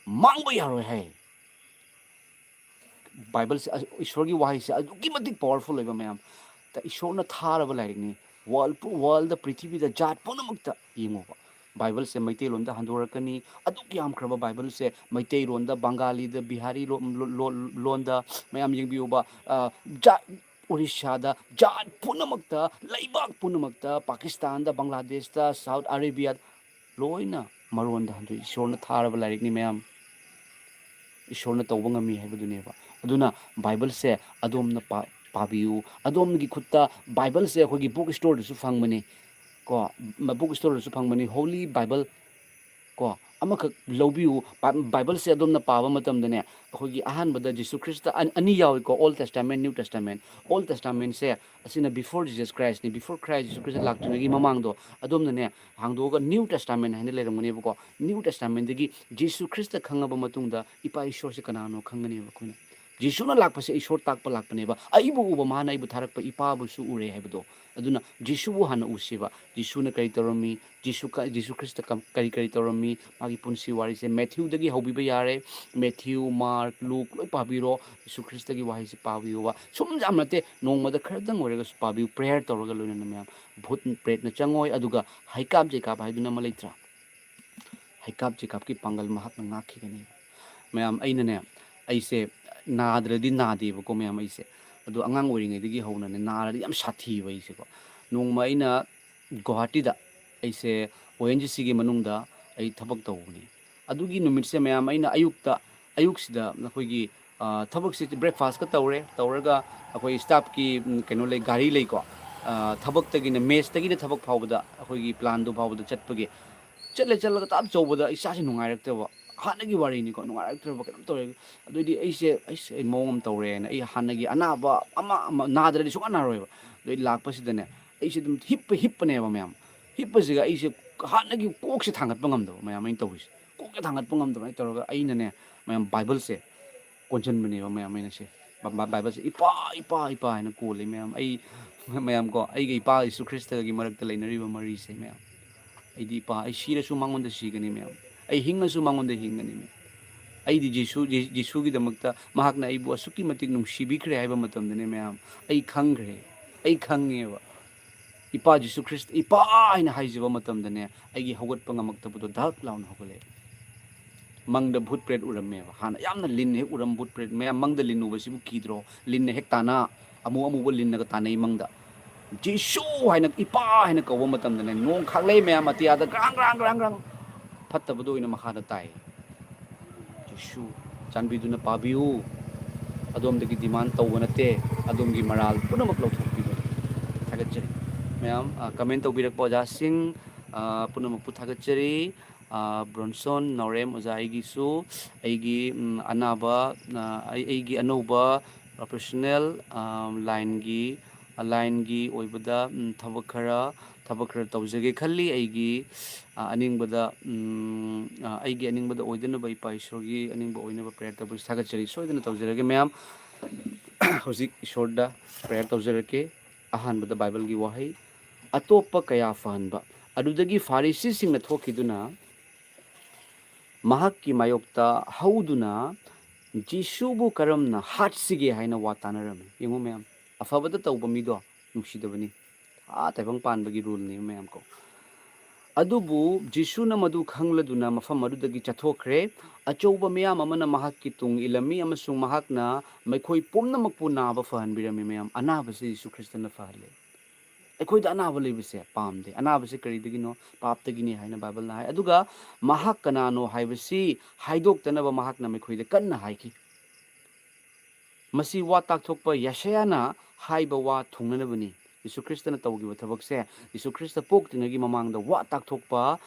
ꯃꯥꯡꯕ ꯌꯥꯔꯣꯏ ꯍꯥꯏ꯫ ꯕꯥꯏꯕꯜꯁꯦ, ꯑ, ꯏꯁꯣꯔꯒꯤ ꯋꯥꯍꯩꯁꯦ ꯑꯗꯨꯛꯀꯤ ꯃꯇꯤꯛ powerful ꯑꯣꯏꯕ ꯃꯌꯥꯝ꯫ ꯇ-, ꯏꯁꯣꯔꯅ ꯊꯥꯔꯕ ꯂꯥꯏꯔꯤꯛꯅꯤ꯫ World ꯄꯨ-, worldꯗ, ꯄ꯭ꯔꯤꯊꯤꯕꯤꯗ ꯖꯥꯠ ꯄꯨꯝꯅꯃꯛꯇ ꯌꯦꯡꯉꯣꯕ꯫ ꯕꯥꯏꯕꯜꯁꯦ ꯃꯩꯇꯩꯂꯣꯟꯗ ꯍꯟꯗꯣꯔꯛꯀꯅꯤ꯫ ꯑꯗꯨꯛ ꯌꯥꯝꯈ꯭ꯔꯕ ꯕꯥꯏꯕꯜꯁꯦ ꯃꯩꯇꯩꯔꯣꯟꯗ, ꯕꯪꯒꯥꯂꯤꯗ, ꯕꯤꯍꯥꯔꯤ ꯂꯣ-, ꯂꯣ-, ꯂꯣ-, ꯂꯣꯟꯗ ꯃꯌꯥꯝ ꯌꯦꯡꯕꯤꯌꯨꯕ꯫ ꯑ, ꯖꯥꯠ, ꯎꯔꯤꯁꯥꯗ, ꯖꯥꯠ ꯄꯨꯝꯅꯃꯛꯇ, ꯂꯩꯕꯥꯛ ꯄꯨꯝꯅꯃꯛꯇ, ꯄꯥꯀꯤꯁꯇꯥꯟꯗ, ꯕꯪꯒ꯭ꯂꯥꯗꯦꯁꯇ, ꯁꯥꯎꯠ ꯑꯔꯦꯕꯤꯌꯥ, ꯂꯣꯏꯅ ꯃꯔꯣꯟꯗ ꯍꯟꯗꯣꯛꯏ꯫ ꯏꯁꯣꯔꯅ ꯊꯥꯔꯕ ꯂꯥꯏꯔꯤꯛꯅꯤ ꯃꯌꯥꯝ꯫ ꯏꯁꯣꯔꯅ ꯇꯧꯕ ꯉꯝꯃꯤ ꯍꯥꯏꯕꯗꯨꯅꯦꯕ꯫ ꯑꯗꯨꯅ ꯕꯥꯏꯕꯜꯁꯦ ꯑꯗꯣꯝꯅ ꯄꯥ-, ꯄꯥꯕꯤꯌꯨ꯫ ꯑꯗꯣꯝꯒꯤ ꯈꯨꯠꯇ ꯕꯥꯏꯕꯜꯁꯦ ꯑꯩꯈꯣꯏꯒꯤ book storeꯗꯁꯨ ꯐꯪꯕꯅꯤ, ꯀꯣ, ꯃ-, book storeꯗꯁꯨ ꯐꯪꯕꯅꯤ, Holy Bible, ꯀꯣ, ꯑꯃꯈꯛ ꯂꯧꯕꯤꯌꯨ꯫ ꯕꯥ-, ꯕꯥꯏꯕꯜꯁꯦ ꯑꯗꯣꯝꯅ ꯄꯥꯕ ꯃꯇꯝꯗꯅꯦ, ꯑꯩꯈꯣꯏꯒꯤ ꯑꯍꯥꯟꯕꯗ ꯖꯤꯁꯨ ꯈ꯭ꯔꯤꯁꯇ ꯑꯟ-, ꯑꯅꯤ ꯌꯥꯎꯏꯀꯣ, Old Testament, New Testament꯫ Old Testamentꯁꯦ ꯑꯁꯤꯅ before Jesus Christꯅꯤ, before Christ, Jesus Christ ꯂꯥꯛꯇ꯭ꯔꯤꯉꯩꯒꯤ ꯃꯃꯥꯡꯗꯣ꯫ ꯑꯗꯣꯝꯅꯅꯦ, ꯍꯥꯡꯗꯣꯛꯑꯒ New Testament ꯍꯥꯏꯅ ꯂꯩꯔꯝꯒꯅꯦꯕꯀꯣ꯫ New Testamentꯗꯒꯤ ꯖꯤꯁꯨ ꯈ꯭ꯔꯤꯁꯇ ꯈꯪꯉꯕ ꯃꯇꯨꯡꯗ ꯏꯄꯥ ꯏꯁꯣꯔꯁꯦ ꯀꯅꯥꯅꯣ ꯈꯪꯒꯅꯦꯕ ꯑꯩꯈꯣꯏꯅ꯫ ꯖꯤꯁꯨꯅ ꯂꯥꯛꯄꯁꯦ ꯏꯁꯣꯔ ꯇꯥꯛꯄ ꯂꯥꯛꯄꯅꯦꯕ꯫ "ꯑꯩꯕꯨ ꯎꯕ ꯃꯥꯅ ꯑꯩꯕꯨ ꯊꯥꯔꯛꯄ ꯏꯄꯥꯕꯨꯁꯨ ꯎꯔꯦ" ꯍꯥꯏꯕꯗꯣ꯫ ꯑꯗꯨꯅ ꯖꯤꯁꯨꯕꯨ ꯍꯥꯟꯅ ꯎꯁꯤꯕ꯫ ꯖꯤꯁꯨꯅ ꯀꯔꯤ ꯇꯧꯔꯝꯃꯤ? ꯖꯤꯁꯨ ꯀ-, ꯖꯤꯁꯨ ꯈ꯭ꯔꯤꯁꯇ ꯀꯝ-, ꯀꯔꯤ ꯀꯔꯤ ꯇꯧꯔꯝꯃꯤ? ꯃꯥꯒꯤ ꯄꯨꯟꯁꯤ ꯋꯥꯔꯤꯁꯦ ꯃꯦꯊ꯭ꯌꯨꯗꯒꯤ ꯍꯧꯕꯤꯕ ꯌꯥꯔꯦ꯫ ꯃꯦꯊ꯭ꯌꯨ, ꯃꯥꯔꯛ, ꯂꯨꯛ ꯂꯣꯏ ꯄꯥꯕꯤꯔꯣ꯫ ꯖꯤꯁꯨ ꯈ꯭ꯔꯤꯁꯇꯒꯤ ꯋꯥꯍꯩꯁꯦ ꯄꯥꯕꯤꯌꯨꯕ꯫ ꯁꯨꯝ ꯌꯥꯝ ꯅꯠꯇꯦ, ꯅꯣꯡꯃꯗ ꯈꯔꯗꯪ ꯑꯣꯏꯔꯒꯁꯨ ꯄꯥꯕꯤꯌꯨ, prayer ꯇꯧꯔꯒ ꯂꯣꯏꯅꯅ ꯃꯌꯥꯝ꯫ ꯚꯨꯠ ꯄ꯭ꯔꯦꯠꯅ ꯆꯪꯉꯣꯏ, ꯑꯗꯨꯒ ꯍꯩꯀꯥꯞ ꯆꯩꯀꯥꯞ ꯍꯥꯏꯗꯨꯅ ꯑꯃ ꯂꯩꯇ꯭ꯔꯥ? ꯍꯩꯀꯥꯞ ꯆꯩꯀꯥꯞꯀꯤ ꯄꯥꯡꯒꯜ ꯃꯍꯥꯛꯅ ꯉꯥꯛꯈꯤꯒꯅꯤ꯫ ꯃꯌꯥꯝ, ꯑꯩꯅꯅꯦ, ꯑꯩꯁꯦ ꯅꯥꯗ꯭ꯔꯗꯤ ꯅꯥꯗꯦꯕꯀꯣ, ꯃꯌꯥꯝ, ꯑꯩꯁꯦ꯫ ꯑꯗꯣ ꯑꯉꯥꯡ ꯑꯣꯏꯔꯤꯉꯩꯗꯒꯤ ꯍꯧꯅꯅꯦ, ꯅꯥꯔꯗꯤ ꯌꯥꯝ ꯁꯥꯊꯤꯕ ꯑꯩꯁꯦꯀꯣ꯫ ꯅꯣꯡꯃ ꯑꯩꯅ ꯒꯨꯋꯥꯍꯥꯇꯤꯗ, ꯑꯩꯁꯦ ꯑꯣ ꯑꯦꯟ ꯖꯤ ꯁꯤꯒꯤ ꯃꯅꯨꯡꯗ ꯑꯩ ꯊꯕꯛ ꯇꯧꯕꯅꯤ꯫ ꯑꯗꯨꯒꯤ ꯅꯨꯃꯤꯠꯁꯦ, ꯃꯌꯥꯝ, ꯑꯩꯅ ꯑꯌꯨꯛꯇ, ꯑꯌꯨꯛꯁꯤꯗ ꯑꯩꯈꯣꯏꯒꯤ ꯑ, ꯊꯕꯛꯁꯤ breakfast ꯀ ꯇꯧꯔꯦ꯫ ꯇꯧꯔꯒ ꯑꯩꯈꯣꯏ staff ꯀꯤ, ꯎꯝ, ꯀꯩꯅꯣ ꯂꯩ, ꯒꯥꯔꯤ ꯂꯩꯀꯣ꯫ ꯑ, ꯊꯕꯛꯇꯒꯤꯅ, mess ꯇꯒꯤꯅ ꯊꯕꯛ ꯐꯥꯎꯕꯗ ꯑꯩꯈꯣꯏꯒꯤ plan ꯗꯨ ꯐꯥꯎꯕꯗ ꯆꯠꯄꯒꯤ ꯆꯠꯂꯦ꯫ ꯆꯠꯂꯒ ꯇꯞ ꯆꯧꯕꯗ ꯏꯁꯥꯁꯦ ꯅꯨꯡꯉꯥꯏꯔꯛꯇꯕ꯫ ꯍꯥꯟꯅꯒꯤ ꯋꯥꯔꯤꯅꯤꯀꯣ, ꯅꯨꯡꯉꯥꯏꯔꯛꯇ꯭ꯔꯕ ꯀꯩꯅꯣꯝ ꯇꯧꯔꯦ꯫ ꯑꯗꯨꯏꯗꯤ ꯑꯩꯁꯦ, ꯑꯩꯁ, ꯑꯩ ꯃꯑꯣꯡ ꯑꯃ ꯇꯧꯔꯦꯅ, ꯑꯩ ꯍꯥꯟꯅꯒꯤ ꯑꯅꯥꯕ ꯑꯃ, ꯑꯃ ꯅꯥꯗ꯭ꯔꯗꯤ ꯁꯨꯡꯌꯥ ꯅꯥꯔꯣꯏꯕ꯫ ꯑꯗꯨꯏ ꯂꯥꯛꯄꯁꯤꯗꯅꯦ, ꯑꯩꯁꯦ ꯑꯗꯨꯝ ꯍꯤꯞꯄ, ꯍꯤꯞꯄꯅꯦꯕ ꯃꯌꯥꯝ꯫ ꯍꯤꯞꯄꯁꯤꯒ ꯑꯩꯁꯦ ꯍꯥꯟꯅꯒꯤ ꯀꯣꯛꯁꯦ ꯊꯥꯡꯒꯠꯄ ꯉꯝꯗꯕ, ꯃꯌꯥꯝ ꯑꯩꯅ ꯇꯧꯔꯤꯁꯦ꯫ ꯀꯣꯛꯁꯦ ꯊꯥꯡꯒꯠꯄ ꯉꯝꯗꯕ ꯍꯥꯏꯅ ꯇꯧꯔꯒ ꯑꯩꯅꯅꯦ, ꯃꯌꯥꯝ, Bible ꯁꯦ ꯀꯣꯟꯁꯤꯟꯕꯅꯦꯕ, ꯃꯌꯥꯝ, ꯑꯩꯅ ꯁꯦ꯫ ꯕ-, ꯕ-, Bible ꯁꯦ, "ꯏꯄꯥ, ꯏꯄꯥ, ꯏꯄꯥ" ꯍꯥꯏꯅ ꯀꯣꯜꯂꯤ, ꯃꯌꯥꯝ꯫ ꯑꯩ, ꯃꯌꯥꯝ ꯀꯣ, ꯑꯩꯒ ꯏꯄꯥ ꯌꯦꯁꯨ ꯈ꯭ꯔꯤꯁꯇꯒꯤ ꯃꯔꯛꯇ ꯂꯩꯅꯔꯤꯕ ꯃꯔꯤꯁꯦ, ꯃꯌꯥꯝ꯫ ꯑꯩꯗꯤ ꯏꯄꯥ, ꯑꯩ ꯁꯤꯔꯁꯨ ꯃꯉꯣꯟꯗ ꯁꯤꯒꯅꯤ, ꯃꯌꯥꯝ꯫ ꯑꯩ ꯍꯤꯡꯉꯁꯨ ꯃꯉꯣꯟꯗ ꯍꯤꯡꯒꯅꯤ, ꯃꯌꯥꯝ꯫ ꯑꯩꯗꯤ ꯖꯤꯁꯨ, ꯖꯤ-, ꯖꯤꯁꯨꯒꯤꯗꯃꯛꯇ ꯃꯍꯥꯛꯅ ꯑꯩꯕꯨ ꯑꯁꯨꯛꯀꯤ ꯃꯇꯤꯛ ꯅꯨꯡꯁꯤꯕꯤꯈ꯭ꯔꯦ ꯍꯥꯏꯕ ꯃꯇꯝꯗꯅꯦ, ꯃꯌꯥꯝ, ꯑꯩ ꯈꯪꯈ꯭ꯔꯦ, ꯑꯩ ꯈꯪꯉꯦꯕ꯫ ꯏꯄꯥ ꯖꯤꯁꯨ ꯈ꯭ꯔꯤꯁꯇ, "ꯏꯄꯥ" ꯍꯥꯏꯅ ꯍꯥꯏꯖꯕ ꯃꯇꯝꯗꯅꯦ, ꯑꯩꯒꯤ ꯍꯧꯒꯠꯄ ꯉꯝꯃꯛꯇꯕꯗꯣ ꯙꯛ ꯂꯥꯎꯅ ꯍꯧꯒꯠꯂꯛꯑꯦ꯫ ꯃꯪꯗ ꯚꯨꯠ ꯄ꯭ꯔꯦꯠ ꯎꯔꯝꯃꯦꯕ꯫ ꯍꯥꯟꯅ ꯌꯥꯝꯅ ꯂꯤꯟ ꯍꯦꯛ ꯎꯔꯝꯕ ꯚꯨꯠ ꯄ꯭ꯔꯦꯠ ꯃꯌꯥꯝ, ꯃꯪꯗ ꯂꯤꯟ ꯎꯕꯁꯤꯕꯨ ꯀꯤꯗ꯭ꯔꯣ? ꯂꯤꯟꯅ ꯍꯦꯛ ꯇꯥꯟꯅ, ꯑꯃꯨ ꯑꯃꯨꯕ ꯂꯤꯟꯅꯒ ꯇꯥꯟꯅꯩ ꯃꯪꯗ꯫ "ꯖꯤꯁꯨ" ꯍꯥꯏꯅ, "ꯏꯄꯥ" ꯍꯥꯏꯅ ꯀꯧꯕ ꯃꯇꯝꯗꯅꯦ, ꯅꯣꯡ ꯈꯥꯛꯂꯛꯑꯦ ꯃꯌꯥꯝ ꯑꯇꯤꯌꯥꯗ, ꯒ꯭ꯔꯥꯡ, ꯒ꯭ꯔꯥꯡ, ꯒ꯭ꯔꯥꯡ, ꯒ꯭ꯔꯥꯡ꯫ ꯐꯠꯇꯕꯗꯣ ꯑꯣꯏꯅ ꯃꯈꯥꯗ ꯇꯥꯏ꯫ ꯖꯤꯁꯨ, ꯆꯥꯟꯕꯤꯗꯨꯅ ꯄꯥꯕꯤꯌꯨ꯫ ꯑꯗꯣꯝꯗꯒꯤ demand ꯇꯧꯕ ꯅꯠꯇꯦ, ꯑꯗꯣꯝꯒꯤ ꯃꯔꯥꯜ ꯄꯨꯝꯅꯃꯛ ꯂꯧꯊꯣꯛꯄꯤꯕ꯫ ꯊꯥꯒꯠꯆꯔꯤ꯫ ꯃꯌꯥꯝ, ꯑ, comment ꯇꯧꯕꯤꯔꯛꯄ ꯑꯣꯖꯥꯁꯤꯡ, ꯑ, ꯄꯨꯝꯅꯃꯛꯄꯨ ꯊꯥꯒꯠꯆꯔꯤ꯫ ꯑ, ꯕ꯭ꯔꯣꯟꯁꯣꯟ ꯅꯥꯎꯔꯦꯝ ꯑꯣꯖꯥ, ꯑꯩꯒꯤꯁꯨ, ꯑꯩꯒꯤ, ꯎꯝ, ꯑꯅꯥꯕ, ꯑ, ꯑꯩ, ꯑꯩꯒꯤ ꯑꯅꯧꯕ professional, ꯑ, line ꯒꯤ, ꯑ, line ꯒꯤ ꯑꯣꯏꯕꯗ, ꯎꯝ, ꯊꯕꯛ ꯈꯔ, ꯊꯕꯛ ꯈꯔ ꯇꯧꯖꯒꯦ ꯈꯜꯂꯤ꯫ ꯑꯩꯒꯤ, ꯑ, ꯑꯅꯤꯡꯕꯗ, ꯎꯝ, ꯑ, ꯑꯩꯒꯤ ꯑꯅꯤꯡꯕꯗ ꯑꯣꯏꯗꯅꯕ ꯏꯄꯥ ꯏꯁꯣꯔꯒꯤ ꯑꯅꯤꯡꯕ ꯑꯣꯏꯅꯕ prayer ꯇꯧꯕꯁꯤ ꯊꯥꯒꯠꯆꯔꯤ꯫ ꯁꯣꯏꯗꯅ ꯇꯧꯖꯔꯒꯦ ꯃꯌꯥꯝ꯫ ꯍꯧꯖꯤꯛ ꯏꯁꯣꯔꯗ prayer ꯇꯧꯖꯔꯛꯀꯦ꯫ ꯑꯍꯥꯟꯕꯗ Bible ꯒꯤ ꯋꯥꯍꯩ, "ꯑꯇꯣꯞꯄ ꯀꯌꯥ ꯐꯍꯟꯕ"꯫ ꯑꯗꯨꯗꯒꯤ ꯐꯥꯔꯤꯁꯤꯁꯤꯡꯅ ꯊꯣꯛꯈꯤꯗꯨꯅ ꯃꯍꯥꯛꯀꯤ ꯃꯥꯌꯣꯛꯇ ꯍꯧꯗꯨꯅ ꯖꯤꯁꯨꯕꯨ ꯀꯔꯝꯅ ꯍꯥꯠꯁꯤꯒꯦ ꯍꯥꯏꯅ ꯋꯥ ꯇꯥꯅꯔꯝꯃꯤ꯫ ꯌꯦꯡꯉꯨ ꯃꯌꯥꯝ, ꯑꯐꯕꯗ ꯇꯧꯕ ꯃꯤꯗꯣ ꯅꯨꯡꯁꯤꯗꯕꯅꯤ꯫ ꯑꯥ, ꯇꯥꯏꯕꯪ ꯄꯥꯟꯕꯒꯤ rule ꯅꯦ ꯃꯌꯥꯝ ꯀꯣ꯫ ꯑꯗꯨꯕꯨ ꯖꯤꯁꯨꯅ ꯃꯗꯨ ꯈꯪꯂꯗꯨꯅ ꯃꯐꯝ ꯑꯗꯨꯗꯒꯤ ꯆꯠꯊꯣꯛꯈ꯭ꯔꯦ꯫ ꯑꯆꯧꯕ ꯃꯤꯌꯥꯝ ꯑꯃꯅ ꯃꯍꯥꯛꯀꯤ ꯇꯨꯡ ꯏꯜꯂꯝꯃꯤ ꯑꯃꯁꯨꯡ ꯃꯍꯥꯛꯅ ꯃꯈꯣꯏ ꯄꯨꯝꯅꯃꯛꯄꯨ ꯅꯥꯕ ꯐꯍꯟꯕꯤꯔꯝꯃꯤ꯫ ꯃꯌꯥꯝ, ꯑꯅꯥꯕꯁꯤ ꯖꯤꯁꯨ ꯈ꯭ꯔꯤꯁꯇꯅ ꯐꯍꯜꯂꯦ꯫ ꯑꯩꯈꯣꯏꯗ ꯑꯅꯥꯕ ꯂꯩꯕꯁꯦ ꯄꯥꯝꯗꯦ꯫ ꯑꯅꯥꯕꯁꯦ ꯀꯔꯤꯗꯒꯤꯅꯣ? ꯄꯥꯞꯇꯒꯤꯅꯤ ꯍꯥꯏꯅ ꯕꯥꯏꯕꯜꯅ ꯍꯥꯏ꯫ ꯑꯗꯨꯒ ꯃꯍꯥꯛ ꯀꯅꯥꯅꯣ ꯍꯥꯏꯕꯁꯤ ꯍꯥꯏꯗꯣꯛꯇꯅꯕ ꯃꯍꯥꯛꯅ ꯃꯈꯣꯏꯗ ꯀꯟꯅ ꯍꯥꯏꯈꯤ꯫ ꯃꯁꯤ ꯋꯥ ꯇꯥꯛꯊꯣꯛꯄ ꯌꯦꯁꯥꯌꯥꯅ ꯍꯥꯏꯕ ꯋꯥ ꯊꯨꯡꯅꯅꯕꯅꯤ꯫ ꯌꯤꯁꯨ ꯈ꯭ꯔꯤꯁꯇꯅ ꯇꯧꯈꯤꯕ ꯊꯕꯛꯁꯦ, ꯌꯤꯁꯨ ꯈ꯭ꯔꯤꯁꯇ ꯄꯣꯛꯇ꯭ꯔꯤꯉꯩꯒꯤ ꯃꯃꯥꯡꯗ ꯋꯥ ꯇꯥꯛꯊꯣꯛꯄ,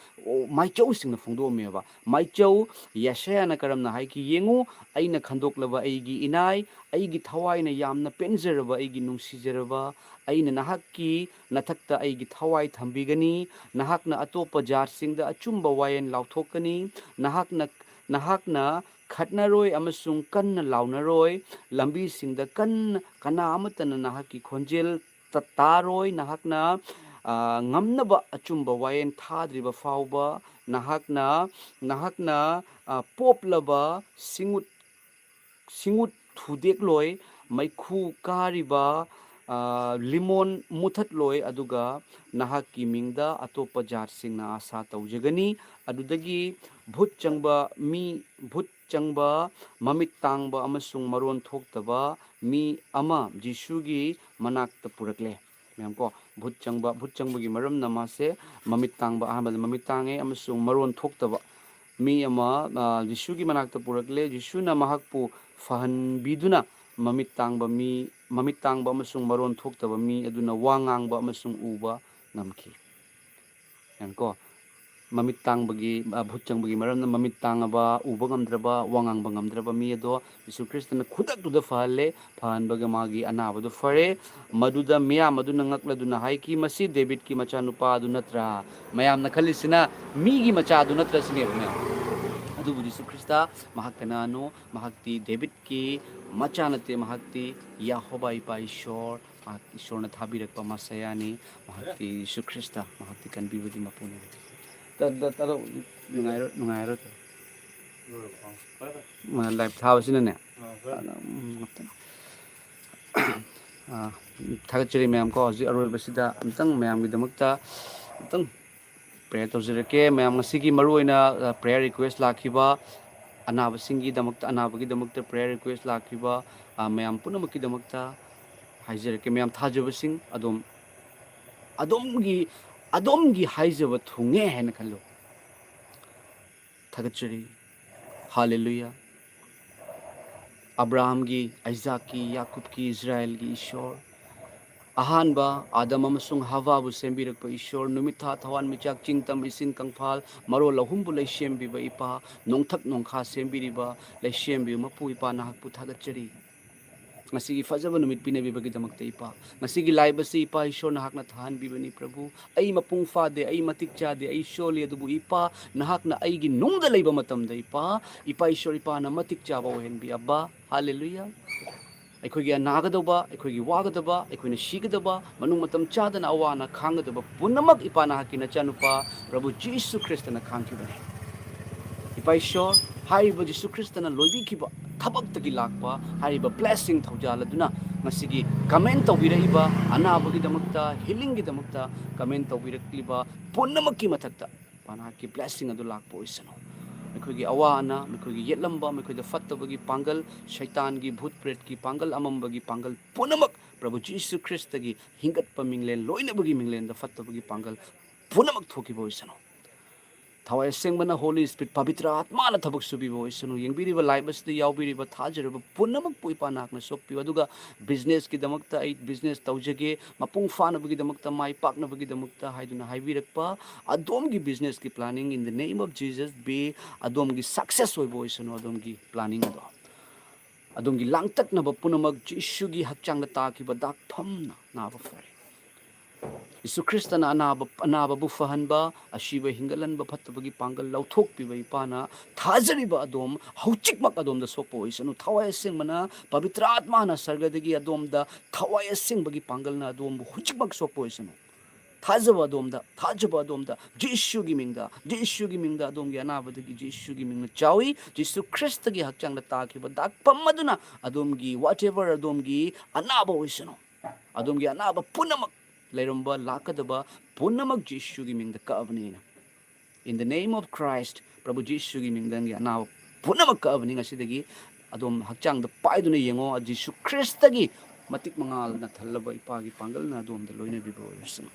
ꯑꯣ, ꯃꯥꯏꯆꯧꯁꯤꯡꯅ ꯐꯣꯡꯗꯣꯛꯑꯝꯃꯦꯕ꯫ ꯃꯥꯏꯆꯧ ꯌꯦꯁꯥꯌꯥꯅ ꯀꯔꯝꯅ ꯍꯥꯏꯈꯤ? "ꯌꯦꯡꯉꯨ, ꯑꯩꯅ ꯈꯟꯗꯣꯛꯂꯕ ꯑꯩꯒꯤ ꯏꯅꯥꯏ, ꯑꯩꯒꯤ ꯊꯋꯥꯏꯅ ꯌꯥꯝꯅ ꯄꯦꯟꯖꯔꯕ ꯑꯩꯒꯤ ꯅꯨꯡꯁꯤꯖꯔꯕ, ꯑꯩꯅ ꯅꯍꯥꯛꯀꯤ ꯅꯊꯛꯇ ꯑꯩꯒꯤ ꯊꯋꯥꯏ ꯊꯝꯕꯤꯒꯅꯤ꯫ ꯅꯍꯥꯛꯅ ꯑꯇꯣꯞꯄ ꯖꯥꯠꯁꯤꯡꯗ ꯑꯆꯨꯝꯕ ꯋꯥꯌꯦꯜ ꯂꯥꯎꯊꯣꯛꯀꯅꯤ꯫ ꯅꯍꯥꯛꯅ, ꯅꯍꯥꯛꯅ ꯈꯠꯅꯔꯣꯏ ꯑꯃꯁꯨꯡ ꯀꯟꯅ ꯂꯥꯎꯅꯔꯣꯏ꯫ ꯂꯝꯕꯤꯁꯤꯡꯗ ꯀꯟꯅ, ꯀꯅꯥ ꯑꯃꯠꯇꯅ ꯅꯍꯥꯛꯀꯤ ꯈꯣꯟꯖꯦꯜ ꯇ-, ꯇꯥꯔꯣꯏ꯫ ꯅꯍꯥꯛꯅ, ꯑ, ꯉꯝꯅꯕ ꯑꯆꯨꯝꯕ ꯋꯥꯌꯦꯜ ꯊꯥꯗ꯭ꯔꯤꯕ ꯐꯥꯎꯕ, ꯅꯍꯥꯛꯅ, ꯅꯍꯥꯛꯅ, ꯑ, ꯄꯣꯞꯂꯕ ꯁꯤꯡꯎꯠ, ꯁꯤꯡꯎꯠ ꯊꯨꯗꯦꯛꯂꯣꯏ꯫ ꯃꯩꯈꯨ ꯀꯥꯔꯤꯕ, ꯑ, ꯂꯤꯃꯣꯟ ꯃꯨꯊꯠꯂꯣꯏ꯫ ꯑꯗꯨꯒ ꯅꯍꯥꯛꯀꯤ ꯃꯤꯡꯗ ꯑꯇꯣꯞꯄ ꯖꯥꯠꯁꯤꯡꯅ ꯑꯥꯁꯥ ꯇꯧꯖꯒꯅꯤ꯫ ꯑꯗꯨꯗꯒꯤ ꯚꯨꯠ ꯆꯪꯕ ꯃꯤ, ꯚꯨꯠ ꯆꯪꯕ, ꯃꯃꯤꯠ ꯇꯥꯡꯕ ꯑꯃꯁꯨꯡ ꯃꯔꯣꯟ ꯊꯣꯛꯇꯕ ꯃꯤ ꯑꯃ ꯖꯤꯁꯨꯒꯤ ꯃꯅꯥꯛꯇ ꯄꯨꯔꯛꯂꯦ꯫ ꯃꯌꯥꯝ ꯀꯣ, ꯚꯨꯠ ꯆꯪꯕ, ꯚꯨꯠ ꯆꯪꯕꯒꯤ ꯃꯔꯝꯅ ꯃꯥꯁꯦ ꯃꯃꯤꯠ ꯇꯥꯡꯕ, ꯑꯍꯥꯟꯕꯗ ꯃꯃꯤꯠ ꯇꯥꯡꯉꯦ ꯑꯃꯁꯨꯡ ꯃꯔꯣꯟ ꯊꯣꯛꯇꯕ ꯃꯤ ꯑꯃ, ꯑ, ꯖꯤꯁꯨꯒꯤ ꯃꯅꯥꯛꯇ ꯄꯨꯔꯛꯂꯦ꯫ ꯖꯤꯁꯨꯅ ꯃꯍꯥꯛꯄꯨ ꯐꯍꯟꯕꯤꯗꯨꯅ ꯃꯃꯤꯠ ꯇꯥꯡꯕ ꯃꯤ, ꯃꯃꯤꯠ ꯇꯥꯡꯕ ꯑꯃꯁꯨꯡ ꯃꯔꯣꯟ ꯊꯣꯛꯇꯕ ꯃꯤ ꯑꯗꯨꯅ ꯋꯥ ꯉꯥꯡꯕ ꯑꯃꯁꯨꯡ ꯎꯕ ꯉꯝꯈꯤ꯫ ꯌꯦꯡꯉꯨꯀꯣ, ꯃꯃꯤꯠ ꯇꯥꯡꯕꯒꯤ, ꯑ, ꯚꯨꯠ ꯆꯪꯕꯒꯤ ꯃꯔꯝꯅ ꯃꯃꯤꯠ ꯇꯥꯡꯉꯕ, ꯎꯕ ꯉꯝꯗ꯭ꯔꯕ, ꯋꯥ ꯉꯥꯡꯕ ꯉꯝꯗ꯭ꯔꯕ ꯃꯤ ꯑꯗꯣ ꯖꯤꯁꯨ ꯈ꯭ꯔꯤꯁꯇꯅ ꯈꯨꯗꯛꯇꯨꯗ ꯐꯍꯜꯂꯦ꯫ ꯐꯍꯟꯕꯒ ꯃꯥꯒꯤ ꯑꯅꯥꯕꯗꯨ ꯐꯔꯦ꯫ ꯃꯗꯨꯗ ꯃꯤꯌꯥꯝ ꯑꯗꯨꯅ ꯉꯛꯂꯗꯨꯅ ꯍꯥꯏꯈꯤ, "ꯃꯁꯤ ꯗꯦꯕꯤꯠꯀꯤ ꯃꯆꯥꯅꯨꯄꯥ ꯑꯗꯨ ꯅꯠꯇ꯭ꯔꯥ?" ꯃꯌꯥꯝꯅ ꯈꯜꯂꯤꯁꯤꯅ ꯃꯤꯒꯤ ꯃꯆꯥ ꯑꯗꯨ ꯅꯠꯇ꯭ꯔꯥ ꯁꯤꯅꯦꯕ ꯃꯌꯥꯝ꯫ ꯑꯗꯨꯕꯨ ꯖꯤꯁꯨ ꯈ꯭ꯔꯤꯁꯇ ꯃꯍꯥꯛ ꯀꯅꯥꯅꯣ? ꯃꯍꯥꯛꯇꯤ ꯗꯦꯕꯤꯠꯀꯤ ꯃꯆꯥ ꯅꯠꯇꯦ, ꯃꯍꯥꯛꯇꯤ ꯌꯥꯍꯣꯕꯥ ꯏꯄꯥ ꯏꯁꯣꯔ, ꯃꯍꯥꯛ ꯏꯁꯣꯔꯅ ꯊꯥꯕꯤꯔꯛꯄ ꯃꯁꯌꯥꯅꯤ, ꯃꯍꯥꯛꯇꯤ ꯖꯤꯁꯨ ꯈ꯭ꯔꯤꯁꯇ, ꯃꯍꯥꯛꯇꯤ ꯀꯟꯕꯤꯕꯒꯤ ꯃꯄꯨꯅꯤ꯫ ꯇ-, ꯇ-, ꯇ-, ꯅꯨꯡꯉꯥꯏꯔꯣꯏ, ꯅꯨꯡꯉꯥꯏꯔꯣꯏ꯫ ꯃꯥ live ꯊꯥꯕꯁꯤꯅꯅꯦ꯫ ꯑꯥ, ꯐꯔꯦ꯫ ꯑꯗ, ꯎꯝ, ꯉꯥꯛꯇꯪ꯫ ꯑꯥ, ꯊꯥꯒꯠꯆꯔꯤ ꯃꯌꯥꯝ ꯀꯣ꯫ ꯍꯧꯖꯤꯛ ꯑꯔꯣꯏꯕꯁꯤꯗ ꯑꯝꯇꯪ ꯃꯌꯥꯝꯒꯤꯗꯃꯛꯇ ꯑꯝꯇꯪ prayer ꯇꯧꯖꯔꯛꯀꯦ꯫ ꯃꯌꯥꯝ ꯉꯁꯤꯒꯤ ꯃꯔꯨꯑꯣꯏꯅ, ꯑ, prayer request ꯂꯥꯛꯈꯤꯕ ꯑꯅꯥꯕꯁꯤꯡꯒꯤꯗꯃꯛꯇ, ꯑꯅꯥꯕꯒꯤꯗꯃꯛꯇ prayer request ꯂꯥꯛꯈꯤꯕ, ꯑ, ꯃꯌꯥꯝ ꯄꯨꯝꯅꯃꯛꯀꯤꯗꯃꯛꯇ ꯍꯥꯏꯖꯔꯛꯀꯦ꯫ ꯃꯌꯥꯝ ꯊꯥꯖꯕꯁꯤꯡ ꯑꯗꯨꯝ, ꯑꯗꯣꯝꯒꯤ, ꯑꯗꯣꯝꯒꯤ ꯍꯥꯏꯖꯕ ꯊꯨꯡꯉꯦ ꯍꯥꯏꯅ ꯈꯜꯂꯨ꯫ ꯊꯥꯒꯠꯆꯔꯤ꯫ ꯍꯥꯂꯦꯂꯨꯌꯥ꯫ ꯑꯕ꯭ꯔꯥꯍꯝꯒꯤ, ꯑꯥꯏꯖꯥꯛꯀꯤ, ꯌꯥꯀꯨꯕꯀꯤ, ꯏꯁꯔꯥꯌꯦꯜꯒꯤ ꯏꯁꯣꯔ, ꯑꯍꯥꯟꯕ ꯑꯥꯗꯝ ꯑꯃꯁꯨꯡ ꯍꯥꯋꯥꯕꯨ ꯁꯦꯝꯕꯤꯔꯛꯄ ꯏꯁꯣꯔ, ꯅꯨꯃꯤꯠ ꯊꯥ ꯊꯋꯥꯟꯃꯤꯆꯥꯛ ꯆꯤꯡ ꯇꯝ ꯏꯁꯤꯡ ꯀꯪꯐꯥꯜ ꯃꯔꯣꯜ ꯑꯍꯨꯝꯕꯨ ꯂꯩꯁꯦꯝꯕꯤꯕ ꯏꯄꯥ, ꯅꯣꯡꯊꯛ ꯅꯣꯡꯈꯥ ꯁꯦꯝꯕꯤꯔꯤꯕ ꯂꯩꯁꯦꯝꯕꯤꯕ ꯃꯄꯨ ꯏꯄꯥ ꯅꯍꯥꯛꯄꯨ ꯊꯥꯒꯠꯆꯔꯤ꯫ ꯉꯁꯤꯒꯤ ꯐꯖꯕ ꯅꯨꯃꯤꯠ ꯄꯤꯅꯕꯤꯕꯒꯤꯗꯃꯛꯇ ꯏꯄꯥ, ꯉꯁꯤꯒꯤ live ꯑꯁꯤ ꯏꯄꯥ ꯏꯁꯣꯔ ꯅꯍꯥꯛꯅ ꯊꯥꯍꯟꯕꯤꯕꯅꯤ ꯄ꯭ꯔꯚꯨ꯫ ꯑꯩ ꯃꯄꯨꯡ ꯐꯥꯗꯦ, ꯑꯩ ꯃꯇꯤꯛ ꯆꯥꯗꯦ, ꯑꯩ ꯁꯣꯜꯂꯤ, ꯑꯗꯨꯕꯨ ꯏꯄꯥ ꯅꯍꯥꯛꯅ ꯑꯩꯒꯤ ꯅꯨꯡꯗ ꯂꯩꯕ ꯃꯇꯝꯗ ꯏꯄꯥ, ꯏꯄꯥ ꯏꯁꯣꯔ ꯏꯄꯥꯅ ꯃꯇꯤꯛ ꯆꯥꯕ ꯑꯣꯏꯍꯟꯕꯤ ꯑꯕꯥ꯫ ꯍꯥꯂꯦꯂꯨꯌꯥ꯫ ꯑꯩꯈꯣꯏꯒꯤ ꯅꯥꯒꯗꯧꯕ, ꯑꯩꯈꯣꯏꯒꯤ ꯋꯥꯒꯗꯕ, ꯑꯩꯈꯣꯏꯅ ꯁꯤꯒꯗꯕ, ꯃꯅꯨꯡ ꯃꯇꯝ ꯆꯥꯗꯅ ꯑꯋꯥ ꯑꯅꯥ ꯈꯥꯡꯒꯗꯕ ꯄꯨꯝꯅꯃꯛ ꯏꯄꯥ ꯅꯍꯥꯛꯀꯤ ꯅꯆꯥꯅꯨꯄꯥ ꯄ꯭ꯔꯚꯨ ꯖꯤꯁꯨ ꯈ꯭ꯔꯤꯁꯇꯅ ꯈꯥꯡꯈꯤꯕꯅꯤ꯫ ꯏꯄꯥ ꯏꯁꯣꯔ, ꯍꯥꯏꯔꯤꯕ ꯖꯤꯁꯨ ꯈ꯭ꯔꯤꯁꯇꯅ ꯂꯣꯏꯕꯤꯈꯤꯕ ꯊꯕꯛꯇꯒꯤ ꯂꯥꯛꯄ ꯍꯥꯏꯔꯤꯕ blessing ꯊꯧꯖꯥꯜ ꯑꯗꯨꯅ ꯉꯁꯤꯒꯤ comment ꯇꯧꯕꯤꯔꯛꯏꯕ, ꯑꯅꯥꯕꯒꯤꯗꯃꯛꯇ, healingꯒꯤꯗꯃꯛꯇ comment ꯇꯧꯕꯤꯔꯛꯂꯤꯕ ꯄꯨꯝꯅꯃꯛꯀꯤ ꯃꯊꯛꯇ ꯏꯄꯥ ꯅꯍꯥꯛꯀꯤ blessing ꯑꯗꯨ ꯂꯥꯛꯄ ꯑꯣꯏꯁꯅꯨ꯫ ꯑꯩꯈꯣꯏꯒꯤ ꯑꯋꯥ ꯑꯅꯥ, ꯑꯩꯈꯣꯏꯒꯤ ꯌꯦꯠꯂꯝꯕ, ꯑꯩꯈꯣꯏꯗ ꯐꯠꯇꯕꯒꯤ ꯄꯥꯡꯒꯜ, ꯁꯩꯇꯥꯟꯒꯤ, ꯚꯨꯠ ꯄ꯭ꯔꯦꯠꯀꯤ ꯄꯥꯡꯒꯜ, ꯑꯃꯝꯕꯒꯤ ꯄꯥꯡꯒꯜ ꯄꯨꯝꯅꯃꯛ ꯄ꯭ꯔꯚꯨ ꯖꯤꯁꯨ ꯈ꯭ꯔꯤꯁꯇꯒꯤ ꯍꯤꯡꯒꯠꯄ ꯃꯤꯡꯂꯦꯟ, ꯂꯣꯏꯅꯕꯒꯤ ꯃꯤꯡꯂꯦꯟꯗ ꯐꯠꯇꯕꯒꯤ ꯄꯥꯡꯒꯜ ꯄꯨꯝꯅꯃꯛ ꯊꯣꯛꯈꯤꯕ ꯑꯣꯏꯁꯅꯨ꯫ ꯊꯋꯥꯏ ꯑꯁꯦꯡꯕꯅ Holy Spirit, ꯄꯕꯤꯇ꯭ꯔ ꯑꯥꯠꯃꯥꯅ ꯊꯕꯛ ꯁꯨꯕꯤꯕ ꯑꯣꯏꯁꯅꯨ꯫ ꯌꯦꯡꯕꯤꯔꯤꯕ live ꯑꯁꯤꯗ ꯌꯥꯎꯕꯤꯔꯤꯕ ꯊꯥꯖꯔꯕ ꯄꯨꯝꯅꯃꯛꯄꯨ ꯏꯄꯥ ꯅꯍꯥꯛꯅ ꯁꯣꯛꯄꯤꯌꯨ꯫ ꯑꯗꯨꯒ businessꯀꯤꯗꯃꯛꯇ ꯑꯩ business ꯇꯧꯖꯒꯦ, ꯃꯄꯨꯡ ꯐꯥꯅꯕꯒꯤꯗꯃꯛꯇ, ꯃꯥꯏ ꯄꯥꯛꯅꯕꯒꯤꯗꯃꯛꯇ ꯍꯥꯏꯗꯨꯅ ꯍꯥꯏꯕꯤꯔꯛꯄ ꯑꯗꯣꯝꯒꯤ businessꯀꯤ planning in the name of Jesus be ꯑꯗꯣꯝꯒꯤ success ꯑꯣꯏꯕ ꯑꯣꯏꯁꯅꯨ ꯑꯗꯣꯝꯒꯤ planning ꯑꯗꯣ꯫ ꯑꯗꯣꯝꯒꯤ ꯂꯥꯡꯇꯛꯅꯕ ꯄꯨꯝꯅꯃꯛ ꯖꯤꯁꯨꯒꯤ ꯍꯛꯆꯥꯡꯗ ꯇꯥꯈꯤꯕ ꯗꯥꯛꯐꯝꯅ ꯅꯥꯕ ꯐꯔꯦ꯫ ꯌꯤꯁꯨ ꯈ꯭ꯔꯤꯁꯇꯅ ꯑꯅꯥꯕ, ꯑꯅꯥꯕꯕꯨ ꯐꯍꯟꯕ, ꯑꯁꯤꯕ ꯍꯤꯡꯒꯠꯍꯟꯕ, ꯐꯠꯇꯕꯒꯤ ꯄꯥꯡꯒꯜ ꯂꯧꯊꯣꯛꯄꯤꯕ ꯏꯄꯥꯅ ꯊꯥꯖꯔꯤꯕ ꯑꯗꯣꯝ ꯍꯧꯖꯤꯛꯃꯛ ꯑꯗꯣꯝꯗ ꯁꯣꯛꯄ ꯑꯣꯏꯁꯅꯨ꯫ ꯊꯋꯥꯏ ꯑꯁꯦꯡꯕꯅ, ꯄꯕꯤꯇ꯭ꯔ ꯑꯥꯠꯃꯥꯅ ꯁꯔꯒꯗꯒꯤ ꯑꯗꯣꯝꯗ ꯊꯋꯥꯏ ꯑꯁꯦꯡꯕꯒꯤ ꯄꯥꯡꯒꯜꯅ ꯑꯗꯣꯝꯕꯨ ꯍꯧꯖꯤꯛꯃꯛ ꯁꯣꯛꯄ ꯑꯣꯏꯁꯅꯨ꯫ ꯊꯥꯖꯕ ꯑꯗꯣꯝꯗ, ꯊꯥꯖꯕ ꯑꯗꯣꯝꯗ, ꯖꯤꯁꯨꯒꯤ ꯃꯤꯡꯗ, ꯖꯤꯁꯨꯒꯤ ꯃꯤꯡꯗ ꯑꯗꯣꯝꯒꯤ ꯑꯅꯥꯕꯗꯒꯤ ꯖꯤꯁꯨꯒꯤ ꯃꯤꯡꯅ ꯆꯥꯎꯏ꯫ ꯖꯤꯁꯨ ꯈ꯭ꯔꯤꯁꯇꯒꯤ ꯍꯛꯆꯥꯡꯗ ꯇꯥꯈꯤꯕ ꯗꯥꯛꯐꯝ ꯑꯗꯨꯅ ꯑꯗꯣꯝꯒꯤ whatever ꯑꯗꯣꯝꯒꯤ ꯑꯅꯥꯕ ꯑꯣꯏꯁꯅꯨ, ꯑꯗꯣꯝꯒꯤ ꯑꯅꯥꯕ ꯄꯨꯝꯅꯃꯛ, ꯂꯩꯔꯝꯕ ꯂꯥꯛꯀꯗꯕ ꯄꯨꯝꯅꯃꯛ ꯖꯤꯁꯨꯒꯤ ꯃꯤꯡꯗ ꯀꯛꯑꯕꯅꯤ ꯑꯩꯅ꯫ In the name of Christ, ꯄ꯭ꯔꯚꯨ ꯖꯤꯁꯨꯒꯤ ꯃꯤꯡꯗ ꯅꯪꯒꯤ ꯑꯅꯥꯕ ꯄꯨꯝꯅꯃꯛ ꯀꯛꯑꯕꯅꯤ꯫ ꯉꯁꯤꯗꯒꯤ ꯑꯗꯣꯝ ꯍꯛꯆꯥꯡꯗ ꯄꯥꯏꯗꯨꯅ ꯌꯦꯡꯉꯣ, ꯖꯤꯁꯨ ꯈ꯭ꯔꯤꯁꯇꯒꯤ ꯃꯇꯤꯛ ꯃꯉꯥꯜꯅ ꯊꯜꯂꯕ ꯏꯄꯥꯒꯤ ꯄꯥꯡꯒꯜꯅ ꯑꯗꯣꯝꯗ ꯂꯣꯏꯅꯕꯤꯕ ꯑꯣꯏꯔꯁꯅꯨ꯫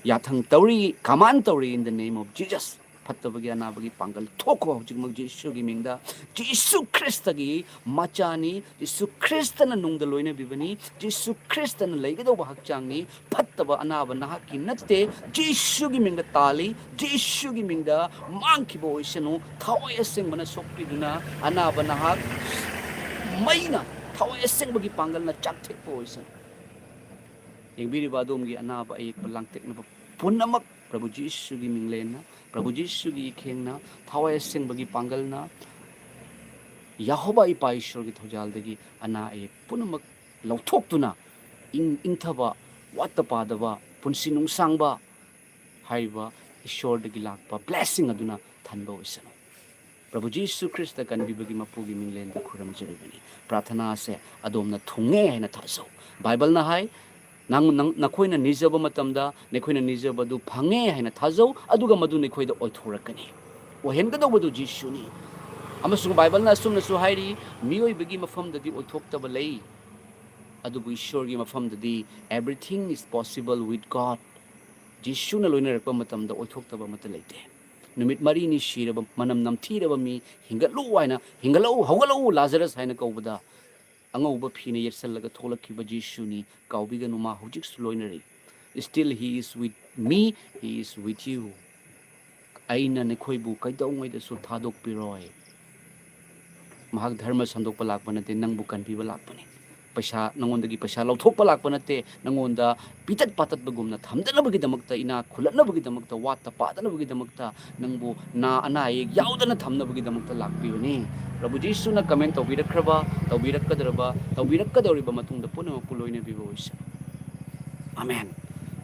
ꯌꯥꯊꯪ ꯇꯧꯔꯤ, command ꯇꯧꯔꯤ, in the name of Jesus꯫ ꯐꯠꯇꯕꯒꯤ ꯑꯅꯥꯕꯒꯤ ꯄꯥꯡꯒꯜ ꯊꯣꯛꯈꯣ ꯍꯧꯖꯤꯛꯃꯛ ꯖꯤꯁꯨꯒꯤ ꯃꯤꯡꯗ꯫ ꯖꯤꯁꯨ ꯈ꯭ꯔꯤꯁꯇꯒꯤ ꯃꯆꯥꯅꯤ, ꯖꯤꯁꯨ ꯈ꯭ꯔꯤꯁꯇꯅ ꯅꯨꯡꯗ ꯂꯣꯏꯅꯕꯤꯕꯅꯤ, ꯖꯤꯁꯨ ꯈ꯭ꯔꯤꯁꯇꯅ ꯂꯩꯒꯗꯧꯕ ꯍꯛꯆꯥꯡꯅꯤ꯫ ꯐꯠꯇꯕ ꯑꯅꯥꯕ ꯅꯍꯥꯛꯀꯤ ꯅꯠꯇꯦ꯫ ꯖꯤꯁꯨꯒꯤ ꯃꯤꯡꯗ ꯇꯥꯜꯂꯤ, ꯖꯤꯁꯨꯒꯤ ꯃꯤꯡꯗ ꯃꯥꯡꯈꯤꯕ ꯑꯣꯏꯁꯅꯨ꯫ ꯊꯋꯥꯏ ꯑꯁꯦꯡꯕꯅ ꯁꯣꯛꯄꯤꯗꯨꯅ ꯑꯅꯥꯕ ꯅꯍꯥꯛ ꯃꯩꯅ, ꯊꯋꯥꯏ ꯑꯁꯦꯡꯕꯒꯤ ꯄꯥꯡꯒꯜꯅ ꯆꯥꯛꯊꯦꯛꯄ ꯑꯣꯏꯁꯅꯨ꯫ ꯌꯦꯡꯕꯤꯔꯤꯕ ꯑꯗꯣꯝꯒꯤ ꯑꯅꯥꯕ ꯑꯌꯦꯛꯄ ꯂꯥꯡꯇꯛꯅꯕ ꯄꯨꯝꯅꯃꯛ ꯄ꯭ꯔꯚꯨ ꯖꯤꯁꯨꯒꯤ ꯃꯤꯡꯂꯦꯟꯅ, ꯄ꯭ꯔꯚꯨ ꯖꯤꯁꯨꯒꯤ ꯏꯈꯦꯡꯅ, ꯊꯋꯥꯏ ꯑꯁꯦꯡꯕꯒꯤ ꯄꯥꯡꯒꯜꯅ, ꯌꯦꯍꯣꯕꯥ ꯏꯄꯥ ꯏꯁꯣꯔꯒꯤ ꯊꯧꯖꯥꯜꯗꯒꯤ ꯑꯅꯥ ꯑꯌꯦꯛ ꯄꯨꯝꯅꯃꯛ ꯂꯧꯊꯣꯛꯇꯨꯅ ꯏꯪ ꯏꯪꯊꯕ, ꯋꯥꯠꯇ ꯄꯥꯗꯕ, ꯄꯨꯟꯁꯤ ꯅꯨꯡꯁꯥꯡꯕ ꯍꯥꯏꯔꯤꯕ ꯏꯁꯣꯔꯗꯒꯤ ꯂꯥꯛꯄ ꯕ꯭ꯂꯦꯁꯤꯡ ꯑꯗꯨꯅ ꯊꯟꯕ ꯑꯣꯏꯁꯅꯨ꯫ ꯄ꯭ꯔꯚꯨ ꯖꯤꯁꯨ ꯈ꯭ꯔꯤꯁꯇ ꯀꯟꯕꯤꯕꯒꯤ ꯃꯄꯨꯒꯤ ꯃꯤꯡꯂꯦꯟꯗ ꯈꯨꯔꯨꯝꯖꯔꯤꯕꯅꯤ꯫ ꯄ꯭ꯔꯥꯊꯅꯥ ꯑꯁꯦ ꯑꯗꯣꯝꯅ ꯊꯨꯡꯉꯦ ꯍꯥꯏꯅ ꯊꯥꯖꯧ꯫ ꯕꯥꯏꯕꯜꯅ ꯍꯥꯏ, ꯅꯪ, ꯅꯪ, ꯅꯈꯣꯏꯅ ꯅꯤꯖꯕ ꯃꯇꯝꯗ ꯅꯈꯣꯏꯅ ꯅꯤꯖꯕꯗꯨ ꯐꯪꯉꯦ ꯍꯥꯏꯅ ꯊꯥꯖꯧ, ꯑꯗꯨꯒ ꯃꯗꯨ ꯅꯈꯣꯏꯗ ꯑꯣꯏꯊꯣꯔꯛꯀꯅꯤ꯫ ꯑꯣꯏꯍꯟꯒꯗꯧꯕꯗꯨ ꯖꯤꯁꯨꯅꯤ꯫ ꯑꯃꯁꯨꯡ ꯕꯥꯏꯕꯜꯅ ꯑꯁꯨꯝꯅꯁꯨ ꯍꯥꯏꯔꯤ, ꯃꯤꯑꯣꯏꯕꯒꯤ ꯃꯐꯝꯗꯗꯤ ꯑꯣꯏꯊꯣꯛꯇꯕ ꯂꯩ, ꯑꯗꯨꯕꯨ ꯏꯁꯣꯔꯒꯤ ꯃꯐꯝꯗꯗꯤ everything is possible with God꯫ ꯖꯤꯁꯨꯅ ꯂꯣꯏꯅꯔꯛꯄ ꯃꯇꯝꯗ ꯑꯣꯏꯊꯣꯛꯇꯕ ꯑꯃꯠꯇ ꯂꯩꯇꯦ꯫ ꯅꯨꯃꯤꯠ ꯃꯔꯤꯅꯤ ꯁꯤꯔꯕ, ꯃꯅꯝ ꯅꯝꯊꯤꯔꯕ ꯃꯤ, "ꯍꯤꯡꯒꯠꯂꯨ" ꯍꯥꯏꯅ, "ꯍꯤꯡꯒꯠꯂꯛꯎ, ꯍꯧꯒꯠꯂꯛꯎ ꯂꯥꯖꯔꯁ" ꯍꯥꯏꯅ ꯀꯧꯕꯗ, ꯑꯉꯧꯕ ꯐꯤꯅ ꯌꯦꯠꯁꯜꯂꯒ ꯊꯣꯛꯂꯛꯈꯤꯕ ꯖꯤꯁꯨꯅꯤ꯫ ꯀꯥꯎꯕꯤꯒꯅꯨ, ꯃꯥ ꯍꯧꯖꯤꯛꯁꯨ ꯂꯣꯏꯅꯔꯤ꯫ Still he is with me, he is with you꯫ ꯑꯩꯅ ꯅꯈꯣꯏꯕꯨ ꯀꯩꯗꯧꯉꯩꯗꯁꯨ ꯊꯥꯗꯣꯛꯄꯤꯔꯣꯏ꯫ ꯃꯍꯥꯛ ꯙꯔꯃ ꯁꯟꯗꯣꯛꯄ ꯂꯥꯛꯄ ꯅꯠꯇꯦ, ꯅꯪꯕꯨ ꯀꯟꯕꯤꯕ ꯂꯥꯛꯄꯅꯤ꯫ ꯄꯩꯁꯥ, ꯅꯉꯣꯟꯗꯒꯤ ꯄꯩꯁꯥ ꯂꯧꯊꯣꯛꯄ ꯂꯥꯛꯄ ꯅꯠꯇꯦ, ꯅꯉꯣꯟꯗ ꯄꯤꯇꯠ ꯄꯥꯇꯠꯄꯒꯨꯝꯅ ꯊꯝꯗꯅꯕꯒꯤꯗꯃꯛꯇ, ꯏꯅꯥꯛ ꯈꯨꯜꯂꯛꯅꯕꯒꯤꯗꯃꯛꯇ, ꯋꯥꯠꯇ ꯄꯥꯗꯅꯕꯒꯤꯗꯃꯛꯇ, ꯅꯪꯕꯨ ꯅꯥ ꯑꯅꯥ ꯑꯌꯦꯛ ꯌꯥꯎꯗꯅ ꯊꯝꯅꯕꯒꯤꯗꯃꯛꯇ ꯂꯥꯛꯄꯤꯕꯅꯤ꯫ ꯄ꯭ꯔꯚꯨ ꯖꯤꯁꯨꯅ ꯀꯃꯦꯟ ꯇꯧꯕꯤꯔꯛꯈ꯭ꯔꯕ, ꯇꯧꯕꯤꯔꯛꯀꯗꯧꯔꯕ, ꯇꯧꯕꯤꯔꯛꯀꯗꯧꯔꯤꯕ ꯃꯇꯨꯡꯗ ꯄꯨꯝꯅꯃꯛꯄꯨ ꯂꯣꯏꯅꯕꯤꯕ ꯑꯣꯏꯁꯅꯨ꯫ ꯑꯃꯦꯟ꯫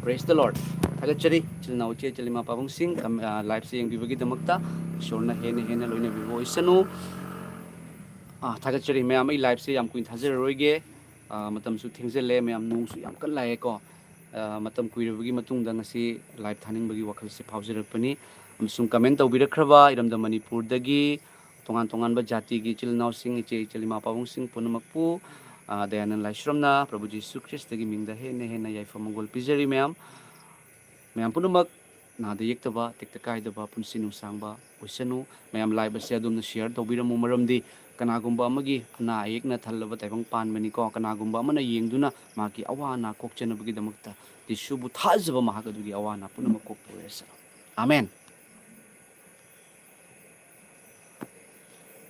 Praise the Lord꯫ ꯊꯥꯒꯠꯆꯔꯤ ꯏꯆꯤꯜ ꯏꯅꯥꯎ ꯏꯆꯦ ꯏꯆꯤꯜ ꯏꯃꯥ ꯄꯥꯕꯨꯡꯁꯤꯡ, ꯀꯝ-, ꯑ, liveꯁꯦ ꯌꯦꯡꯕꯤꯕꯒꯤꯗꯃꯛꯇ꯫ ꯏꯁꯣꯔꯅ ꯍꯦꯟꯅ ꯍꯦꯟꯅ ꯂꯣꯏꯅꯕꯤꯕ ꯑꯣꯏꯁꯅꯨ꯫ ꯑ, ꯊꯥꯒꯠꯆꯔꯤ ꯃꯌꯥꯝ, ꯑꯩ liveꯁꯦ ꯌꯥꯝ ꯀꯨꯏꯅ ꯊꯥꯖꯔꯔꯣꯏꯒꯦ꯫ ꯑ, ꯃꯇꯝꯁꯨ ꯊꯦꯡꯖꯜꯂꯦ ꯃꯌꯥꯝ, ꯅꯣꯡꯁꯨ ꯌꯥꯝ ꯀꯟꯅ ꯂꯥꯛꯑꯦꯀꯣ꯫ ꯑ, ꯃꯇꯝ ꯀꯨꯏꯔꯕꯒꯤ ꯃꯇꯨꯡꯗ ꯉꯁꯤ live ꯊꯥꯅꯤꯡꯕꯒꯤ ꯋꯥꯈꯜꯁꯦ ꯐꯥꯎꯖꯔꯛꯄꯅꯤ꯫ ꯑꯃꯁꯨꯡ ꯀꯃꯦꯟ ꯇꯧꯕꯤꯔꯛꯈ꯭ꯔꯕ ꯏꯔꯝꯗꯝ ꯃꯅꯤꯄꯨꯔꯗꯒꯤ ꯇꯣꯉꯥꯟ ꯇꯣꯉꯥꯟꯕ ꯖꯥꯇꯤꯒꯤ ꯏꯆꯤꯜ ꯏꯅꯥꯎꯁꯤꯡ, ꯏꯆꯦ ꯏꯆꯜ ꯏꯃꯥ ꯄꯥꯕꯨꯡꯁꯤꯡ ꯄꯨꯝꯅꯃꯛꯄꯨ, ꯑ, ꯗꯌꯥꯅꯟ ꯂꯥꯏꯁ꯭ꯔꯝꯅ ꯄ꯭ꯔꯚꯨ ꯖꯤꯁꯨ ꯈ꯭ꯔꯤꯁꯇꯒꯤ ꯃꯤꯡꯗ ꯍꯦꯟꯅ ꯍꯦꯟꯅ ꯌꯥꯏꯐ ꯃꯪꯒꯣꯜ ꯄꯤꯖꯔꯤ ꯃꯌꯥꯝ꯫ ꯃꯌꯥꯝ ꯄꯨꯝꯅꯃꯛ ꯅꯥꯗ ꯌꯦꯛꯇꯕ, ꯇꯦꯛꯇ ꯀꯥꯏꯗꯕ ꯄꯨꯟꯁꯤ ꯅꯨꯡꯁꯥꯡꯕ ꯑꯣꯏꯁꯅꯨ꯫ ꯃꯌꯥꯝ live ꯑꯁꯦ ꯑꯗꯣꯝꯅ share ꯇꯧꯕꯤꯔꯝꯃꯨ, ꯃꯔꯝꯗꯤ ꯀꯅꯥꯒꯨꯝꯕ ꯑꯃꯒꯤ ꯑꯅꯥ ꯑꯌꯦꯛꯅ ꯊꯜꯂꯕ ꯇꯥꯏꯕꯪ ꯄꯥꯟꯕꯅꯤꯀꯣ꯫ ꯀꯅꯥꯒꯨꯝꯕ ꯑꯃꯅ ꯌꯦꯡꯗꯨꯅ ꯃꯍꯥꯛꯀꯤ ꯑꯋꯥ ꯑꯅꯥ ꯀꯣꯛꯆꯅꯕꯒꯤꯗꯃꯛꯇ ꯖꯤꯁꯨꯕꯨ ꯊꯥꯖꯕ ꯃꯍꯥꯛ ꯑꯗꯨꯒꯤ ꯑꯋꯥ ꯑꯅꯥ ꯄꯨꯝꯅꯃꯛ ꯀꯣꯛꯄ ꯑꯣꯏꯔꯁꯅꯨ꯫ ꯑꯥꯃꯦꯟ꯫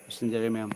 ꯂꯣꯏꯁꯤꯟꯖꯔꯦ ꯃꯌꯥꯝ꯫